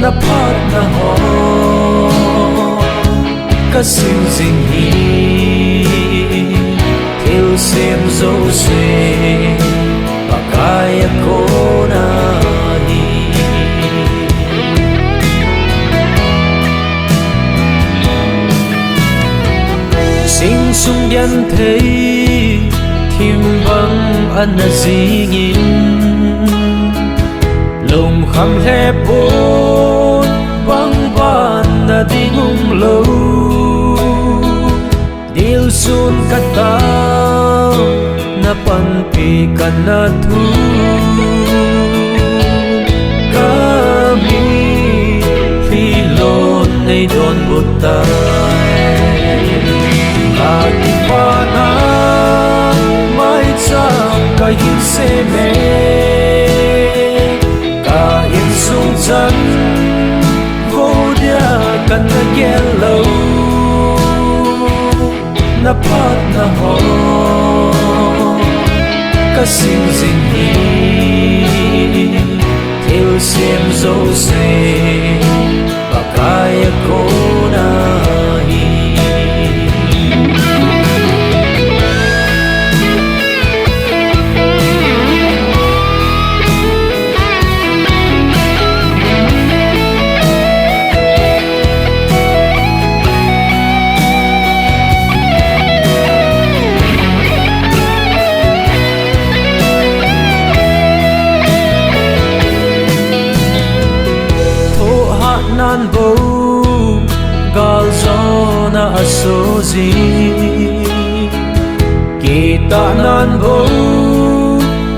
Na phatna ho ka Sim jing hi, thilsem jouse Pakai a kona hi. Sing sung genthei thim bang ana jingin, lungkham lheh pon bang ban na ding umlou. Dilsun katao na panpi kana thu, kami hilou nei donbut tai. Ka kipana maicham kahin sem e, ka insung chan vo dia kana gel lou. Na phatna ho ka sim jing hi, thilsem jouse Pakai a kona hi. Thohhatnan bou galjona aso jing, kitahnan bou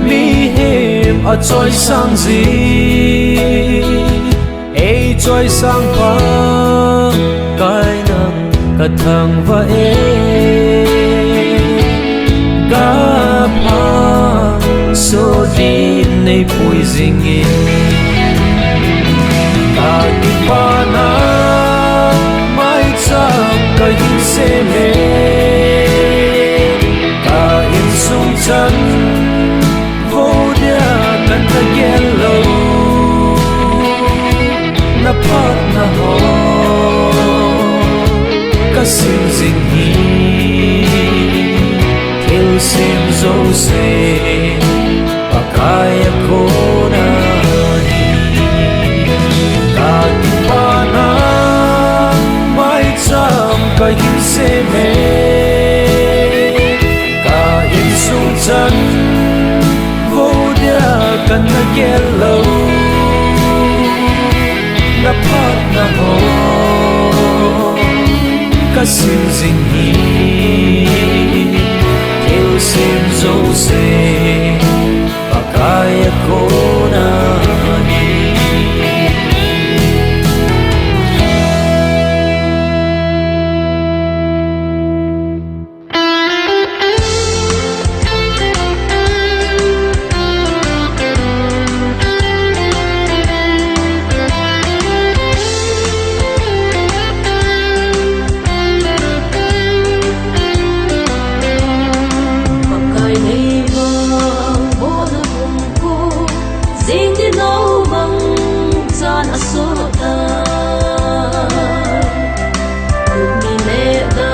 mihem achoisang jing. Ei choisang Pakai nang kathangvah e, ka phatsoh din nei pui jingin. Ka kipana maicham kahin sem e, ka insung chan vo dia kana gel lou. Na phatna ho ka sim jing hi, thilsem jouse Pakai a kona hi. Ka kipana maicham kahin sem e, ka insung chan vo dia kana gel lou. Na phatna ho ka sim jing hi, thilsem jouse Pakai a kona hi. Pakai nei vang bona hung ko, jing ti no bang chan asota. Kut ni le da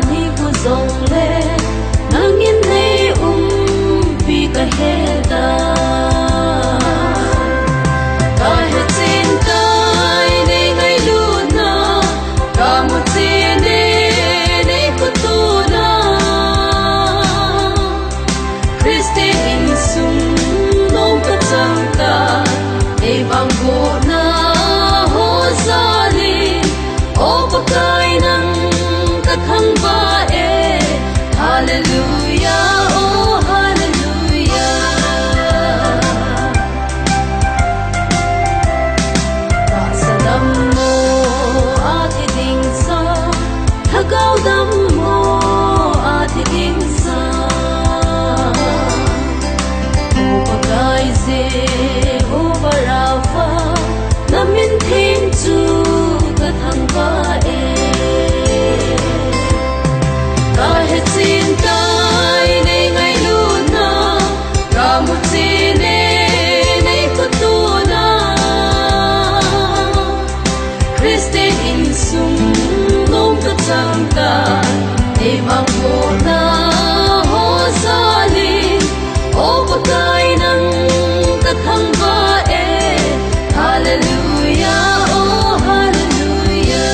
ni ku jong le, nangin nei umpi ka he da. Ka he chin tai nei ngailutna, ka mu chin e nei kutuna. Christian insung nom ka chang ta, ei bang bu na ho jali, o Pakai nang ka thangvah e, Hallelujah, oh hallelujah.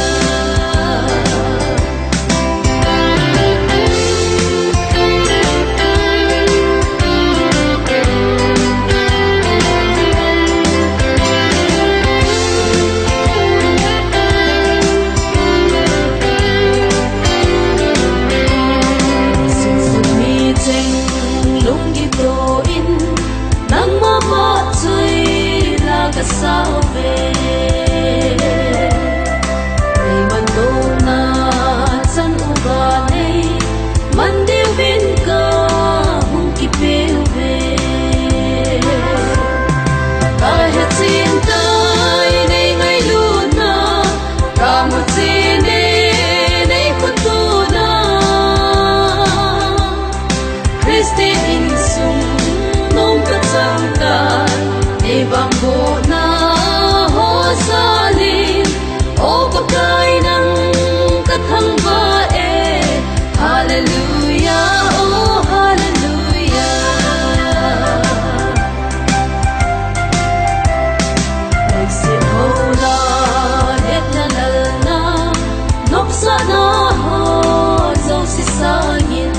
Sinsut mi cheng lunggim toh in, nangma vahchoila kasauve. Nei mandohna chan uva nei man diuvin kahung kipeuve. Kahetchen tai nei ngailutna, kamuchen e nei khotona. Christian insung nom kachang tai, nei vangbohna ho jalin, O Pakai nang kathangvah e. Hallelujah, oh hallelujah. Exit hola, hetna lalna, nopsahna ho jouse sangin,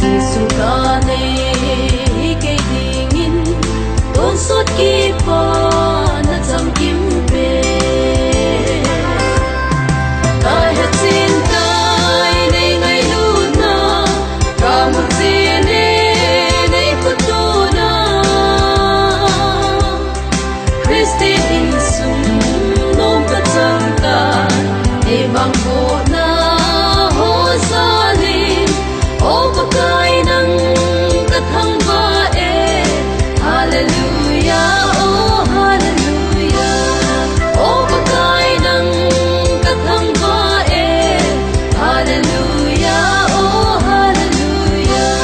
Jesu kanei kei dingin, tonsot kipana chamkimbe. Kahetchen tai nei ngailutna, kamuchen e nei khotona. Christian insung nom kachang tai, nei vangbohna ho jalin, O Pakai nang kathangvah e. Hallelujah, oh hallelujah. O Pakai nang kathangvah e. Hallelujah, oh hallelujah.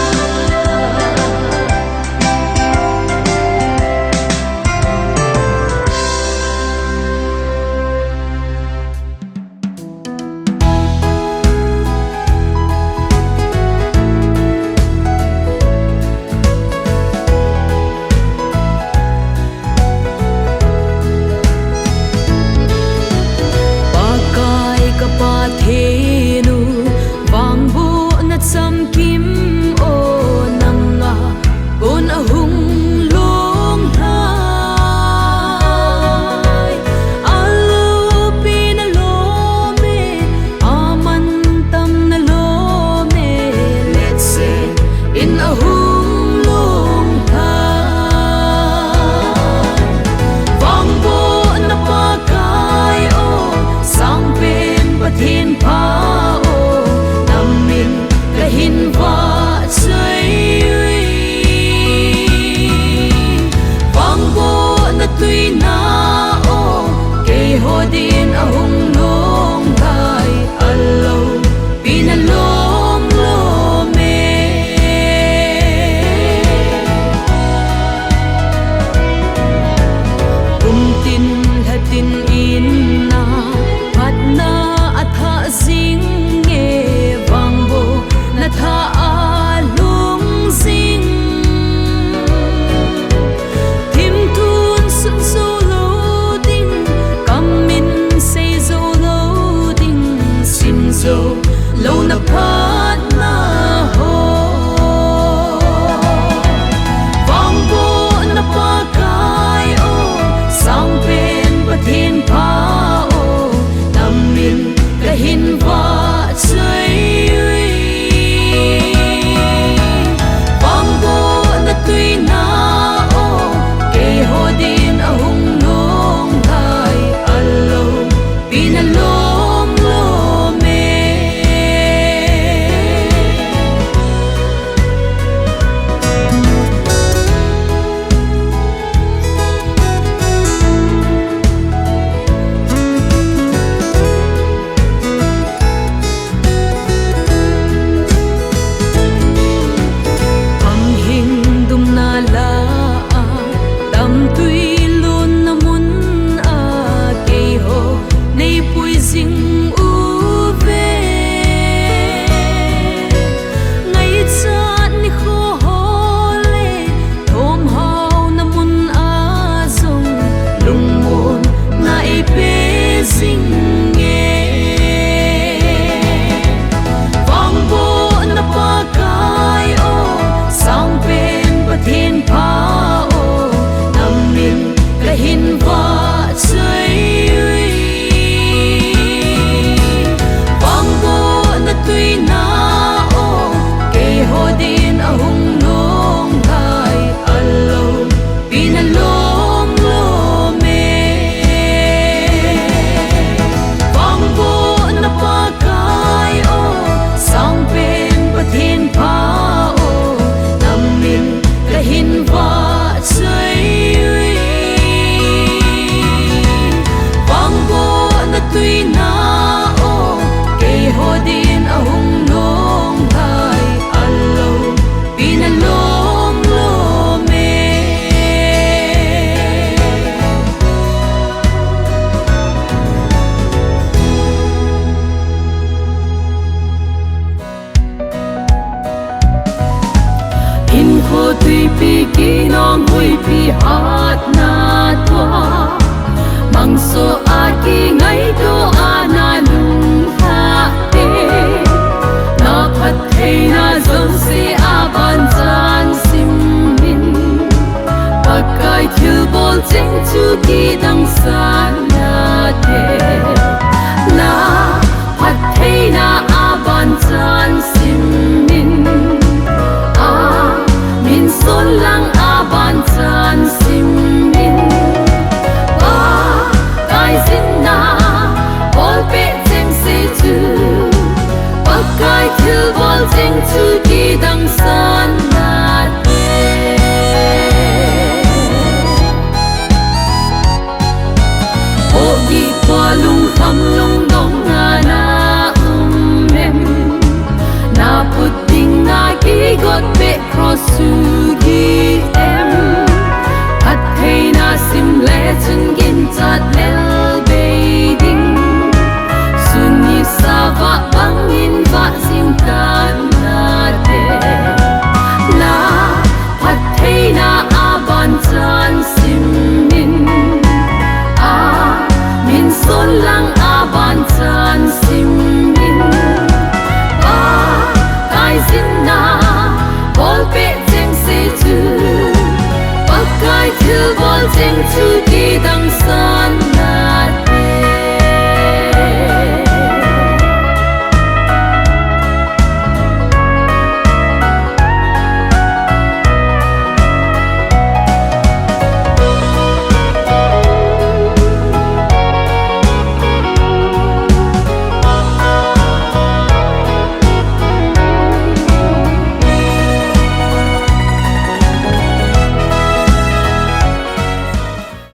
Pakai ka Pathen u, vangbohna chamkim o nanga kon ahung long lhai. Aloupina lom e, amantamna lom e, letchen in ahung long lhai. Vangbohna Pakai o, sangpen Pathen pha o, namin kahin vahchoi uve. Vangbohna tuina o, keiho din ahung long lhai. Aloupina lom lom e. Kum tin lha tin in a, phatna athah jing e, vangbohna thah alhung jing. Thim tun sut jou lou ding, kam in sei jou lou ding, sim jou louna phatna ho. Vangbohna Pakai o, sangpen Pathen pha o, namin kahin vahchoi uve. Vangbohna tuina o, keiho din ahung long lhai. Aloupina lom lom e. Hatna tua mangso a kingaito a na lunglhah te, na phattheina jouse a ban chan simin, Pakai thilbol cheng chu kidang sah nate. Na phattheina a ban chan simin, a min sol lang a ban chan simin, Pakai jinna bolpeh chengse chu, Pakai thilbol cheng chu kidang sah